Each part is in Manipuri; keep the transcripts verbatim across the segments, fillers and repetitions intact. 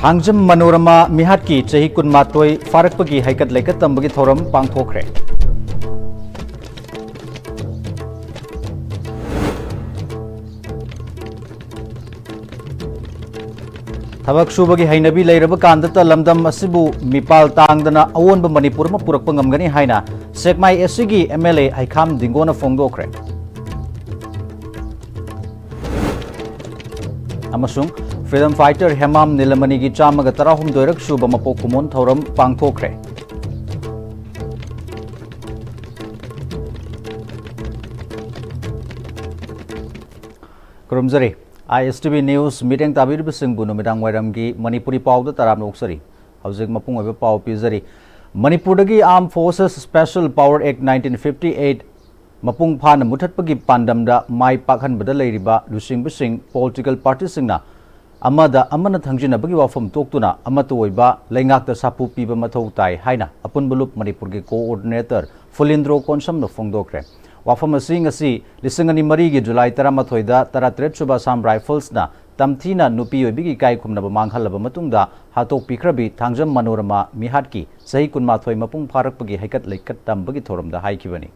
ꯊꯥꯡꯖꯝ ꯃꯅꯣꯔꯃꯥ ꯃꯤꯍꯥꯠꯀꯤ ꯆꯍꯤ ꯀꯨꯟꯃꯥꯊꯣꯏ ꯐꯥꯔꯛꯄꯒꯤ ꯍꯩꯀꯠ ꯂꯩꯀꯠ ꯇꯝꯕꯒꯤ ꯊꯧꯔꯝ ꯄꯥꯡꯊꯣꯛꯈ꯭ꯔꯦ꯫ ꯊꯕꯛ ꯁꯨꯕꯒꯤ ꯍꯩꯅꯕꯤ ꯂꯩꯔꯕ ꯀꯥꯟꯗꯇ ꯂꯝꯗꯝ ꯑꯁꯤꯕꯨ ꯃꯤꯄꯥꯜ ꯇꯥꯡꯗꯅ ꯑꯑꯣꯟꯕ ꯃꯅꯤꯄꯨꯔ ꯑꯃ ꯄꯨꯔꯛꯄ ꯉꯝꯒꯅꯤ ꯍꯥꯏꯅ ꯁꯦꯛꯃꯥꯏ ꯑꯦꯁ ꯁꯤꯒꯤ ꯑꯦꯝ ꯑꯦꯜ ꯑꯦ ꯍꯩꯈꯥꯝ ꯗꯤꯡꯒꯣꯅ ꯐꯣꯡꯗꯣꯛꯈ꯭ꯔꯦ꯫ ꯑꯃꯁꯨꯡ freedom fighter ꯍꯦꯃꯥꯝ ꯅꯤꯂꯃꯅꯤꯒꯤ ꯆꯥꯝꯃꯒ ꯇꯔꯥꯍꯨꯝꯗꯣꯏꯔꯛ ꯁꯨꯕ ꯃꯄꯣꯛ ꯀꯨꯝꯑꯣꯟ ꯊꯧꯔꯝ ꯄꯥꯡꯊꯣꯛꯈ꯭ꯔꯦ꯫ ꯈꯨꯔꯨꯝꯖꯔꯤ꯫ ꯑꯥꯏ ꯑꯦꯁ ꯇꯤ ꯚꯤ ꯅ꯭ꯌꯨꯁ ꯃꯤꯠꯌꯦꯡ ꯇꯥꯕꯤꯔꯤꯕꯁꯤꯡꯕꯨ ꯅꯨꯃꯤꯗꯥꯡ ꯋꯥꯏꯔꯝꯒꯤ ꯃꯅꯤꯄꯨꯔꯤ ꯄꯥꯎꯗ ꯇꯔꯥꯝꯅ ꯑꯣꯛꯆꯔꯤ꯫ ꯍꯧꯖꯤꯛ ꯃꯄꯨꯡ ꯑꯣꯏꯕ ꯄꯥꯎ ꯄꯤꯖꯔꯤ꯫ ꯃꯅꯤꯄꯨꯔꯗꯒꯤ Armed Forces Special Power Act nineteen fifty eight ꯃꯄꯨꯡ ꯐꯥꯅ ꯃꯨꯊꯠꯄꯒꯤ ꯄꯥꯟꯗꯝꯗ ꯃꯥꯏ ꯄꯥꯛꯍꯟꯕꯗ ꯂꯩꯔꯤꯕ ꯂꯨꯆꯤꯡꯕꯁꯤꯡ, political partyꯁꯤꯡꯅ ꯑꯃꯗ ꯑꯃꯅ ꯊꯪꯖꯤꯟꯅꯕꯒꯤ ꯋꯥꯐꯝ ꯇꯣꯛꯇꯨꯅ ꯑꯃꯠꯇ ꯑꯣꯏꯕ ꯂꯩꯉꯥꯛꯇ ꯁꯥꯐꯨ ꯄꯤꯕ ꯃꯊꯧ ꯇꯥꯏ ꯍꯥꯏꯅ ꯑꯄꯨꯟꯕ ꯂꯨꯞ ꯃꯅꯤꯄꯨꯔꯒꯤ coordinator ꯐꯨꯂꯤꯟꯗ꯭ꯔꯣ ꯀꯣꯟꯁꯝꯅ ꯐꯣꯡꯗꯣꯛꯈ꯭ꯔꯦ꯫ ꯋꯥꯐꯝ ꯑꯁꯤ ꯉꯁꯤ ꯂꯤꯁꯤꯡ ꯑꯅꯤ ꯃꯔꯤꯒꯤ ꯖꯨꯂꯥꯏ ꯇꯔꯥꯃꯥꯊꯣꯏꯗ ꯇꯔꯥꯇꯔꯦꯠ ꯁꯨꯕ Assam Riflesꯅ ꯇꯝꯊꯤꯅ ꯅꯨꯄꯤ ꯑꯣꯏꯕꯤꯒꯤ ꯏꯀꯥꯏ ꯈꯨꯝꯅꯕ ꯃꯥꯡꯍꯜꯂꯕ ꯃꯇꯨꯡꯗ ꯍꯥꯠꯇꯣꯛꯄꯤꯈ꯭ꯔꯕꯤ ꯊꯥꯡꯖꯝ ꯃꯅꯣꯔꯃꯥ ꯃꯤꯍꯥꯠꯀꯤ ꯆꯍꯤ ꯀꯨꯟꯃꯥꯊꯣꯏ ꯃꯄꯨꯡ ꯐꯥꯔꯛꯄꯒꯤ ꯍꯩꯀꯠ ꯂꯩꯀꯠ ꯇꯝꯕꯒꯤ ꯊꯧꯔꯝꯗ ꯍꯥꯏꯈꯤꯕꯅꯤ꯫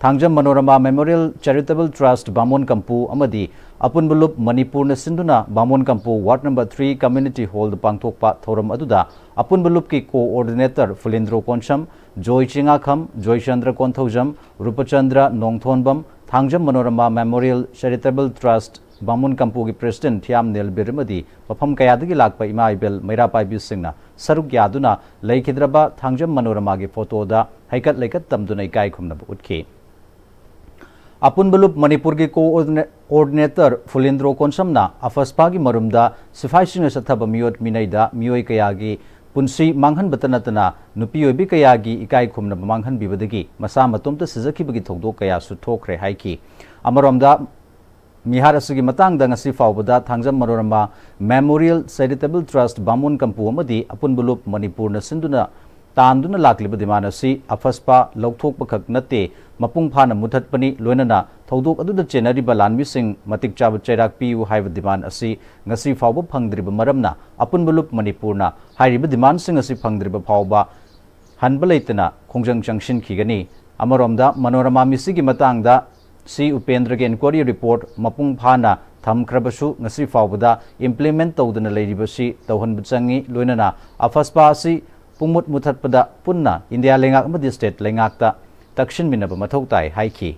Thangjam Manorama Memorial Charitable Trust ꯕꯥꯃꯣꯟ ꯀꯝꯄꯨ ꯑꯃꯗꯤ ꯑꯄꯨꯟꯕ ꯂꯨꯞ ꯃꯅꯤꯄꯨꯔꯅ ꯁꯤꯟꯗꯨꯅ ꯕꯥꯃꯣꯟ Kampu Ward number three Community Hallꯗ ꯄꯥꯡꯊꯣꯛꯄ ꯊꯧꯔꯝ ꯑꯗꯨꯗ ꯑꯄꯨꯟꯕ ꯂꯨꯞꯀꯤ coordinator ꯐꯨꯂꯤꯟꯗ꯭ꯔꯣ ꯀꯣꯟꯁꯝ, ꯖꯣꯏ ꯆꯤꯉꯥꯈꯝ, Joychandra Konthoujam, ꯔꯨꯄꯆꯟꯗ꯭ꯔ ꯅꯣꯡꯊꯣꯟꯕꯝ, Thangjam Manorama Memorial Charitable Trust ꯕꯥꯃꯣꯟ ꯀꯝꯄꯨꯒꯤ president ꯊꯤꯌꯥꯝ ꯅꯦꯜꯕꯤꯔ ꯑꯃꯗꯤ ꯃꯐꯝ ꯀꯌꯥꯗꯒꯤ ꯂꯥꯛꯄ ꯏꯃꯥ ꯏꯕꯦꯜ ꯃꯩꯔꯥ ꯄꯥꯏꯕꯤꯁꯤꯡꯅ ꯁꯔꯨꯛ ꯌꯥꯗꯨꯅ ꯂꯩꯈꯤꯗ꯭ꯔꯕ ꯊꯥꯡꯖꯝ ꯃꯅꯣꯔꯃꯥꯒꯤ ꯐꯣꯇꯣꯗ ꯍꯩꯀꯠ ꯂꯩꯀꯠ ꯇꯝꯗꯨꯅ ꯏꯀꯥꯏ ꯈꯨꯝꯅꯕ ꯎꯠꯈꯤ꯫ ꯑꯄꯨꯟꯕ ꯂꯨꯞ ꯃꯅꯤꯄꯨꯔꯒꯤ coordinate-, coordinator ꯐꯨꯂꯤꯟꯗ꯭ꯔꯣ ꯀꯣꯟꯁꯝꯅ ꯑꯐꯁꯄꯥꯒꯤ ꯃꯔꯨꯝꯗ ꯁꯤꯐꯥꯏꯁꯤꯡꯅ ꯆꯠꯊꯕ ꯃꯤꯑꯣꯠ ꯃꯤꯅꯩꯗ ꯃꯤꯑꯣꯏ ꯀꯌꯥꯒꯤ ꯄꯨꯟꯁꯤ ꯃꯥꯡꯍꯟꯕꯇ ꯅꯠꯇꯅ ꯅꯨꯄꯤ ꯑꯣꯏꯕꯤ ꯀꯌꯥꯒꯤ ꯏꯀꯥꯏ ꯈꯨꯝꯅꯕ ꯃꯥꯡꯍꯟꯕꯤꯕꯗꯒꯤ ꯃꯁꯥ ꯃꯇꯣꯝꯇ ꯁꯤꯖꯈꯤꯕꯒꯤ ꯊꯧꯗꯣꯛ ꯀꯌꯥꯁꯨ ꯊꯣꯛꯈ꯭ꯔꯦ ꯍꯥꯏꯈꯤ꯫ ꯑꯃꯔꯣꯝꯗ ꯃꯤꯍꯥꯠ ꯑꯁꯤꯒꯤ ꯃꯇꯥꯡꯗ ꯉꯁꯤ ꯐꯥꯎꯕꯗ Thangjam Manorama Memorial Charitable Trust ꯕꯥꯃꯣꯟ ꯀꯝꯄꯨ ꯑꯃꯗꯤ ꯑꯄꯨꯟꯕ ꯂꯨꯞ ꯃꯅꯤꯄꯨꯔꯅ ꯁꯤꯟꯗꯨꯅ ꯇꯥꯟꯗꯨꯅ ꯂꯥꯛꯂꯤꯕ demand ꯑꯁꯤ ꯑꯐꯁꯄꯥ ꯂꯧꯊꯣꯛꯄꯈꯛ ꯅꯠꯇꯦ, ꯃꯄꯨꯡ ꯐꯥꯅ ꯃꯨꯊꯠꯄꯅꯤ, ꯂꯣꯏꯅꯅ ꯊꯧꯗꯣꯛ ꯑꯗꯨꯗ ꯆꯦꯟꯅꯔꯤꯕ ꯂꯥꯟꯃꯤꯁꯤꯡ ꯃꯇꯤꯛ ꯆꯥꯕ ꯆꯩꯔꯥꯛ ꯄꯤꯌꯨ ꯍꯥꯏꯕ demand ꯑꯁꯤ ꯉꯁꯤ ꯐꯥꯎꯕ ꯐꯪꯗ꯭ꯔꯤꯕ ꯃꯔꯝꯅ ꯑꯄꯨꯟꯕ ꯂꯨꯞ ꯃꯅꯤꯄꯨꯔꯅ ꯍꯥꯏꯔꯤꯕ ꯗꯤꯃꯥꯟꯁꯤꯡ ꯑꯁꯤ ꯐꯪꯗ꯭ꯔꯤꯕ ꯐꯥꯎꯕ ꯍꯟꯕ ꯂꯩꯇꯅ ꯈꯣꯡꯖꯪ ꯆꯪꯁꯤꯟꯈꯤꯒꯅꯤ꯫ ꯑꯃꯔꯣꯝꯗ ꯃꯅꯣꯔꯃꯥ ꯃꯤꯁꯤꯒꯤ ꯃꯇꯥꯡꯗ ꯁꯤ ꯎꯄꯦꯟꯗ꯭ꯔꯒꯤ ꯏꯟꯀ꯭ꯋꯥꯔꯤ ꯔꯤꯄꯣꯔꯠ ꯃꯄꯨꯡ ꯐꯥꯅ ꯊꯝꯈ꯭ꯔꯕꯁꯨ ꯉꯁꯤ ꯐꯥꯎꯕꯗ ꯏꯝꯄ꯭ꯂꯤꯃꯦꯟꯠ ꯇꯧꯗꯅ ꯂꯩꯔꯤꯕꯁꯤ ꯇꯧꯍꯟꯕ ꯆꯪꯏ꯫ ꯂꯣꯏꯅꯅ ꯑꯐꯁꯄꯥ ꯑꯁꯤ ꯄꯨꯡꯃꯨꯠ ꯃꯨꯊꯠꯄꯗ ꯄꯨꯟꯅ ꯏꯟꯗꯤꯌꯥ ꯂꯩꯉꯥꯛ ꯑꯃꯗꯤ ꯁ꯭ꯇꯦꯠ ꯂꯩꯉꯥꯛꯇ ꯇꯛꯁꯤꯟꯃꯤꯟꯅꯕ ꯃꯊꯧ ꯇꯥꯏ ꯍꯥꯏꯈꯤ꯫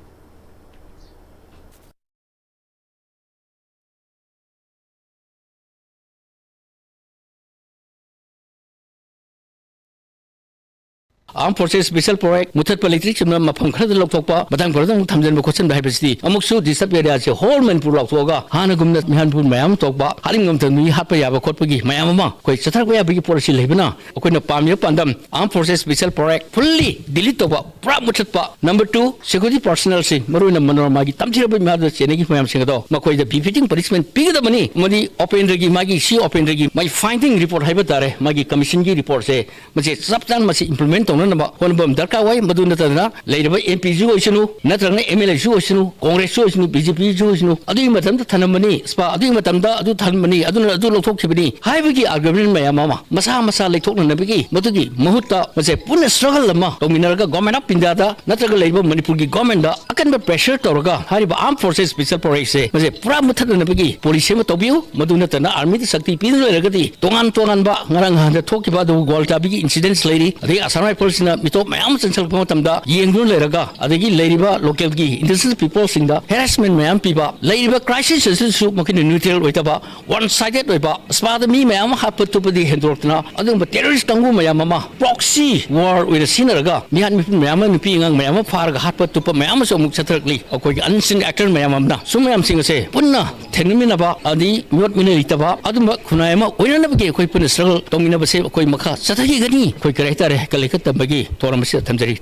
Armed Forces Special Project ꯃꯨꯊꯠꯄ ꯂꯩꯇ꯭ꯔꯤꯛ ꯆꯨꯝꯅ ꯃꯐꯝ ꯈꯔꯗ ꯂꯧꯊꯣꯛꯄ, ꯃꯊꯪ ꯈꯔꯗ ꯑꯃꯨꯛ ꯊꯝꯖꯤꯟꯕ ꯈꯣꯠꯆꯤꯟꯕ ꯍꯥꯏꯕꯁꯤꯗꯤ ꯑꯃꯨꯛꯁꯨ ꯗꯤꯁꯇꯔꯕ ꯑꯦꯔꯤꯌꯥꯁꯦ ꯍꯣꯜ ꯃꯅꯤꯄꯨꯔ ꯂꯥꯎꯊꯣꯛꯑꯒ ꯍꯥꯟꯅꯒꯨꯝꯅ ꯃꯤꯍꯥꯟ ꯃꯌꯥꯝ ꯑꯃ ꯊꯣꯛꯄ, ꯍꯥꯠꯅꯤꯡꯕ ꯃꯇꯝꯗ ꯃꯤ ꯍꯥꯠꯄ ꯌꯥꯕ ꯈꯣꯠꯄꯒꯤ ꯃꯌꯥꯝ ꯑꯃ ꯑꯩꯈꯣꯏ ꯆꯠꯊꯔꯛꯄ ꯌꯥꯕꯒꯤ ꯄꯣꯠ ꯑꯁꯤ ꯂꯩꯕꯅ ꯑꯩꯈꯣꯏꯅ ꯄꯥꯝꯃꯤꯕ ꯄꯥꯟꯗꯝ Armed Forces Special Project fully delete ꯇꯧꯕ, ꯄꯨꯔꯥ ꯃꯨꯊꯠꯄ꯫ Number two, security personnel ꯁꯤꯡ, ꯃꯔꯨꯑꯣꯏꯅ ꯃꯅꯣꯔꯃꯥꯒꯤ ꯇꯝꯊꯤꯔꯕ ꯃꯤꯍꯥꯠꯇ ꯆꯦꯟꯅꯈꯤꯕ ꯃꯌꯥꯝꯁꯤꯡ ꯑꯗꯣ ꯃꯈꯣꯏꯗ befitting punishment ꯄꯤꯒꯗꯕꯅꯤ꯫ ꯑꯃꯗꯤ ꯎꯄꯦꯟꯗ꯭ꯔꯒꯤ ꯃꯥꯒꯤ, ꯁꯤ ꯎꯄꯦꯟꯗ꯭ꯔꯒꯤ ꯃꯥꯒꯤ finding report ꯍꯥꯏꯕ ꯇꯥꯔꯦ, ꯃꯥꯒꯤ commission ꯒꯤ report ꯁꯦ ꯃꯁꯤ ꯆꯞ ꯆꯥꯅ ꯃꯁꯤ implement ꯇꯧꯅꯅꯕ ꯍꯣꯠꯅꯕ ꯑꯃ ꯗꯔꯀꯥꯔ ꯑꯣꯏ꯫ ꯃꯗꯨ ꯅꯠꯇꯗꯅ ꯂꯩꯔꯤꯕ M P ꯁꯨ ꯑꯣꯏꯁꯅꯨ, ꯅꯠꯇ꯭ꯔꯒꯅ M L A ꯁꯨ ꯑꯣꯏꯁꯅꯨ, Congress ꯁꯨ ꯑꯣꯏꯁꯅꯨ, B J P ꯁꯨ ꯑꯣꯏꯁꯅꯨ, ꯑꯗꯨꯒꯤ ꯃꯇꯝꯗ ꯊꯅꯝꯕꯅꯤ, ꯁ꯭ꯄꯥ ꯑꯗꯨꯒꯤ ꯃꯇꯝꯗ ꯑꯗꯨ ꯊꯅꯝꯕꯅꯤ, ꯑꯗꯨꯅ ꯑꯗꯨ ꯂꯧꯊꯣꯛꯈꯤꯕꯅꯤ ꯍꯥꯏꯕꯒꯤ argument ꯃꯌꯥꯝ ꯑꯃ ꯃꯁꯥ ꯃꯁꯥ ꯂꯩꯊꯣꯛꯅꯅꯕꯒꯤ, ꯃꯗꯨꯒꯤ ꯃꯍꯨꯠꯇ ꯃꯁꯦ ꯄꯨꯟꯅ struggle ꯑꯃ ꯇꯧꯃꯤꯟꯅꯔꯒ Government of India ꯗ ꯅꯠꯇ꯭ꯔꯒ ꯂꯩꯔꯤꯕ ꯃꯅꯤꯄꯨꯔꯒꯤ government ꯗ ꯑꯀꯟꯕ pressure ꯇꯧꯔꯒ ꯍꯥꯏꯔꯤꯕ Armed Forces Special Project ꯁꯦ ꯃꯁꯦ ꯄꯨꯔꯥ ꯃꯨꯊꯠꯅꯅꯕꯒꯤ policy ꯑꯃ ꯇꯧꯕꯤꯌꯨ꯫ ꯃꯗꯨ ꯅꯠꯇꯅ army ꯗ ꯁꯛꯇꯤ ꯄꯤꯗꯨꯅ ꯂꯩꯔꯒꯗꯤ ꯇꯣꯉꯥꯟ ꯇꯣꯉꯥꯟꯕ ꯉꯔꯥꯡ ꯅꯍꯥꯟꯗ ꯊꯣꯛꯈꯤꯕ ꯑꯗꯨ ꯒ꯭ꯋꯥꯜꯇꯥꯕꯤꯒꯤ incidents ꯂꯩꯔꯤ, ꯑꯗꯒꯤ Assam Rifles ꯅ ꯃꯤꯇꯣꯞ ꯃꯌꯥꯝ ꯑꯃ ꯆꯪꯁꯤꯜꯂꯛꯄ ꯃꯇꯝꯗ ꯌꯦꯡꯗꯨꯅ ꯂꯩꯔꯒ, ꯑꯗꯒꯤ ꯂꯩꯔꯤꯕ local ꯒꯤ indigenous people ꯁꯤꯡꯗ harassment ꯃꯌꯥꯝ ꯄꯤꯕ, ꯂꯩꯔꯤꯕ crisis ꯑꯁꯤꯁꯨ ꯃꯈꯣꯏꯅ neutral ꯑꯣꯏꯗꯕ, one sided ꯑꯣꯏꯕ, ꯁ꯭ꯄꯥꯗ ꯃꯤ ꯃꯌꯥꯝ ꯑꯃ ꯍꯥꯠꯄ ꯇꯨꯞꯄꯗꯤ ꯍꯦꯟꯗꯣꯔꯛꯇꯅ ꯑꯗꯨꯒꯨꯝꯕ terrorist ꯀꯥꯡꯕꯨ ꯃꯌꯥꯝ ꯑꯃ proxy war ꯑꯣꯏꯅ ꯁꯤꯖꯤꯟꯅꯔꯒ ꯃꯤꯍꯥꯠ ꯃꯤꯄꯨꯟ ꯃꯌꯥꯝ ꯑꯃ, ꯅꯨꯄꯤ ꯑꯉꯥꯡ ꯃꯌꯥꯝ ꯑꯃ ꯐꯥꯔꯒ ꯍꯥꯠꯄ ꯇꯨꯞꯄ ꯃꯌꯥꯝ ꯑꯃꯁꯨ ꯑꯃꯨꯛ ꯆꯠꯊꯔꯛꯂꯤ꯫ ꯑꯩꯈꯣꯏꯒꯤ unseen actor ꯃꯌꯥꯝ ꯑꯃꯅ ꯁꯨꯝ ꯃꯌꯥꯝꯁꯤꯡ ꯑꯁꯦ ꯄꯨꯟꯅ ꯊꯦꯡꯅꯃꯤꯟꯅꯕ ꯑꯃꯗꯤ ꯃꯤꯑꯣꯠ ꯃꯤꯅꯩ ꯂꯩꯇꯕ ꯑꯗꯨꯝꯕ ꯈꯨꯟꯅꯥꯏ ꯑꯃ ꯑꯣꯏꯅꯅꯕꯒꯤ ꯑꯩꯈꯣꯏ ꯄꯨꯟꯅ struggle ꯇꯧꯃꯤꯟꯅꯕꯁꯦ ꯑꯩꯈꯣꯏ ꯃꯈꯥ ꯆꯠꯊꯈꯤꯒꯅꯤ꯫ ꯑꯩꯈꯣꯏ ꯀꯔꯤ ꯍꯥꯏꯇꯥꯔꯦ, ꯀꯜꯂꯤꯈꯠ ꯇꯝꯕꯒꯤ ꯊꯧꯔꯝ ꯑꯁꯤꯗ ꯊꯝꯖꯔꯤ꯫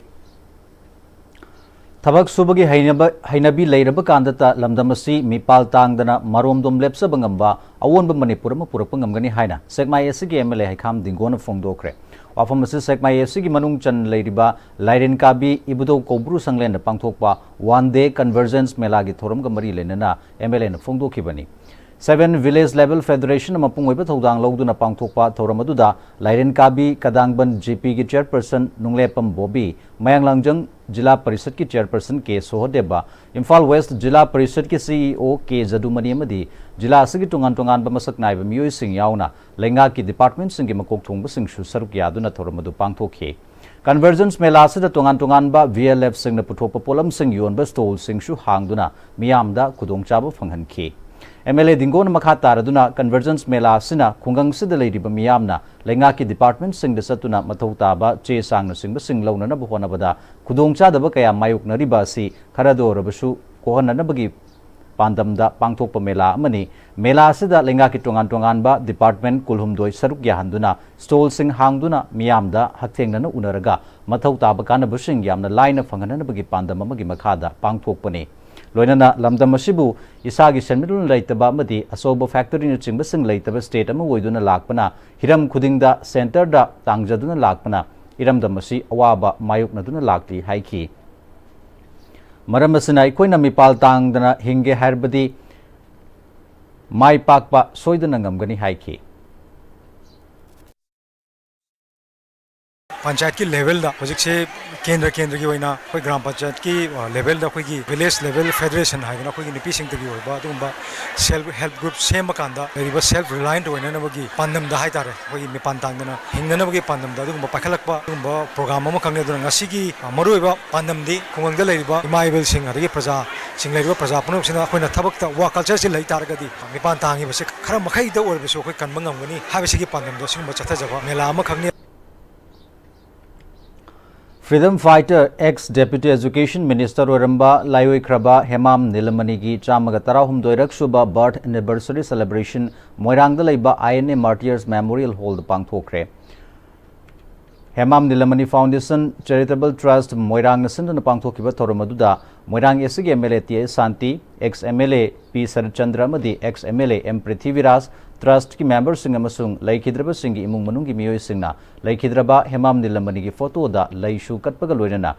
ꯊꯕꯛ ꯁꯨꯕꯒꯤ ꯍꯩꯅꯕ, ꯍꯩꯅꯕꯤ ꯂꯩꯔꯕ ꯀꯥꯟꯗꯇ ꯂꯝꯗꯝ ꯑꯁꯤ ꯃꯤꯄꯥꯜ ꯇꯥꯡꯗꯅ ꯃꯔꯣꯝꯗꯣꯝ ꯂꯦꯞꯆꯕ ꯉꯝꯕ ꯑꯑꯣꯟꯕ ꯃꯅꯤꯄꯨꯔ ꯑꯃ ꯄꯨꯔꯛꯄ ꯉꯝꯒꯅꯤ ꯍꯥꯏꯅ ꯁꯦꯛꯃꯥꯏ ꯑꯦꯁ ꯁꯤꯒꯤ M L A ꯍꯩꯈꯥꯝ ꯗꯤꯡꯒꯣꯅ ꯐꯣꯡꯗꯣꯛꯈ꯭ꯔꯦ꯫ ꯋꯥꯐꯝ ꯑꯁꯤ ꯁꯦꯛꯃꯥꯏ ꯑꯦꯁ ꯁꯤꯒꯤ ꯃꯅꯨꯡ ꯆꯟꯅ ꯂꯩꯔꯤꯕ ꯂꯥꯏꯔꯦꯟ ꯀꯥꯕꯤ ꯏꯕꯨꯙꯧ ꯀꯧꯕ꯭ꯔꯨ ꯁꯪꯂꯦꯟꯗ ꯄꯥꯡꯊꯣꯛꯄ One Day Convergence ꯃꯦꯂꯥꯒꯤ ꯊꯧꯔꯝꯒ ꯃꯔꯤ ꯂꯩꯅꯅ M L A ꯅ ꯐꯣꯡꯗꯣꯛꯈꯤꯕꯅꯤ꯫ Seven Village Level Federation ꯃꯄꯨꯡ ꯑꯣꯏꯕ ꯊꯧꯗꯥꯡ ꯂꯧꯗꯨꯅ ꯄꯥꯡꯊꯣꯛꯄ ꯊꯧꯔꯝ ꯑꯗꯨꯗ ꯂꯥꯏꯔꯦꯟ ꯀꯥꯕꯤ ꯀꯗꯥꯡꯕꯟ ꯖꯦ ꯄꯤꯒꯤ ꯆꯤꯌꯔꯄꯔꯁꯟ ꯅꯨꯡꯂꯦꯞꯄꯝ ꯕꯣꯕꯤ, ꯃꯌꯥꯡꯂꯥꯡꯖꯪ ꯖꯤꯂꯥ ꯄꯔꯤꯁꯠꯀꯤ ꯆꯤꯌꯔꯄꯔꯁꯟ ꯀꯦ ꯁꯣꯍꯗꯦꯕ, ꯏꯝꯐꯥꯜ ꯋꯦꯁ꯭ꯠ ꯖꯤꯂꯥ ꯄꯔꯤꯁꯠꯀꯤ ꯁꯤ ꯏ ꯑꯣ ꯀꯦ ꯖꯗꯨꯃꯅꯤ ꯑꯃꯗꯤ ꯖꯤꯂꯥ ꯑꯁꯤꯒꯤ ꯇꯣꯉꯥꯟ ꯇꯣꯉꯥꯟꯕ ꯃꯁꯛ ꯅꯥꯏꯕ ꯃꯤꯑꯣꯏꯁꯤꯡ ꯌꯥꯎꯅ ꯂꯩꯉꯥꯛꯀꯤ ꯗꯤꯄꯥꯔꯠꯃꯦꯟꯠꯁꯤꯡꯒꯤ ꯃꯀꯣꯛ ꯊꯣꯡꯕꯁꯤꯡꯁꯨ ꯁꯔꯨꯛ ꯌꯥꯗꯨꯅ ꯊꯧꯔꯝ ꯑꯗꯨ ꯄꯥꯡꯊꯣꯛꯈꯤ꯫ ꯀꯟꯚꯔꯖꯦꯟꯁ ꯃꯦꯂꯥ ꯑꯁꯤꯗ ꯇꯣꯉꯥꯟ ꯇꯣꯉꯥꯟꯕ ꯚꯤ ꯑꯦꯜ ꯑꯦꯐꯁꯤꯡꯅ ꯄꯨꯊꯣꯛꯄ ꯄꯣꯠꯂꯝꯁꯤꯡ ꯌꯣꯟꯕ ꯁ꯭ꯇꯣꯜꯁꯤꯡꯁꯨ ꯍꯥꯡꯗꯨꯅ ꯃꯤꯌꯥꯝꯗ ꯈꯨꯗꯣꯡꯆꯥꯕ ꯐꯪꯍꯟꯈꯤ꯫ ꯑꯦꯝ ꯑꯦꯜ ꯑꯦ ꯗꯤꯡꯒꯣꯅ ꯃꯈꯥ ꯇꯥꯔꯗꯨꯅ ꯀꯟꯚꯔꯖꯦꯟꯁ ꯃꯦꯂꯥ ꯑꯁꯤꯅ ꯈꯨꯡꯒꯪꯁꯤꯗ ꯂꯩꯔꯤꯕ ꯃꯤꯌꯥꯝꯅ ꯂꯩꯉꯥꯛꯀꯤ ꯗꯤꯄꯥꯔꯠꯃꯦꯟꯠꯁꯤꯡꯗ ꯆꯠꯇꯨꯅ ꯃꯊꯧ ꯇꯥꯕ ꯆꯦ ꯆꯥꯡꯅꯆꯤꯡꯕꯁꯤꯡ ꯂꯧꯅꯅꯕ ꯍꯣꯠꯅꯕꯗ ꯈꯨꯗꯣꯡꯆꯥꯗꯕ ꯀꯌꯥ ꯃꯥꯌꯣꯛꯅꯔꯤꯕ ꯑꯁꯤ ꯈꯔꯗ ꯑꯣꯏꯔꯕꯁꯨ ꯀꯣꯛꯍꯟꯅꯅꯕꯒꯤ ꯄꯥꯟꯗꯝꯗ ꯄꯥꯡꯊꯣꯛꯄ ꯃꯦꯂꯥ ꯑꯃꯅꯤ꯫ ꯃꯦꯂꯥ ꯑꯁꯤꯗ ꯂꯩꯉꯥꯛꯀꯤ ꯇꯣꯉꯥꯟ ꯇꯣꯉꯥꯟꯕ ꯗꯤꯄꯥꯔꯠꯃꯦꯟꯠ ꯀꯨꯟꯍꯨꯝꯗꯣꯏ ꯁꯔꯨꯛ ꯌꯥꯍꯟꯗꯨꯅ ꯁ꯭ꯇꯣꯜꯁꯤꯡ ꯍꯥꯡꯗꯨꯅ ꯃꯤꯌꯥꯝꯗ ꯍꯛꯊꯦꯡꯅꯅ ꯎꯅꯔꯒ ꯃꯊꯧ ꯇꯥꯕ ꯀꯥꯟꯅꯕꯁꯤꯡ ꯌꯥꯝꯅ ꯂꯥꯏꯅ ꯐꯪꯍꯟꯅꯕꯒꯤ ꯄꯥꯟꯗꯝ ꯑꯃꯒꯤ ꯃꯈꯥꯗ ꯄꯥꯡꯊꯣꯛꯄꯅꯤ꯫ ꯂꯣꯏꯅꯅ ꯂꯝꯗꯝ ꯑꯁꯤꯕꯨ ꯏꯁꯥꯒꯤ ꯁꯦꯟꯃꯤꯠꯂꯣꯟ ꯂꯩꯇꯕ ꯑꯃꯗꯤ ꯑꯆꯧꯕ ꯐꯦꯛꯇꯔꯤꯅꯆꯤꯡꯕꯁꯤꯡ ꯂꯩꯇꯕ ꯁ꯭ꯇꯦꯠ ꯑꯃ ꯑꯣꯏꯗꯨꯅ ꯂꯥꯛꯄꯅ ꯍꯤꯔꯝ ꯈꯨꯗꯤꯡꯗ ꯁꯦꯟꯇꯔꯗ ꯇꯥꯡꯖꯗꯨꯅ ꯂꯥꯛꯄꯅ ꯏꯔꯝꯗꯝ ꯑꯁꯤ ꯑꯋꯥꯕ ꯃꯥꯌꯣꯛꯅꯗꯨꯅ ꯂꯥꯛꯂꯤ ꯍꯥꯏꯈꯤ꯫ ꯃꯔꯝ ꯑꯁꯤꯅ ꯑꯩꯈꯣꯏꯅ ꯃꯤꯄꯥꯜ ꯇꯥꯡꯗꯅ ꯍꯤꯡꯒꯦ ꯍꯥꯏꯔꯕꯗꯤ ꯃꯥꯏ ꯄꯥꯛꯄ ꯁꯣꯏꯗꯅ ꯉꯝꯒꯅꯤ ꯍꯥꯏꯈꯤ꯫ ꯄꯟꯆꯥꯌꯠꯀꯤ ꯂꯦꯚꯦꯜꯗ ꯍꯧꯖꯤꯛꯁꯦ ꯀꯦꯟꯗ꯭ꯔ ꯀꯦꯟꯗ꯭ꯔꯒꯤ ꯑꯣꯏꯅ ꯑꯩꯈꯣꯏ ꯒ꯭ꯔꯥꯝ ꯄꯟꯆꯥꯌꯠꯀꯤ, ꯑ, ꯂꯦꯚꯦꯜꯗ ꯑꯩꯈꯣꯏꯒꯤ ꯚꯤꯂꯦꯖ ꯂꯦꯚꯦꯜ ꯐꯦꯗꯔꯦꯁꯟ ꯍꯥꯏꯗꯅ ꯑꯩꯈꯣꯏꯒꯤ ꯅꯨꯄꯤꯁꯤꯡꯇꯒꯤ ꯑꯣꯏꯕ ꯑꯗꯨꯒꯨꯝꯕ ꯁꯦꯜꯞ ꯍꯦꯜꯞ ꯒ꯭ꯔꯨꯞ ꯁꯦꯝꯕ ꯀꯥꯟꯗ ꯂꯩꯔꯤꯕ ꯁꯦꯜꯐ ꯔꯤꯂꯥꯌꯦꯟꯠ ꯑꯣꯏꯅꯅꯕꯒꯤ ꯄꯥꯟꯗꯝꯗ ꯍꯥꯏꯇꯥꯔꯦ, ꯑꯩꯈꯣꯏꯒꯤ ꯃꯤꯄꯥꯟ ꯇꯥꯡꯗꯅ ꯍꯤꯡꯅꯅꯕꯒꯤ ꯄꯥꯟꯗꯝꯗ ꯑꯗꯨꯒꯨꯝꯕ ꯄꯥꯏꯈꯠꯂꯛꯄ ꯑꯗꯨꯒꯨꯝꯕ ꯄ꯭ꯔꯣꯒ꯭ꯔꯥꯝ ꯑꯃꯈꯛꯅꯤ꯫ ꯑꯗꯨꯅ ꯉꯁꯤꯒꯤ, ꯑ, ꯃꯔꯨꯑꯣꯏꯕ ꯄꯥꯟꯗꯝꯗꯤ ꯈꯨꯡꯒꯪꯗ ꯂꯩꯔꯤꯕ ꯏꯃꯥ ꯏꯕꯦꯜꯁꯤꯡ ꯑꯗꯒꯤ ꯄ꯭ꯔꯖꯥꯁꯤꯡ ꯂꯩꯔꯤꯕ ꯄ꯭ꯔꯖꯥ ꯄꯨꯝꯅꯃꯛꯁꯤꯅ ꯑꯩꯈꯣꯏꯅ ꯊꯕꯛꯇ ꯋꯥꯔꯛ ꯀꯜꯆꯔꯁꯤ ꯂꯩ ꯇꯥꯔꯒꯗꯤ ꯃꯤꯄꯥꯟ ꯇꯥꯡꯉꯤꯕꯁꯦ ꯈꯔ ꯃꯈꯩꯗ ꯑꯣꯏꯔꯕꯁꯨ ꯑꯩꯈꯣꯏ ꯀꯟꯕ ꯉꯝꯒꯅꯤ ꯍꯥꯏꯕꯁꯤꯒꯤ ꯄꯥꯟꯗꯝꯗ ꯑꯁꯤꯒꯨꯝꯕ ꯆꯠꯊꯖꯕ ꯃꯦꯂꯥ ꯑꯃꯈꯛꯅꯤ꯫ Freedom fighter, ex Deputy Education Minister ꯑꯣꯏꯔꯝꯕ ꯂꯥꯏꯑꯣꯏꯈ꯭ꯔꯕ ꯍꯦꯃꯥꯝ ꯅꯤꯂꯃꯅꯤꯒꯤ ꯆꯥꯝꯃꯒ ꯇꯔꯥꯍꯨꯝꯗꯣꯏꯔꯛ ꯁꯨꯕ birth anniversary celebration ꯃꯣꯏꯔꯥꯡꯗ ꯂꯩꯕ I N A Martyrs Memorial Hallꯗ ꯄꯥꯡꯊꯣꯛꯈ꯭ꯔꯦ꯫ Hemam Nilamani Foundation Charitable Trust ꯃꯣꯏꯔꯥꯡꯅ ꯁꯤꯟꯗꯨꯅ ꯄꯥꯡꯊꯣꯛꯈꯤꯕ ꯊꯧꯔꯝ ꯑꯗꯨꯗ ꯃꯣꯏꯔꯥꯡ ꯑꯦꯁ ꯁꯤꯒꯤ M L A T S Shanti, ex M L A P Saratchandra ꯑꯃꯗꯤ ex M L A M Prithviraj, ꯇ꯭ꯔꯁꯠꯀꯤ ꯃꯦꯝꯕꯔꯁꯤꯡ ꯑꯃꯁꯨꯡ ꯂꯩꯈꯤꯗ꯭ꯔꯕꯁꯤꯡꯒꯤ ꯏꯃꯨꯡ ꯃꯅꯨꯡꯒꯤ ꯃꯤꯑꯣꯏꯁꯤꯡꯅ ꯂꯩꯈꯤꯗ꯭ꯔꯕ ꯍꯦꯃꯥꯝ ꯅꯤꯂꯃꯅꯤꯒꯤ ꯐꯣꯇꯣꯗ ꯂꯩꯁꯨ ꯀꯠꯄꯒ ꯂꯣꯏꯅꯅ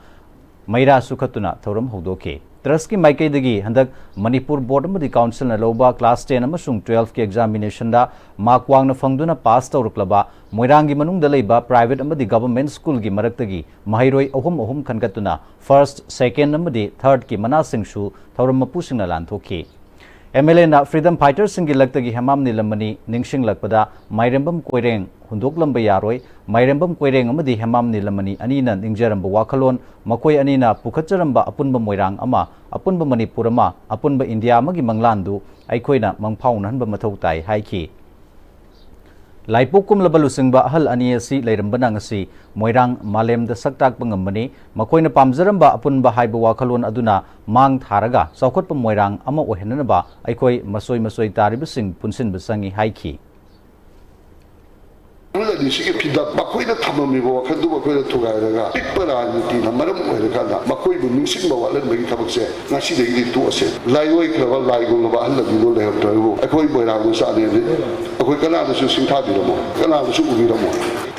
ꯃꯩꯔꯥꯁꯨ ꯀꯠꯇꯨꯅ ꯊꯧꯔꯝ ꯍꯧꯗꯣꯛꯈꯤ꯫ ꯇ꯭ꯔꯁꯀꯤ ꯃꯥꯏꯀꯩꯗꯒꯤ ꯍꯟꯗꯛ ꯃꯅꯤꯄꯨꯔ ꯕꯣꯔꯗ ꯑꯃꯗꯤ ꯀꯥꯎꯟꯁꯤꯜꯅ ꯂꯧꯕ ꯀ꯭ꯂꯥꯁ ꯇꯦꯟ ꯑꯃꯁꯨꯡ ꯇꯨꯋꯦꯜꯐꯀꯤ ꯑꯦꯛꯖꯥꯃꯤꯅꯦꯁꯟꯗ ꯃꯥꯔꯛ ꯋꯥꯡꯅ ꯐꯪꯗꯨꯅ ꯄꯥꯁ ꯇꯧꯔꯛꯂꯕ ꯃꯣꯏꯔꯥꯡꯒꯤ ꯃꯅꯨꯡꯗ ꯂꯩꯕ ꯄ꯭ꯔꯥꯏꯚꯦꯠ ꯑꯃꯗꯤ ꯒꯚꯔꯟꯃꯦꯟꯠ ꯁ꯭ꯀꯨꯜꯒꯤ ꯃꯔꯛꯇꯒꯤ ꯃꯍꯩꯔꯣꯏ ꯑꯍꯨꯝ ꯑꯍꯨꯝ ꯈꯟꯒꯠꯇꯨꯅ ꯐꯥꯔꯁꯠ, ꯁꯦꯀꯦꯟꯗ ꯑꯃꯗꯤ ꯊꯥꯔꯗꯀꯤ ꯃꯅꯥꯁꯤꯡꯁꯨ ꯊꯧꯔꯝ ꯃꯄꯨꯁꯤꯡꯅ ꯂꯥꯟꯊꯣꯛꯈꯤ꯫ ꯑꯦꯝ ꯑꯦꯜ ꯑꯦꯅ ꯐ꯭ꯔꯤꯗꯝ ꯐꯥꯏꯇꯔꯁꯤꯡꯒꯤ ꯂꯛꯇꯒꯤ ꯍꯦꯃꯥꯝ ꯅꯤꯂꯃꯅꯤ ꯅꯤꯡꯁꯤꯡꯂꯛꯄꯗ ꯃꯥꯏꯔꯦꯝꯕꯝ ꯀꯣꯏꯔꯦꯡ ꯍꯨꯟꯗꯣꯛꯂꯝꯕ ꯌꯥꯔꯣꯏ꯫ ꯃꯥꯏꯔꯦꯝꯕꯝ ꯀꯣꯏꯔꯦꯡ ꯑꯃꯗꯤ ꯍꯦꯃꯥꯝ ꯅꯤꯂꯃꯅꯤ ꯑꯅꯤꯅ ꯅꯤꯡꯖꯔꯝꯕ ꯋꯥꯈꯜꯂꯣꯟ, ꯃꯈꯣꯏ ꯑꯅꯤꯅ ꯄꯨꯈꯠꯆꯔꯝꯕ ꯑꯄꯨꯟꯕ ꯃꯣꯏꯔꯥꯡ ꯑꯃ, ꯑꯄꯨꯟꯕ ꯃꯅꯤꯄꯨꯔ ꯑꯃ, ꯑꯄꯨꯟꯕ ꯏꯟꯗꯤꯌꯥ ꯑꯃꯒꯤ ꯃꯪꯂꯥꯟꯗꯨ ꯑꯩꯈꯣꯏꯅ ꯃꯪꯐꯥꯎꯅꯍꯟꯕ ꯃꯊꯧ ꯇꯥꯏ ꯍꯥꯏꯈꯤ꯫ ꯂꯥꯏꯄꯣꯛ ꯀꯨꯝꯂꯕ ꯂꯨꯆꯤꯡꯕ ꯑꯍꯜ ꯑꯅꯤ ꯑꯁꯤ ꯂꯩꯔꯝꯕꯅ ꯉꯁꯤ ꯃꯣꯏꯔꯥꯡ ꯃꯥꯂꯦꯝꯗ ꯁꯛ ꯇꯥꯛꯄ ꯉꯝꯕꯅꯤ꯫ ꯃꯈꯣꯏꯅ ꯄꯥꯝꯖꯔꯝꯕ ꯑꯄꯨꯟꯕ ꯍꯥꯏꯕ ꯋꯥꯈꯜꯂꯣꯟ ꯑꯗꯨꯅ ꯃꯥꯡ ꯊꯥꯔꯒ ꯆꯥꯎꯈꯠꯄ ꯃꯣꯏꯔꯥꯡ ꯑꯃ ꯑꯣꯏꯍꯟꯅꯅꯕ ꯑꯩꯈꯣꯏ ꯃꯁꯣꯏ ꯃꯁꯣꯏ ꯇꯥꯔꯤꯕꯁꯤꯡ ꯄꯨꯟꯁꯤꯟꯕ ꯆꯪꯏ ꯍꯥꯏꯈꯤ꯫ ꯑꯃꯗꯤ ꯁꯤꯒꯤ ꯐꯤꯗꯝ ꯃꯈꯣꯏꯅ ꯊꯝꯃꯝꯃꯤꯕ ꯋꯥꯈꯜꯗꯨ ꯃꯈꯣꯏꯅ ꯊꯨꯒꯥꯏꯔꯒ ꯑꯄꯤꯛꯄ ꯔꯥꯖꯅꯤꯇꯤꯅ ꯃꯔꯝ ꯑꯣꯏꯔꯀꯥꯟꯗ ꯃꯈꯣꯏꯕꯨ ꯅꯤꯡꯁꯤꯡꯕ ꯋꯥꯠꯍꯟꯕꯒꯤ ꯊꯕꯛꯁꯦ ꯉꯁꯤꯗꯒꯤꯗꯤ ꯇꯣꯛꯑꯁꯦ꯫ ꯂꯥꯏꯑꯣꯏꯈ꯭ꯔꯕ ꯂꯥꯏꯒꯨꯝꯂꯕ ꯑꯍꯜ ꯑꯗꯨꯗꯣ ꯂꯩꯍꯧꯗ꯭ꯔꯕꯕꯨ ꯑꯩꯈꯣꯏ ꯃꯣꯏꯔꯥꯡ ꯃꯆꯥꯅꯦ, ꯑꯩꯈꯣꯏ ꯀꯅꯥꯗꯁꯨ ꯁꯤꯡꯊꯥꯕꯤꯔꯝꯃꯣ, ꯀꯅꯥꯗꯁꯨ ꯎꯕꯤꯔꯝꯃꯣ꯫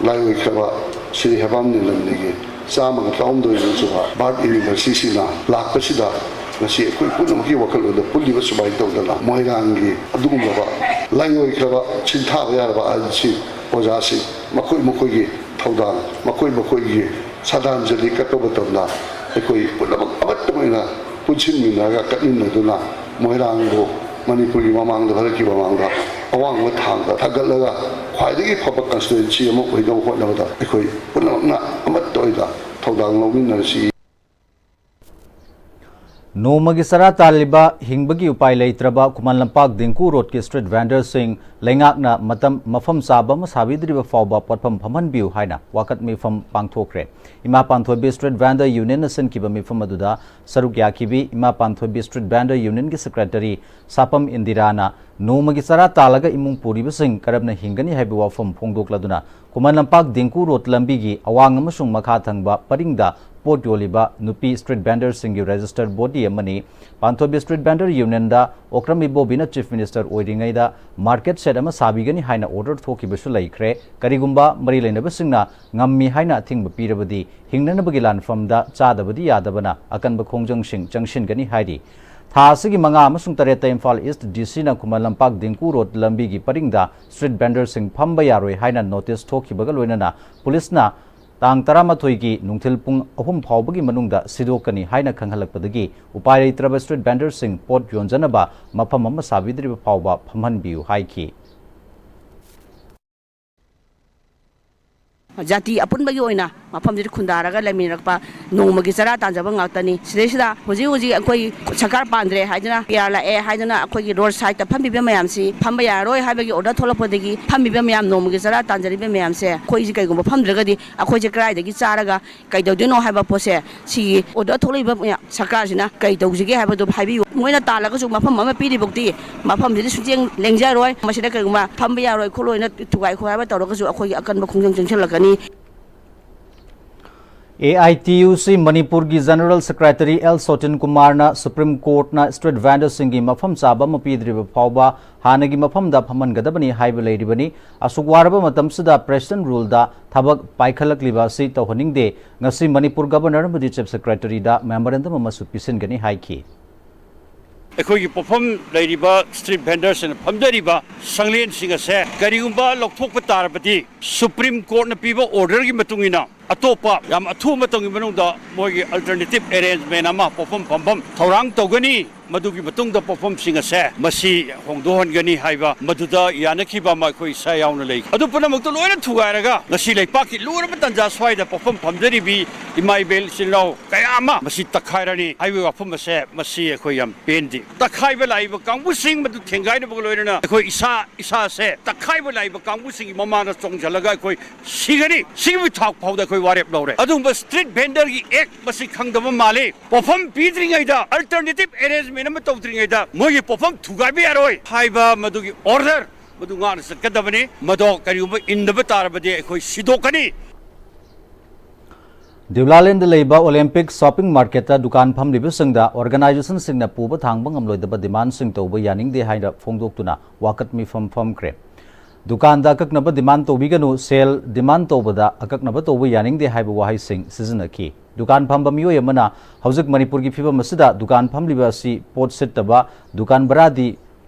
ꯂꯥꯏꯑꯣꯏꯈ꯭ꯔꯕ ꯁ꯭ꯔꯤ ꯍꯦꯕꯥꯝ ꯅꯤꯂꯝꯅꯤꯒꯤ ꯆꯥꯝꯃꯒ ꯇꯔꯥꯍꯨꯝꯗꯣꯏ ꯁꯨꯕ ꯕꯥꯔꯠ ꯑꯦꯅꯤꯚꯔꯁꯔꯤꯁꯤꯅ ꯂꯥꯛꯄꯁꯤꯗ ꯉꯁꯤ ꯑꯩꯈꯣꯏ ꯄꯨꯝꯅꯃꯛꯀꯤ ꯋꯥꯈꯜꯂꯣꯟꯗ ꯄꯨꯜꯂꯤꯕ ꯁꯨꯃꯥꯏꯅ ꯇꯧꯗꯅ ꯃꯣꯏꯔꯥꯡꯒꯤ ꯑꯗꯨꯒꯨꯝꯂꯕ ꯂꯥꯏꯑꯣꯏꯈ꯭ꯔꯕ ꯁꯤꯡꯊꯥꯕ ꯌꯥꯔꯕ ꯑꯍꯜꯁꯤꯡ, ꯑꯣꯖꯥꯁꯤꯡ, ꯃꯈꯣꯏ ꯃꯈꯣꯏꯒꯤ ꯊꯧꯗꯥꯡ, ꯃꯈꯣꯏ ꯃꯈꯣꯏꯒꯤ ꯁ꯭ꯔꯗꯥꯟꯖꯂꯤ ꯀꯠꯄ ꯃꯇꯝꯗ ꯑꯩꯈꯣꯏ ꯄꯨꯝꯅꯃꯛ ꯑꯃꯠꯇ ꯑꯣꯏꯅ ꯄꯨꯟꯁꯤꯟꯃꯤꯟꯅꯔꯒ ꯀꯠꯃꯤꯟꯅꯗꯨꯅ ꯃꯣꯏꯔꯥꯡꯕꯨ ꯃꯅꯤꯄꯨꯔꯒꯤ ꯃꯃꯥꯡꯗ, ꯚꯥꯔꯠꯀꯤ ꯃꯃꯥꯡꯗ ꯑꯋꯥꯡꯕ ꯊꯥꯛꯇ ꯊꯥꯡꯒꯠꯂꯒ ꯈ꯭ꯋꯥꯏꯗꯒꯤ ꯐꯕ ꯀꯟꯁꯇꯤꯇ꯭ꯋꯦꯟꯁꯤ ꯑꯃ ꯑꯣꯏꯅꯕ ꯍꯣꯠꯅꯕꯗ ꯑꯩꯈꯣꯏ ꯄꯨꯝꯅꯃꯛꯅ ꯑꯃꯠꯇ ꯑꯣꯏꯅ ꯊꯧꯗꯥꯡ ꯂꯧꯃꯤꯟꯅꯔꯁꯤ꯫ ꯅꯣꯡꯃꯒꯤ ꯆꯔꯥ ꯇꯥꯜꯂꯤꯕ, ꯍꯤꯡꯕꯒꯤ ꯎꯄꯥꯏ ꯂꯩꯇ꯭ꯔꯕ ꯈꯨꯃꯟ ꯂꯝꯄꯥꯛ ꯗꯤꯡꯀꯨ ꯔꯣꯗꯀꯤ ꯁ꯭ꯇ꯭ꯔꯤꯠ ꯚꯦꯟꯗꯔꯁꯤꯡ ꯂꯩꯉꯥꯛꯅ ꯃꯇꯝ, ꯃꯐꯝ ꯆꯥꯕ ꯑꯃ ꯁꯥꯕꯤꯗ꯭ꯔꯤꯕ ꯐꯥꯎꯕ ꯄꯣꯠꯐꯝ ꯐꯝꯍꯟꯕꯤꯌꯨ ꯍꯥꯏꯅ ꯋꯥꯀꯠ ꯃꯤꯐꯝ ꯄꯥꯡꯊꯣꯛꯈ꯭ꯔꯦ꯫ ꯏꯃꯥ ꯄꯥꯟꯊꯣꯏꯕꯤ ꯁ꯭ꯇ꯭ꯔꯤꯠ ꯚꯦꯟꯗꯔ ꯌꯨꯅꯤꯌꯟꯅ ꯁꯤꯟꯈꯤꯕ ꯃꯤꯐꯝ ꯑꯗꯨꯗ ꯁꯔꯨꯛ ꯌꯥꯈꯤꯕꯤ ꯏꯃꯥ ꯄꯥꯟꯊꯣꯏꯕꯤ ꯁ꯭ꯇ꯭ꯔꯤꯠ ꯚꯦꯟꯗꯔ ꯌꯨꯅꯤꯌꯟꯒꯤ ꯁꯦꯀ꯭ꯔꯦꯇꯔꯤ ꯁꯥꯄꯝ ꯏꯟꯗꯤꯔꯥꯅ ꯅꯣꯡꯃꯒꯤ ꯆꯔꯥ ꯇꯥꯜꯂꯒ ꯏꯃꯨꯡ ꯄꯨꯔꯤꯕꯁꯤꯡ ꯀꯔꯝꯅ ꯍꯤꯡꯒꯅꯤ ꯍꯥꯏꯕ ꯋꯥꯐꯝ ꯐꯣꯡꯗꯣꯛꯂꯗꯨꯅ ꯈꯨꯃꯟ ꯂꯝꯄꯥꯛ ꯗꯤꯡꯀꯨ ꯔꯣꯗ ꯂꯝꯕꯤꯒꯤ ꯑꯋꯥꯡ ꯑꯃꯁꯨꯡ ꯃꯈꯥ ꯊꯪꯕ ꯄꯔꯤꯡꯗ ꯄꯣꯠ ꯌꯣꯜꯂꯤꯕ ꯅꯨꯄꯤ ꯁ꯭ꯇ꯭ꯔꯤꯠ ꯚꯦꯟꯗꯔꯁꯤꯡꯒꯤ ꯔꯦꯖꯤꯁꯇꯔ ꯕꯣꯗꯤ ꯑꯃꯅꯤ꯫ ꯄꯥꯟꯊꯣꯏꯕꯤ ꯁ꯭ꯇ꯭ꯔꯤꯠ ꯚꯦꯟꯗꯔ ꯌꯨꯅꯤꯌꯟꯗ ꯑꯣꯀ꯭ꯔꯝ ꯏꯕꯣꯕꯤꯅ ꯆꯤꯐ ꯃꯤꯅꯤꯁꯇꯔ ꯑꯣꯏꯔꯤꯉꯩꯗ ꯃꯥꯔꯀꯦꯠ ꯁꯦꯠ ꯑꯃ ꯁꯥꯕꯤꯒꯅꯤ ꯍꯥꯏꯅ ꯑꯣꯔꯗꯔ ꯊꯣꯛꯈꯤꯕꯁꯨ ꯂꯩꯈ꯭ꯔꯦ꯫ ꯀꯔꯤꯒꯨꯝꯕ ꯃꯔꯤ ꯂꯩꯅꯕꯁꯤꯡꯅ ꯉꯝꯃꯤ ꯍꯥꯏꯅ ꯑꯊꯤꯡꯕ ꯄꯤꯔꯕꯗꯤ ꯍꯤꯡꯅꯅꯕꯒꯤ ꯂꯥꯟꯐꯝꯗ ꯆꯥꯗꯕꯗꯤ ꯌꯥꯗꯕꯅ ꯑꯀꯟꯕ ꯈꯣꯡꯖꯪꯁꯤꯡ ꯆꯪꯁꯤꯟꯒꯅꯤ ꯍꯥꯏꯔꯤ꯫ ꯊꯥ ꯑꯁꯤꯒꯤ ꯃꯉꯥ ꯑꯃꯁꯨꯡ ꯇꯔꯦꯠꯇ ꯏꯝꯐꯥꯜ ꯏꯁ꯭ꯠ ꯗꯤ ꯁꯤꯅ ꯈꯨꯃꯟ ꯂꯝꯄꯥꯛ ꯗꯤꯡꯀꯨ ꯔꯣꯗ ꯂꯝꯕꯤꯒꯤ ꯄꯔꯤꯡꯗ ꯁ꯭ꯇ꯭ꯔꯤꯠ ꯚꯦꯟꯗꯔꯁꯤꯡ ꯐꯝꯕ ꯌꯥꯔꯣꯏ ꯍꯥꯏꯅ ꯅꯣꯇꯤꯁ ꯊꯣꯛꯈꯤꯕꯒ ꯂꯣꯏꯅꯅ ꯄꯨꯂꯤꯁꯅ ꯇꯥꯡ ꯇꯔꯥꯃꯥꯊꯣꯏꯒꯤ ꯅꯨꯡꯊꯤꯜ ꯄꯨꯡ ꯑꯍꯨꯝ ꯐꯥꯎꯕꯒꯤ ꯃꯅꯨꯡꯗ ꯁꯤꯗꯣꯛꯀꯅꯤ ꯍꯥꯏꯅ ꯈꯪꯍꯜꯂꯛꯄꯗꯒꯤ ꯎꯄꯥꯏ ꯂꯩꯇ꯭ꯔꯕ ꯁ꯭ꯇ꯭ꯔꯤꯠ ꯚꯦꯟꯗꯔꯁꯤꯡ ꯄꯣꯠ ꯌꯣꯟꯖꯅꯕ ꯃꯐꯝ ꯑꯃ ꯁꯥꯕꯤꯗ꯭ꯔꯤꯕ ꯐꯥꯎꯕ ꯐꯝꯍꯟꯕꯤꯌꯨ ꯍꯥꯏꯈꯤ꯫ ꯖꯥꯇꯤ ꯑꯄꯨꯟꯕꯒꯤ ꯑꯣꯏꯅ ꯃꯐꯝꯁꯤꯗ ꯈꯨꯟꯗꯥꯔꯒ ꯂꯩꯃꯤꯟꯅꯔꯛꯄ ꯅꯣꯡꯃꯒꯤ ꯆꯔꯥ ꯇꯥꯟꯖꯕ ꯉꯥꯛꯇꯅꯤ꯫ ꯁꯤꯗꯩꯁꯤꯗ ꯍꯧꯖꯤꯛ ꯍꯧꯖꯤꯛ ꯑꯩꯈꯣꯏ ꯁꯔꯀꯥꯔ ꯄꯥꯟꯗ꯭ꯔꯦ ꯍꯥꯏꯗꯅ, ꯄꯤ ꯑꯥꯔ ꯂꯥꯛꯑꯦ ꯍꯥꯏꯗꯅ ꯑꯩꯈꯣꯏꯒꯤ ꯔꯣꯗ ꯁꯥꯏꯗꯇ ꯐꯝꯃꯤꯕ ꯃꯌꯥꯝꯁꯤ ꯐꯝꯕ ꯌꯥꯔꯔꯣꯏ ꯍꯥꯏꯕꯒꯤ ꯑꯣꯔꯗꯔ ꯊꯣꯛꯂꯛꯄꯗꯒꯤ ꯐꯝꯃꯤꯕ ꯃꯌꯥꯝ, ꯅꯣꯡꯃꯒꯤ ꯆꯔꯥ ꯇꯥꯟꯖꯔꯤꯕ ꯃꯌꯥꯝꯁꯦ ꯑꯩꯈꯣꯏꯁꯤ ꯀꯩꯒꯨꯝꯕ ꯐꯝꯗ꯭ꯔꯒꯗꯤ ꯑꯩꯈꯣꯏꯁꯦ ꯀꯗꯥꯏꯗꯒꯤ ꯆꯥꯔꯒ ꯀꯩꯗꯧꯗꯣꯏꯅꯣ ꯍꯥꯏꯕ ꯄꯣꯠꯁꯦ, ꯁꯤꯒꯤ ꯑꯣꯔꯗꯔ ꯊꯣꯛꯂꯛꯏꯕ ꯃꯌꯥꯝ ꯁꯔꯀꯥꯔꯁꯤꯅ ꯀꯩ ꯇꯧꯁꯤꯒꯦ ꯍꯥꯏꯕꯗꯨ ꯍꯥꯏꯕꯤꯌꯨ꯫ ꯃꯣꯏꯅ ꯇꯥꯜꯂꯒꯁꯨ ꯃꯐꯝ ꯑꯃ ꯄꯤꯔꯤꯐꯥꯎꯗꯤ ꯃꯐꯝꯁꯤꯗ ꯁꯨꯡꯆꯦꯡ ꯂꯦꯡꯖꯔꯣꯏ꯫ ꯃꯁꯤꯗ ꯀꯩꯒꯨꯝꯕ ꯐꯝꯕ ꯌꯥꯔꯣꯏ ꯈꯣꯠꯂꯣꯏꯅ ꯊꯨꯒꯥꯏ ꯈꯣꯒꯥꯏꯕ ꯇꯧꯔꯒꯁꯨ ꯑꯩꯈꯣꯏꯒꯤ ꯑꯀꯟꯕ ꯈꯣꯡꯖꯪ ꯆꯪꯁꯤꯜꯂꯛꯀꯅꯤ꯫ ꯑꯦ ꯑꯥꯏ ꯇꯤ ꯌꯨ ꯁꯤ ꯃꯅꯤꯄꯨꯔꯒꯤ ꯖꯦꯅꯔꯦꯜ ꯁꯦꯀ꯭ꯔꯦꯇꯔꯤ ꯑꯦꯜ ꯁꯣꯇꯤꯟ ꯀꯨꯃꯥꯔꯅ ꯁꯨꯄ꯭ꯔꯤꯝ ꯀꯣꯔꯠꯅ ꯁ꯭ꯇ꯭ꯔꯤꯠ ꯚꯦꯟꯗꯔꯁꯤꯡꯒꯤ ꯃꯐꯝ ꯆꯥꯕ ꯑꯃ ꯄꯤꯗ꯭ꯔꯤꯕ ꯐꯥꯎꯕ ꯍꯥꯟꯅꯒꯤ ꯃꯐꯝꯗ ꯐꯝꯍꯟꯒꯗꯕꯅꯤ ꯍꯥꯏꯕ ꯂꯩꯔꯤꯕꯅꯤ꯫ ꯑꯁꯨꯛ ꯋꯥꯔꯕ ꯃꯇꯝꯁꯤꯗ ꯄ꯭ꯔꯦꯁꯤꯗꯦꯟꯠ ꯔꯨꯜꯗ ꯊꯕꯛ ꯄꯥꯏꯈꯠꯂꯛꯂꯤꯕ ꯑꯁꯤ ꯇꯧꯍꯟꯅꯤꯡꯗꯦ꯫ ꯉꯁꯤ ꯃꯅꯤꯄꯨꯔ ꯒꯕꯔꯅꯔ ꯑꯃꯗꯤ ꯆꯤꯐ ꯁꯦꯀ꯭ꯔꯦꯇꯔꯤꯗ ꯃꯦꯃꯣꯔꯦꯟꯗꯝ ꯑꯃꯁꯨ ꯄꯤꯁꯤꯟꯒꯅꯤ ꯍꯥꯏꯈꯤ꯫ ꯑꯩꯈꯣꯏꯒꯤ ꯄꯣꯠꯐꯝ ꯂꯩꯔꯤꯕ ꯁ꯭ꯇ꯭ꯔꯤꯠ ꯚꯦꯟꯗꯔꯁꯤꯡꯅ ꯐꯝꯖꯔꯤꯕ ꯁꯪꯂꯦꯟꯁꯤꯡ ꯑꯁꯦ ꯀꯔꯤꯒꯨꯝꯕ ꯂꯧꯊꯣꯛꯄ ꯇꯥꯔꯕꯗꯤ ꯁꯨꯄ꯭ꯔꯤꯝ ꯀꯣꯔꯠꯅ ꯄꯤꯕ ꯑꯣꯔꯗꯔꯒꯤ ꯃꯇꯨꯡ ꯏꯟꯅ ꯑꯇꯣꯞꯄ ꯌꯥꯝ ꯑꯊꯨꯕ ꯃꯇꯝꯒꯤ ꯃꯅꯨꯡꯗ ꯃꯣꯏꯒꯤ ꯑꯜꯇꯔꯅꯦꯇꯤꯚ ꯑꯦꯔꯦꯟꯖꯃꯦꯟ ꯑꯃ ꯄꯣꯠꯐꯝ ꯐꯝꯐꯝ ꯊꯧꯔꯥꯡ ꯇꯧꯒꯅꯤ꯫ ꯃꯗꯨꯒꯤ ꯃꯇꯨꯡꯗ ꯄꯣꯠꯐꯝꯁꯤꯡ ꯑꯁꯦ ꯃꯁꯤ ꯍꯣꯡꯗꯣꯛꯍꯟꯒꯅꯤ ꯍꯥꯏꯕ ꯃꯗꯨꯗ ꯌꯥꯅꯈꯤꯕ ꯑꯃ ꯑꯩꯈꯣꯏ ꯏꯁꯥ ꯌꯥꯎꯅ ꯂꯩ꯫ ꯑꯗꯨ ꯄꯨꯝꯅꯃꯛꯇꯨ ꯂꯣꯏꯅ ꯊꯨꯒꯥꯏꯔꯒ ꯉꯁꯤ ꯂꯩꯄꯥꯛꯀꯤ ꯂꯨꯔꯕ ꯇꯟꯖꯥ ꯁ꯭ꯋꯥꯏꯗ ꯄꯣꯠꯐꯝ ꯐꯝꯖꯔꯤꯕꯤ ꯏꯃꯥ ꯏꯕꯦꯜ ꯏꯆꯤꯜ ꯏꯅꯥꯎ ꯀꯌꯥ ꯑꯃ ꯃꯁꯤ ꯇꯛꯈꯥꯏꯔꯅꯤ ꯍꯥꯏꯕꯒꯤ ꯋꯥꯐꯝ ꯑꯁꯦ ꯃꯁꯤ ꯑꯩꯈꯣꯏ ꯌꯥꯝ ꯄꯦꯟꯗꯦ꯫ ꯇꯛꯈꯥꯏꯕ ꯂꯥꯛꯏꯕ ꯀꯥꯡꯕꯨꯁꯤꯡ ꯃꯗꯨ ꯊꯦꯡꯒꯥꯏꯅꯕꯒ ꯂꯣꯏꯅꯅ ꯑꯩꯈꯣꯏ ꯏꯁꯥ ꯏꯁꯥꯁꯦ ꯇꯛꯈꯥꯏꯕ ꯂꯥꯛꯏꯕ ꯀꯥꯡꯕꯨꯁꯤꯡꯒꯤ ꯃꯃꯥꯡꯗ ꯆꯣꯡꯁꯤꯜꯂꯒ ꯑꯩꯈꯣꯏ ꯁꯤꯒꯅꯤ꯫ ꯁꯤꯒꯤ ꯊꯥꯛ ꯐꯥꯎꯗ ꯑꯩꯈꯣꯏ ꯋꯥꯔꯦꯞ ꯂꯧꯔꯦ꯫ ꯑꯗꯨꯒꯨꯝꯕ ꯁ꯭ꯇ꯭ꯔꯤꯠ ꯚꯦꯟꯗꯔꯒꯤ ꯑꯦꯛ ꯃꯁꯤ ꯈꯪꯗꯕ ꯃꯥꯜꯂꯤ꯫ ꯄꯣꯠꯐꯝ ꯄꯤꯗ꯭ꯔꯤꯉꯩꯗ, ꯑꯜꯇꯔꯅꯦꯇꯤꯚ ꯑꯦꯔꯦꯟꯖꯃꯦꯟ ꯑꯃ ꯇꯧꯗ꯭ꯔꯤꯉꯩꯗ ꯃꯣꯏꯒꯤ ꯄꯣꯠꯐꯝ ꯊꯨꯒꯥꯏꯕ ꯌꯥꯔꯣꯏ ꯍꯥꯏꯕ ꯃꯗꯨꯒꯤ ꯑꯣꯔꯗꯔ ꯃꯗꯨ ꯉꯥꯛꯅ ꯆꯠꯀꯗꯕꯅꯤ꯫ ꯃꯗꯣ ꯀꯔꯤꯒꯨꯝꯕ ꯏꯟꯗꯕ ꯇꯥꯔꯕꯗꯤ ꯑꯩꯈꯣꯏ ꯁꯤꯗꯣꯛꯀꯅꯤ꯫ ꯗꯤꯎꯂꯥꯂꯦꯟꯗ ꯂꯩꯕ ꯑꯣꯂꯦꯝꯄꯤꯛ ꯁꯣꯞꯄꯤꯡ ꯃꯥꯔꯀꯦꯠꯇ ꯗꯨꯀꯥꯟ ꯐꯝꯂꯤꯕꯁꯤꯡꯗ ꯑꯣꯔꯒꯅꯥꯏꯖꯦꯁꯟꯁꯤꯡꯅ ꯄꯨꯕ ꯊꯥꯡꯕ ꯉꯝꯂꯣꯏꯗꯕ ꯗꯤꯃꯥꯟꯁꯤꯡ ꯇꯧꯕ ꯌꯥꯅꯤꯡꯗꯦ ꯍꯥꯏꯅ ꯐꯣꯡꯗꯣꯛꯇꯨꯅ ꯋꯥꯀꯠ ꯃꯤꯐꯝ ꯐꯝꯈ꯭ꯔꯦ꯫ ꯗꯨꯀꯥꯟꯗ ꯑꯀꯛꯅꯕ ꯗꯤꯃꯥꯟ ꯇꯧꯕꯤꯒꯅꯨ, ꯁꯦꯜ ꯗꯤꯃꯥꯟ ꯇꯧꯕꯗ ꯑꯀꯛꯅꯕ ꯇꯧꯕ ꯌꯥꯅꯤꯡꯗꯦ ꯍꯥꯏꯕ ꯋꯥꯍꯩꯁꯤꯡ ꯁꯤꯖꯤꯟꯅꯈꯤ꯫ ꯗꯨꯀꯥꯟ ꯐꯝꯕ ꯃꯤꯑꯣꯏ ꯑꯃꯅ ꯍꯧꯖꯤꯛ ꯃꯅꯤꯄꯨꯔꯒꯤ ꯐꯤꯕꯝ ꯑꯁꯤꯗ ꯗꯨꯀꯥꯟ ꯐꯝꯂꯤꯕ ꯑꯁꯤ ꯄꯣꯠ ꯁꯤꯠꯇꯕ, ꯗꯨꯀꯥꯟ ꯚꯔꯥꯗꯤ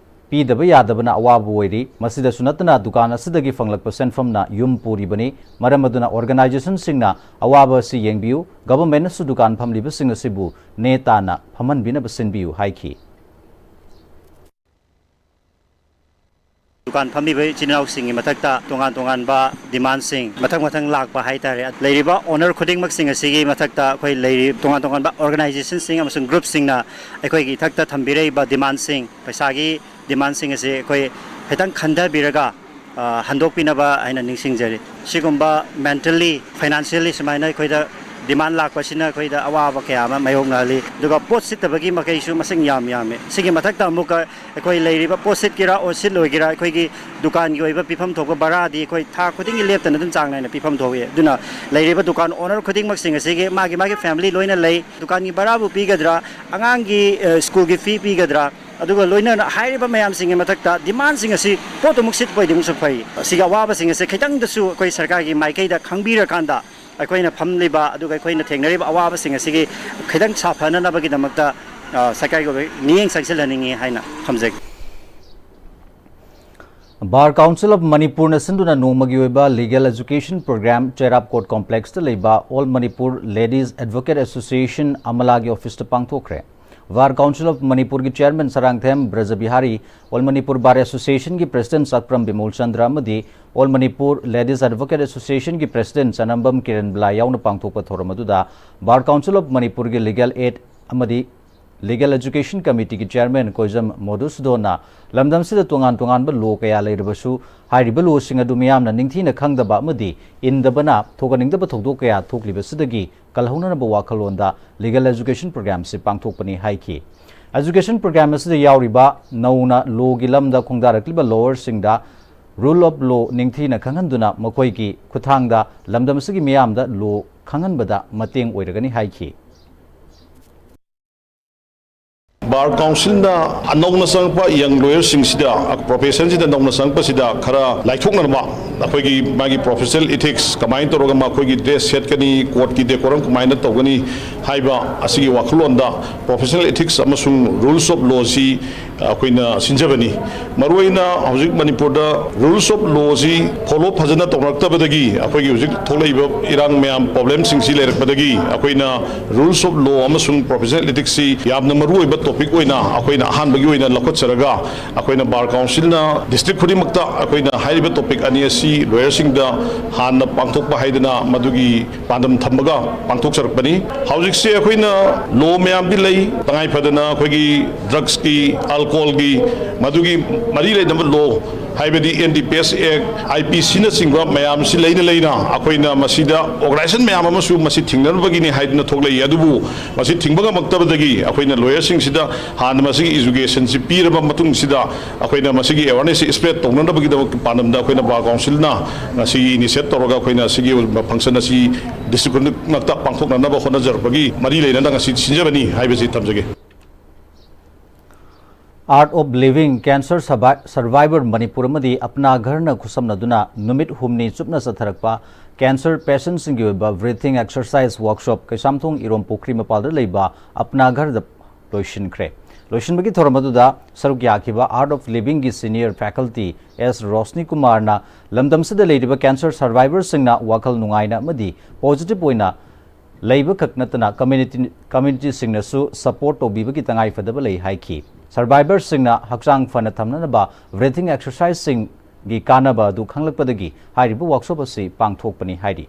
ꯄꯤꯗꯕ ꯌꯥꯗꯕꯅ ꯑꯋꯥꯕ ꯑꯣꯏꯔꯤ꯫ ꯃꯁꯤꯗꯁꯨ ꯅꯠꯇꯅ ꯗꯨꯀꯥꯟ ꯑꯁꯤꯗꯒꯤ ꯐꯪꯂꯛꯄ ꯁꯦꯟꯐꯝꯅ ꯌꯨꯝ ꯄꯨꯔꯤꯕꯅꯤ꯫ ꯃꯔꯝ ꯑꯗꯨꯅ ꯑꯣꯔꯒꯅꯥꯏꯖꯦꯁꯟꯁꯤꯡꯅ ꯑꯋꯥꯕ ꯑꯁꯤ ꯌꯦꯡꯕꯤꯌꯨ, ꯒꯚꯔꯟꯃꯦꯟꯠꯅꯁꯨ ꯗꯨꯀꯥꯟ ꯐꯝꯂꯤꯕꯁꯤꯡ ꯑꯁꯤꯕꯨ ꯅꯦ ꯇꯥꯅ ꯐꯝꯍꯟꯕꯤꯅꯕ ꯁꯤꯟꯕꯤꯌꯨ ꯍꯥꯏꯈꯤ꯫ ꯗꯨꯀꯥꯟ ꯐꯝꯂꯤꯕ ꯏꯆꯤꯟ ꯏꯅꯥꯎꯁꯤꯡꯒꯤ ꯃꯊꯛꯇ ꯇꯣꯉꯥꯟ ꯇꯣꯉꯥꯟꯕ ꯗꯤꯃꯥꯟꯁꯤꯡ ꯃꯊꯪ ꯃꯊꯪ ꯂꯥꯛꯄ ꯍꯥꯏꯇꯥꯔꯦ꯫ ꯂꯩꯔꯤꯕ ꯑꯣꯅꯔ ꯈꯨꯗꯤꯡꯃꯛꯁꯤꯡ ꯑꯁꯤꯒꯤ ꯃꯊꯛꯇ ꯑꯩꯈꯣꯏ ꯂꯩꯔꯤ ꯇꯣꯉꯥꯟ ꯇꯣꯉꯥꯟꯕ ꯑꯣꯔꯒꯅꯥꯏꯖꯦꯁꯟꯁꯤꯡ ꯑꯃꯁꯨꯡ ꯒ꯭ꯔꯨꯞꯁꯤꯡꯅ ꯑꯩꯈꯣꯏꯒꯤ ꯏꯊꯛꯇ ꯊꯝꯕꯤꯔꯛꯏꯕ ꯗꯤꯃꯥꯟꯁꯤꯡ, ꯄꯩꯁꯥꯒꯤ ꯗꯤꯃꯥꯟꯁꯤꯡ ꯑꯁꯤ ꯑꯩꯈꯣꯏ ꯈꯤꯇꯪ ꯈꯟꯊꯕꯤꯔꯒ, ꯑ, ꯍꯟꯗꯣꯛꯄꯤꯅꯕ ꯍꯥꯏꯅ ꯅꯤꯡꯁꯤꯡꯖꯔꯤ꯫ ꯁꯤꯒꯨꯝꯕ ꯃꯦꯟꯇꯦꯜꯂꯤ, ꯐꯥꯏꯅꯥꯟꯁꯤꯌꯦꯜꯂꯤ ꯁꯨꯃꯥꯏꯅ ꯑꯩꯈꯣꯏꯗ ꯗꯤꯃꯥꯟ ꯂꯥꯛꯄꯁꯤꯅ ꯑꯩꯈꯣꯏꯗ ꯑꯋꯥꯕ ꯀꯌꯥ ꯑꯃ ꯃꯥꯌꯣꯛꯅꯍꯜꯂꯤ꯫ ꯑꯗꯨꯒ ꯄꯣꯠ ꯁꯤꯠꯇꯕꯒꯤ ꯃꯀꯩꯁꯨ ꯃꯁꯤꯡ ꯌꯥꯝ ꯌꯥꯝꯃꯦ꯫ ꯁꯤꯒꯤ ꯃꯊꯛꯇ ꯑꯃꯨꯛꯀ ꯑꯩꯈꯣꯏ ꯂꯩꯔꯤꯕ ꯄꯣꯠ ꯁꯤꯠꯀꯦꯔꯥ, ꯑꯣ ꯁꯤꯠꯂꯣꯏꯒꯦꯔꯥ, ꯑꯩꯈꯣꯏꯒꯤ ꯗꯨꯀꯥꯟꯒꯤ ꯑꯣꯏꯕ ꯄꯤꯐꯝ ꯊꯣꯛꯄ ꯚꯔꯥꯗꯤ ꯑꯩꯈꯣꯏ ꯊꯥ ꯈꯨꯗꯤꯡꯒꯤ ꯂꯦꯞꯇꯅ ꯑꯗꯨꯝ ꯆꯥꯡ ꯅꯥꯏꯅ ꯄꯤꯐꯝ ꯊꯣꯛꯏ꯫ ꯑꯗꯨꯅ ꯂꯩꯔꯤꯕ ꯗꯨꯀꯥꯟ ꯑꯣꯅꯔ ꯈꯨꯗꯤꯡꯃꯛꯁꯤꯡ ꯑꯁꯤꯒꯤ ꯃꯥꯒꯤ ꯃꯥꯒꯤ ꯐꯦꯃꯤꯂꯤ ꯂꯣꯏꯅ ꯂꯩ꯫ ꯗꯨꯀꯥꯟꯒꯤ ꯚꯔꯥꯕꯨ ꯄꯤꯒꯗ꯭ꯔꯥ, ꯑꯉꯥꯡꯒꯤ, ꯑ, ꯁ꯭ꯀꯨꯜꯒꯤ ꯐꯤ ꯄꯤꯒꯗ꯭ꯔꯥ, ꯑꯗꯨꯒ ꯂꯣꯏꯅꯅ ꯍꯥꯏꯔꯤꯕ ꯃꯌꯥꯝꯁꯤꯡꯒꯤ ꯃꯊꯛꯇ ꯗꯤꯃꯥꯟꯁꯤꯡ ꯑꯁꯤ ꯄꯣꯠꯇꯨꯃꯨꯛ ꯁꯤꯠꯄ ꯑꯣꯏꯗꯤ ꯑꯃꯨꯛꯁꯨ ꯐꯩ꯫ ꯑꯁꯤꯒꯤ ꯑꯋꯥꯕꯁꯤꯡ ꯑꯁꯦ ꯈꯤꯇꯪꯗꯁꯨ ꯑꯩꯈꯣꯏ ꯁꯔꯀꯥꯔꯒꯤ ꯃꯥꯏꯀꯩꯗ ꯈꯪꯕꯤꯔꯀꯥꯟꯗ ꯑꯩꯈꯣꯏꯅ ꯐꯝꯂꯤꯕ ꯑꯗꯨꯒ ꯑꯩꯈꯣꯏꯅ ꯊꯦꯡꯅꯔꯤꯕ ꯑꯋꯥꯕꯁꯤꯡ ꯑꯁꯤꯒꯤ ꯈꯤꯇꯪ ꯁꯥꯐꯅꯅꯕꯒꯤꯗꯃꯛꯇ, ꯑ, ꯁꯔꯀꯥꯔꯒꯤ ꯑꯣꯏꯕ ꯃꯤꯠꯌꯦꯡ ꯆꯪꯁꯤꯜꯍꯟꯅꯤꯡꯉꯤ ꯍꯥꯏꯅ ꯊꯝꯖꯒꯦ꯫ ꯕꯥꯔ ꯀꯥꯎꯟꯁꯤꯜ ꯑꯣꯐ ꯃꯅꯤꯄꯨꯔꯅ ꯁꯤꯟꯗꯨꯅ ꯅꯣꯡꯃꯒꯤ ꯑꯣꯏꯕ ꯂꯤꯒꯦꯜ ꯑꯦꯖꯨꯀꯦꯁꯟ ꯄ꯭ꯔꯣꯒ꯭ꯔꯥꯝ ꯆꯩꯔꯥꯞꯀꯣꯠ ꯀꯣꯝꯄ꯭ꯂꯦꯛꯁꯇ ꯂꯩꯕ all Manipur ladies advocate association ꯑꯃꯂꯥꯒꯤ ꯑꯣꯐꯤꯁꯇ ꯄꯥꯡꯊꯣꯛꯈ꯭ꯔꯦ꯫ ꯕꯥꯔ ꯀꯥꯎꯟꯁꯤꯜ ꯑꯣꯐ ꯃꯅꯤꯄꯨꯔꯒꯤ chairman Sarangthem Brajabihari, all Manipur bar ꯑꯦꯁꯣꯁꯤꯌꯦꯁꯟꯒꯤ ꯄ꯭ꯔꯁꯤꯗꯦꯟꯠ ꯆꯥꯛꯄ꯭ꯔꯝ ꯕꯤꯃꯣꯜ ꯆꯟꯗ꯭ꯔ ꯑꯃꯗꯤ ꯑꯣꯜ ꯃꯅꯤꯄꯨꯔ ꯂꯦꯗꯤꯁ ꯑꯦꯗꯚꯣꯀꯦꯠ ꯑꯦꯁꯣꯁꯤꯌꯦꯁꯟꯒꯤ ꯄ꯭ꯔꯁꯤꯗꯦꯟꯠ ꯆꯅꯝꯕꯝ ꯀꯤꯔꯟ ꯕꯂꯥ ꯌꯥꯎꯅ ꯄꯥꯡꯊꯣꯛꯄ ꯊꯧꯔꯝ ꯑꯗꯨꯗ ꯕꯥꯔ ꯀꯥꯎꯟꯁꯤꯜ ꯑꯣꯐ ꯃꯅꯤꯄꯨꯔꯒꯤ ꯂꯤꯒꯦꯜ ꯑꯦꯗ ꯑꯃꯗꯤ ꯂꯤꯒꯦꯜ ꯑꯦꯖꯨꯀꯦꯁꯟ ꯀꯃꯤꯇꯤꯒꯤ ꯆꯦꯌꯔꯃꯦꯟ ꯀꯣꯏꯖꯝ ꯃꯣꯙꯨꯁꯨꯗꯣꯟꯅ ꯂꯝꯗꯝꯁꯤꯗ ꯇꯣꯉꯥꯟ ꯇꯣꯉꯥꯟꯕ ꯂꯣ ꯀꯌꯥ ꯂꯩꯔꯕꯁꯨ, ꯍꯥꯏꯔꯤꯕ ꯂꯣꯁꯤꯡ ꯑꯗꯨ ꯃꯤꯌꯥꯝꯅ ꯅꯤꯡꯊꯤꯅ ꯈꯪꯗꯕ ꯑꯃꯗꯤ ꯏꯟꯗꯕꯅ ꯊꯣꯛꯍꯟꯅꯤꯡꯗꯕ ꯊꯧꯗꯣꯛ ꯀꯌꯥ ꯊꯣꯛꯂꯤꯕꯁꯤꯗꯒꯤ ꯀꯜꯍꯧꯅꯅꯕ ꯋꯥꯈꯜꯂꯣꯟꯗ ꯂꯤꯒꯦꯜ ꯑꯦꯖꯨꯀꯦꯁꯟ ꯄ꯭ꯔꯣꯒ꯭ꯔꯥꯝꯁꯤ ꯄꯥꯡꯊꯣꯛꯄꯅꯤ ꯍꯥꯏꯈꯤ꯫ ꯑꯦꯖꯨꯀꯦꯁꯟ ꯄ꯭ꯔꯣꯒ꯭ꯔꯥꯝ ꯑꯁꯤꯗ ꯌꯥꯎꯔꯤꯕ ꯅꯧꯅ ꯂꯣꯒꯤ ꯂꯝꯗ ꯈꯣꯡꯗꯥꯔꯛꯂꯤꯕ ꯂꯣꯌꯔꯁꯤꯡꯗ ꯔꯨꯜ ꯑꯣꯐ ꯂꯣ ꯅꯤꯡꯊꯤꯅ ꯈꯪꯍꯟꯗꯨꯅ ꯃꯈꯣꯏꯒꯤ ꯈꯨꯠꯊꯥꯡꯗ ꯂꯝꯗꯝ ꯑꯁꯤꯒꯤ ꯃꯤꯌꯥꯝꯗ ꯂꯣ ꯈꯪꯍꯟꯕꯗ ꯃꯇꯦꯡ ꯑꯣꯏꯔꯒꯅꯤ ꯍꯥꯏꯈꯤ꯫ ꯕꯥꯔ ꯀꯥꯎꯟꯁꯤꯜꯅ ꯑꯅꯧꯅ ꯆꯪꯉꯛꯄ ꯌꯪ ꯂꯣꯌꯔꯁꯤꯡꯁꯤꯗ, ꯄ꯭ꯔꯣꯐꯦꯁꯟꯁꯤꯗ ꯅꯧꯅ ꯆꯪꯉꯛꯄꯁꯤꯗ ꯈꯔ ꯂꯥꯏꯊꯣꯛꯅꯅꯕ ꯑꯩꯈꯣꯏꯒꯤ ꯃꯥꯒꯤ ꯄ꯭ꯔꯣꯐꯦꯁꯅꯦꯜ ꯏꯊꯤꯛꯁ ꯀꯃꯥꯏꯅ ꯇꯧꯔꯒ ꯃꯈꯣꯏꯒꯤ ꯗ꯭ꯔꯦꯁ ꯁꯦꯠꯀꯅꯤ, ꯀꯣꯔꯠꯀꯤ ꯗꯦꯀꯣꯔꯝ ꯀꯃꯥꯏꯅ ꯇꯧꯒꯅꯤ ꯍꯥꯏꯕ ꯑꯁꯤꯒꯤ ꯋꯥꯈꯜꯂꯣꯟꯗ ꯄ꯭ꯔꯣꯐꯦꯁꯅꯦꯜ ꯏꯊꯤꯛꯁ ꯑꯃꯁꯨꯡ ꯔꯨꯜꯁ ꯑꯣꯐ ꯂꯣꯁꯤ ꯑꯩꯈꯣꯏꯅ ꯁꯤꯟꯖꯕꯅꯤ꯫ ꯃꯔꯨꯑꯣꯏꯅ ꯍꯧꯖꯤꯛ ꯃꯅꯤꯄꯨꯔꯗ ꯔꯨꯜꯁ ꯑꯣꯐ ꯂꯣꯁꯤ ꯐꯣꯂꯣ ꯐꯖꯅ ꯇꯧꯅꯔꯛꯇꯕꯗꯒꯤ ꯑꯩꯈꯣꯏꯒꯤ ꯍꯧꯖꯤꯛ ꯊꯣꯛꯂꯛꯏꯕ ꯏꯔꯥꯡ ꯃꯌꯥꯝ, ꯄ꯭ꯔꯣꯕ꯭ꯂꯦꯝꯁꯤꯡꯁꯤ ꯂꯩꯔꯛꯄꯗꯒꯤ ꯑꯩꯈꯣꯏꯅ ꯔꯨꯜꯁ ꯑꯣꯐ ꯂꯣ ꯑꯃꯁꯨꯡ ꯄ꯭ꯔꯣꯐꯦꯁꯅꯦꯜ ꯏꯊꯤꯛꯁꯁꯤ ꯌꯥꯝꯅ ꯃꯔꯨꯑꯣꯏꯕ ꯇꯣꯄꯤꯛ ꯑꯣꯏꯅ ꯑꯩꯈꯣꯏꯅ ꯑꯍꯥꯟꯕꯒꯤ ꯑꯣꯏꯅ ꯂꯧꯈꯠꯆꯔꯒ, ꯑꯩꯈꯣꯏꯅ ꯕꯥꯔ ꯀꯥꯎꯟꯁꯤꯜꯅ ꯗꯤꯁꯇ꯭ꯔꯤꯛ ꯈꯨꯗꯤꯡꯃꯛꯇ ꯑꯩꯈꯣꯏꯅ ꯍꯥꯏꯔꯤꯕ ꯇꯣꯄꯤꯛ ꯑꯅꯤ ꯑꯁꯤ ꯂꯣꯌꯔꯁꯤꯡꯗ ꯍꯥꯟꯅ ꯄꯥꯡꯊꯣꯛꯄ ꯍꯥꯏꯗꯅ ꯃꯗꯨꯒꯤ ꯄꯥꯟꯗꯝ ꯊꯝꯃꯒ ꯄꯥꯡꯊꯣꯛꯆꯔꯛꯄꯅꯤ꯫ ꯍꯧꯖꯤꯛꯁꯦ ꯑꯩꯈꯣꯏꯅ ꯂꯣ ꯃꯌꯥꯝꯗꯤ ꯂꯩ, ꯇꯉꯥꯏ ꯐꯗꯅ ꯑꯩꯈꯣꯏꯒꯤ ꯗ꯭ꯔꯒꯁꯀꯤ, ꯑꯜꯀꯣꯍꯣꯜꯒꯤ, ꯃꯗꯨꯒꯤ ꯃꯔꯤ ꯂꯩꯅꯕ ꯂꯣ, ꯍꯥꯏꯕꯗꯤ N D P S act, I P ꯁꯤꯅꯆꯤꯡꯕ ꯃꯌꯥꯝꯁꯤ ꯂꯩꯅ ꯂꯩꯅ ꯑꯩꯈꯣꯏꯅ ꯃꯁꯤꯗ ꯑꯣꯔꯒꯅꯥꯏꯖꯦꯁꯟ ꯃꯌꯥꯝ ꯑꯃꯁꯨ ꯃꯁꯤ ꯊꯤꯡꯅꯅꯕꯒꯤꯅꯤ ꯍꯥꯏꯗꯨꯅ ꯊꯣꯛꯂꯛꯏ꯫ ꯑꯗꯨꯕꯨ ꯃꯁꯤ ꯊꯤꯡꯕ ꯉꯝꯃꯛꯇꯕꯗꯒꯤ ꯑꯩꯈꯣꯏꯅ ꯂꯣꯌꯔꯁꯤꯡꯁꯤꯗ ꯍꯥꯟꯅ ꯃꯁꯤꯒꯤ ꯏꯖꯨꯀꯦꯁꯟꯁꯤ ꯄꯤꯔꯕ ꯃꯇꯨꯡꯁꯤꯗ ꯑꯩꯈꯣꯏꯅ ꯃꯁꯤꯒꯤ ꯑꯦꯋꯥꯔꯅꯦꯁꯁꯤ ꯁ꯭ꯄ꯭ꯔꯦꯗ ꯇꯧꯅꯅꯕꯒꯤꯗꯃꯛ ꯄꯥꯟꯗꯝꯗ ꯑꯩꯈꯣꯏꯅ ꯕꯥꯔ ꯀꯥꯎꯟꯁꯤꯜꯅ ꯉꯁꯤ ꯏꯅꯤꯁꯤꯌꯦꯠ ꯇꯧꯔꯒ ꯑꯩꯈꯣꯏꯅ ꯁꯤꯒꯤ ꯑꯣꯏꯕ ꯐꯪꯁꯟ ꯑꯁꯤ ꯗꯤꯁꯇ꯭ꯔꯤꯛ ꯈꯨꯗꯤꯡꯃꯛꯇ ꯄꯥꯡꯊꯣꯛꯅꯅꯕ ꯍꯣꯠꯅꯖꯔꯛꯄꯒꯤ ꯃꯔꯤ ꯂꯩꯅꯅ ꯉꯁꯤ ꯁꯤꯟꯖꯕꯅꯤ ꯍꯥꯏꯕꯁꯤ ꯊꯝꯖꯒꯦ꯫ Art of Living, Cancer Survi- Survivor Manipur ꯑꯃꯗꯤ ꯑꯞꯅꯥ ꯘꯔꯅ ꯈꯨꯠꯁꯝꯅꯗꯨꯅ ꯅꯨꯃꯤꯠ ꯍꯨꯝꯅꯤ ꯆꯨꯞꯅ ꯆꯠꯊꯔꯛꯄ ꯀꯦꯟꯁꯔ ꯄꯦꯁꯦꯟꯠꯁꯤꯡꯒꯤ ꯑꯣꯏꯕ ꯕ꯭ꯔꯤꯊꯤꯡ ꯑꯦꯛꯁꯔꯁꯥꯏꯖ ꯋꯥꯔꯛꯁꯣꯞ ꯀꯩꯁꯥꯝꯊꯣꯡ ꯏꯔꯣꯝ ꯄꯨꯈ꯭ꯔꯤ ꯃꯄꯥꯜꯗ ꯂꯩꯕ ꯑꯞꯅꯥ ꯘꯔꯗ ꯂꯣꯏꯁꯤꯟꯈ꯭ꯔꯦ꯫ ꯂꯣꯏꯁꯤꯟꯕꯒꯤ ꯊꯧꯔꯝ ꯑꯗꯨꯗ ꯁꯔꯨꯛ ꯌꯥꯈꯤꯕ Art of Livingꯒꯤ senior faculty ꯑꯦꯁ ꯔꯣꯁꯅꯤ ꯀꯨꯃꯥꯔꯅ ꯂꯝꯗꯝꯁꯤꯗ ꯂꯩꯔꯤꯕ ꯀꯦꯟꯁꯔ ꯁꯔꯚꯥꯏꯚꯔꯁꯤꯡꯅ ꯋꯥꯈꯜ ꯅꯨꯡꯉꯥꯏꯅ ꯑꯃꯗꯤ ꯄꯣꯖꯤꯇꯤꯚ ꯑꯣꯏꯅ ꯂꯩꯕ ꯈꯛ ꯅꯠꯇꯅ ꯀꯝꯃ꯭ꯌꯨꯅꯤꯇꯤ ꯀꯝꯃ꯭ꯌꯨꯅꯤꯇꯤꯁꯤꯡꯅꯁꯨ ꯁꯄꯣꯔꯠ ꯇꯧꯕꯤꯕꯒꯤ ꯇꯉꯥꯏꯐꯗꯕ ꯂꯩ ꯍꯥꯏꯈꯤ꯫ ꯁꯔꯚꯥꯏꯚꯔꯁꯤꯡꯅ ꯍꯛꯆꯥꯡ ꯐꯅ ꯊꯝꯅꯅꯕ ꯕ꯭ꯔꯤꯊꯤꯡ ꯑꯦꯛꯁꯔꯁꯥꯏꯖꯁꯤꯡꯒꯤ ꯀꯥꯟꯅꯕ ꯑꯗꯨ ꯈꯪꯂꯛꯄꯗꯒꯤ ꯍꯥꯏꯔꯤꯕ ꯋꯥꯔꯛꯁꯣꯞ ꯑꯁꯤ ꯄꯥꯡꯊꯣꯛꯄꯅꯤ ꯍꯥꯏꯔꯤ꯫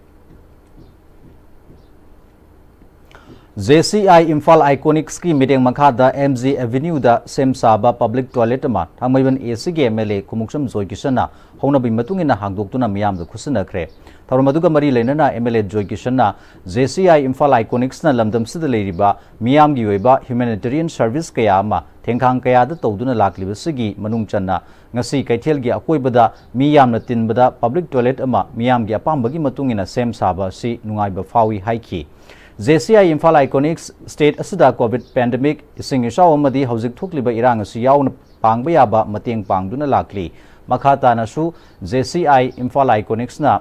ꯖꯦ ꯁꯤ ꯑꯥꯏ ꯏꯝꯐꯥꯜ ꯑꯥꯏꯀꯣꯅꯤꯛꯁꯀꯤ ꯃꯤꯠꯌꯦꯡ ꯃꯈꯥꯗ ꯑꯦꯝ ꯖꯤ ꯑꯦꯚꯦꯅ꯭ꯌꯨꯗ ꯁꯦꯝ ꯁꯥꯕ ꯄꯕ꯭ꯂꯤꯛ ꯇꯣꯏꯂꯦꯠ ꯑꯃ ꯊꯥꯡꯃꯩꯕꯟ ꯑꯦ ꯁꯤꯒꯤ ꯑꯦꯝ ꯑꯦꯜ ꯑꯦ ꯈꯨꯃꯨꯛꯁꯝ ꯖꯣꯏꯀꯤꯁꯟꯅ ꯍꯧꯅꯕꯤ ꯃꯇꯨꯡ ꯏꯟꯅ ꯍꯥꯡꯗꯣꯛꯇꯨꯅ ꯃꯤꯌꯥꯝꯗ ꯈꯨꯠꯁꯤꯟꯅꯈ꯭ꯔꯦ꯫ ꯊꯧꯔꯝ ꯑꯗꯨꯒ ꯃꯔꯤ ꯂꯩꯅꯅ ꯑꯦꯝ ꯑꯦꯜ ꯑꯦ ꯖꯣꯏꯀꯤꯁꯟꯅ ꯖꯦ ꯁꯤ ꯑꯥꯏ ꯏꯝꯐꯥꯜ ꯑꯥꯏꯀꯣꯅꯤꯛꯁꯅ ꯂꯝꯗꯝꯁꯤꯗ ꯂꯩꯔꯤꯕ ꯃꯤꯌꯥꯝꯒꯤ ꯑꯣꯏꯕ ꯍ꯭ꯌꯨꯃꯦꯅꯤꯇꯦꯔꯤꯌꯟ ꯁꯔꯚꯤꯁ ꯀꯌꯥ ꯑꯃ ꯊꯦꯡꯈꯥꯡ ꯀꯌꯥꯗ ꯇꯧꯗꯨꯅ ꯂꯥꯛꯂꯤꯕꯁꯤꯒꯤ ꯃꯅꯨꯡ ꯆꯟꯅ ꯉꯁꯤ ꯀꯩꯊꯦꯜꯒꯤ ꯑꯀꯣꯏꯕꯗ ꯃꯤ ꯌꯥꯝꯅ ꯇꯤꯟꯕꯗ ꯄꯕ꯭ꯂꯤꯛ ꯇꯣꯏꯂꯦꯠ ꯑꯃ ꯃꯤꯌꯥꯝꯒꯤ ꯑꯄꯥꯝꯕꯒꯤ ꯃꯇꯨꯡ ꯏꯟꯅ ꯁꯦꯝ ꯁꯥꯕ ꯑꯁꯤ ꯅꯨꯡꯉꯥꯏꯕ ꯐꯥꯎꯏ ꯍꯥꯏꯈꯤ꯫ J C I Imphal Iconics state ꯑꯁꯤꯗ ꯀꯣꯚꯤꯗ ꯄꯦꯟꯗꯦꯃꯤꯛ, ꯏꯁꯤꯡ ꯏꯆꯥꯎ ꯑꯃꯗꯤ ꯍꯧꯖꯤꯛ ꯊꯣꯛꯂꯤꯕ ꯏꯔꯥꯡ ꯑꯁꯤ ꯌꯥꯎꯅ ꯄꯥꯡꯕ ꯌꯥꯕ ꯃꯇꯦꯡ ꯄꯥꯡꯗꯨꯅ ꯂꯥꯛꯂꯤ꯫ ꯃꯈꯥ ꯇꯥꯅꯁꯨ J C I Imphal ꯑꯥꯏꯀꯣꯅꯤꯛꯁꯅ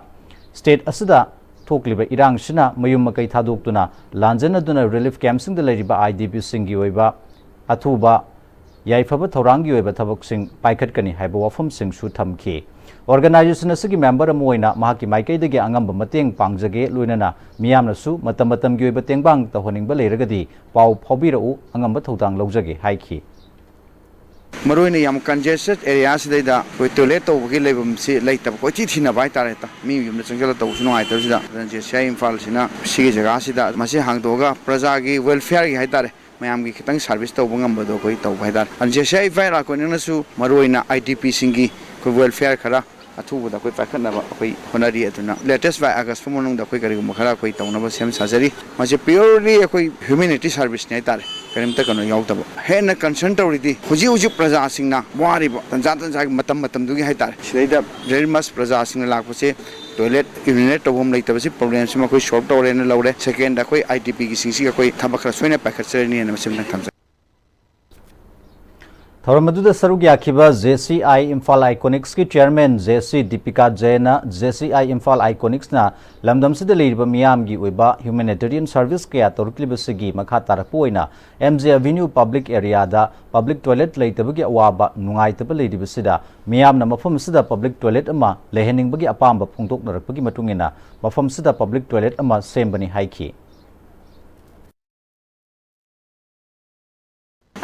state ꯑꯁꯤꯗ ꯊꯣꯛꯂꯤꯕ ꯏꯔꯥꯡꯁꯤꯅ ꯃꯌꯨꯝ ꯃꯀꯩ ꯊꯥꯗꯣꯛꯇꯨꯅ ꯂꯥꯟꯖꯦꯟꯅꯗꯨꯅ ꯔꯤꯂꯤꯐ ꯀꯦꯝꯞꯁꯤꯡꯗ ꯂꯩꯔꯤꯕ ꯑꯥꯏ ꯗꯤ ꯄꯤꯁꯤꯡꯒꯤ ꯑꯣꯏꯕ ꯑꯊꯨꯕ ꯌꯥꯏꯐꯕ ꯊꯧꯔꯥꯡꯒꯤ ꯑꯣꯏꯕ ꯊꯕꯛꯁꯤꯡ ꯄꯥꯏꯈꯠꯀꯅꯤ ꯍꯥꯏꯕ ꯋꯥꯐꯝꯁꯤꯡꯁꯨ ꯊꯝꯈꯤ꯫ ꯑꯣꯔꯒꯅꯥꯏꯖꯦꯁꯟ ꯑꯁꯤꯒꯤ ꯃꯦꯝꯕꯔ ꯑꯃ ꯑꯣꯏꯅ ꯃꯍꯥꯛꯀꯤ ꯃꯥꯏꯀꯩꯗꯒꯤ ꯑꯉꯝꯕ ꯃꯇꯦꯡ ꯄꯥꯡꯖꯒꯦ, ꯂꯣꯏꯅꯅ ꯃꯤꯌꯥꯝꯅꯁꯨ ꯃꯇꯝ ꯃꯇꯝꯒꯤ ꯑꯣꯏꯕ ꯇꯦꯡꯕꯥꯡ ꯇꯧꯍꯟꯅꯤꯡꯕ ꯂꯩꯔꯒꯗꯤ ꯄꯥꯎ ꯐꯥꯎꯕꯤꯔꯛꯎ, ꯑꯉꯝꯕ ꯊꯧꯗꯥꯡ ꯂꯧꯖꯒꯦ ꯍꯥꯏꯈꯤ꯫ ꯃꯔꯨꯑꯣꯏꯅ ꯌꯥꯝ ꯀꯟꯖꯦꯁꯇꯦꯠ ꯑꯦꯔꯤꯌꯥꯁꯤꯗꯩꯗ ꯑꯩꯈꯣꯏ ꯇꯣꯏꯂꯦꯠ ꯇꯧꯕꯒꯤ ꯂꯩꯐꯝꯁꯤ ꯂꯩꯇꯕ, ꯀꯣꯏꯊꯤ ꯊꯤꯅꯕ ꯍꯥꯏꯇꯥꯔꯦ꯫ ꯃꯤ ꯌꯨꯝꯗ ꯆꯪꯁꯤꯜꯂꯒ ꯇꯧꯕꯁꯨ ꯅꯨꯡꯉꯥꯏꯇꯕꯁꯤꯗ, ꯑꯗꯨꯅ ꯖꯦ ꯁꯤ ꯑꯥꯏ ꯏꯝꯐꯥꯜꯁꯤꯅ ꯁꯤꯒꯤ ꯖꯒꯥꯁꯤꯗ ꯃꯁꯤ ꯍꯥꯡꯗꯣꯛꯑꯒ ꯄ꯭ꯔꯖꯥꯒꯤ ꯋꯦꯜꯐꯤꯌꯔꯒꯤ ꯍꯥꯏꯇꯥꯔꯦ, ꯃꯌꯥꯝꯒꯤ ꯈꯤꯇꯪ ꯁꯥꯔꯚꯤꯁ ꯇꯧꯕ ꯉꯝꯕꯗꯣ ꯑꯩꯈꯣꯏ ꯇꯧꯕ ꯍꯥꯏꯇꯥꯔꯦ꯫ ꯑꯗꯨꯅ ꯖꯦ ꯁꯤ ꯑꯥꯏ ꯏꯝꯐꯥꯜ ꯑꯥꯏꯀꯣꯅꯤꯛꯅꯁꯨ ꯃꯔꯨꯑꯣꯏꯅ ꯑꯥꯏ ꯗꯤ ꯄꯤꯁꯤꯡꯒꯤ ꯑꯩꯈꯣꯏ ꯋꯦꯜꯐꯤꯌꯔ ꯈꯔ ꯑꯊꯨꯕꯗ ꯑꯩꯈꯣꯏ ꯄꯥꯏꯈꯠꯅꯕ ꯑꯩꯈꯣꯏ ꯍꯣꯠꯅꯔꯤ꯫ ꯑꯗꯨꯅ latest by August ꯐꯥꯎ ꯃꯅꯨꯡꯗ ꯑꯩꯈꯣꯏ ꯀꯔꯤꯒꯨꯝꯕ ꯈꯔ ꯑꯩꯈꯣꯏ ꯇꯧꯅꯕ ꯁꯦꯝ ꯁꯥꯖꯔꯤ꯫ ꯃꯁꯤ purely ꯑꯩꯈꯣꯏ ꯍ꯭ꯌꯨꯃꯦꯅꯤꯇꯤ ꯁꯥꯔꯚꯤꯁꯅꯤ ꯍꯥꯏꯇꯥꯔꯦ, ꯀꯔꯤꯝꯇ ꯀꯩꯅꯣ ꯌꯥꯎꯗꯕ꯫ ꯍꯦꯟꯅ ꯀꯟꯁꯔꯟ ꯇꯧꯔꯤꯗꯤ ꯍꯧꯖꯤꯛ ꯍꯧꯖꯤꯛ ꯄ꯭ꯔꯖꯥꯁꯤꯡꯅ ꯋꯥꯔꯤꯕ ꯇꯟꯖꯥ ꯇꯟꯖꯥꯒꯤ ꯃꯇꯝ ꯃꯇꯝꯗꯨꯒꯤ ꯍꯥꯏꯇꯥꯔꯦ, ꯁꯤꯗꯩꯗ very much ꯄ꯭ꯔꯖꯥꯁꯤꯡꯅ ꯂꯥꯛꯄꯁꯦ ꯇꯣꯏꯂꯦꯠ ꯌꯨꯔꯤꯅꯦꯠ ꯇꯧꯐꯝ ꯂꯩꯇꯕꯁꯤ ꯄ꯭ꯔꯣꯕ꯭ꯂꯦꯝꯁꯤꯃ ꯑꯩꯈꯣꯏ ꯁꯣꯜꯕ ꯇꯧꯔꯦꯅ ꯂꯧꯔꯦ꯫ ꯁꯦꯀꯦꯟꯗ, ꯑꯩꯈꯣꯏ ꯑꯥꯏ ꯗꯤ ꯄꯤꯒꯤꯁꯤꯡꯁꯤꯒ ꯑꯩꯈꯣꯏ ꯊꯕꯛ ꯈꯔ ꯁꯣꯏꯅ ꯄꯥꯏꯈꯠꯆꯔꯅꯤꯅ ꯃꯁꯤꯃꯇꯪ ꯊꯝꯖꯒꯦ꯫ ꯊꯧꯔꯝ ꯑꯗꯨꯗ ꯁꯔꯨꯛ ꯌꯥꯈꯤꯕ ꯖꯦ ꯁꯤ ꯑꯥꯏ ꯏꯝꯐꯥꯜ ꯑꯥꯏꯀꯣꯅꯤꯛꯁꯀꯤ chairman J C Dipika ꯖꯦꯅ J C I Imphal ꯑꯥꯏꯀꯣꯅꯤꯛꯁꯅ ꯂꯝꯗꯝꯁꯤꯗ ꯂꯩꯔꯤꯕ ꯃꯤꯌꯥꯝꯒꯤ ꯑꯣꯏꯕ ꯍ꯭ꯌꯨꯃꯦꯅꯤꯇꯦꯔꯤꯌꯟ ꯁꯔꯚꯤꯁ ꯀꯌꯥ ꯇꯧꯔꯛꯂꯤꯕꯁꯤꯒꯤ ꯃꯈꯥ ꯇꯥꯔꯛꯄ ꯑꯣꯏꯅ ꯑꯦꯝ ꯖꯦ ꯑꯦꯚꯦꯅ꯭ꯌꯨ ꯄꯕ꯭ꯂꯤꯛ ꯑꯦꯔꯤꯌꯥꯗ ꯄꯕ꯭ꯂꯤꯛ ꯇꯣꯏꯂꯦꯠ ꯂꯩꯇꯕꯒꯤ ꯑꯋꯥꯕ ꯅꯨꯡꯉꯥꯏꯇꯕ ꯂꯩꯔꯤꯕꯁꯤꯗ ꯃꯤꯌꯥꯝꯅ ꯃꯐꯝ ꯑꯁꯤꯗ ꯄꯕ꯭ꯂꯤꯛ ꯇꯣꯏꯂꯦꯠ ꯑꯃ ꯂꯩꯍꯟꯅꯤꯡꯕꯒꯤ ꯑꯄꯥꯝꯕ ꯐꯣꯡꯗꯣꯛꯅꯔꯛꯄꯒꯤ ꯃꯇꯨꯡ ꯏꯟꯅ ꯃꯐꯝꯁꯤꯗ ꯄꯕ꯭ꯂꯤꯛ ꯇꯣꯏꯂꯦꯠ ꯑꯃ ꯁꯦꯝꯕꯅꯤ ꯍꯥꯏꯈꯤ꯫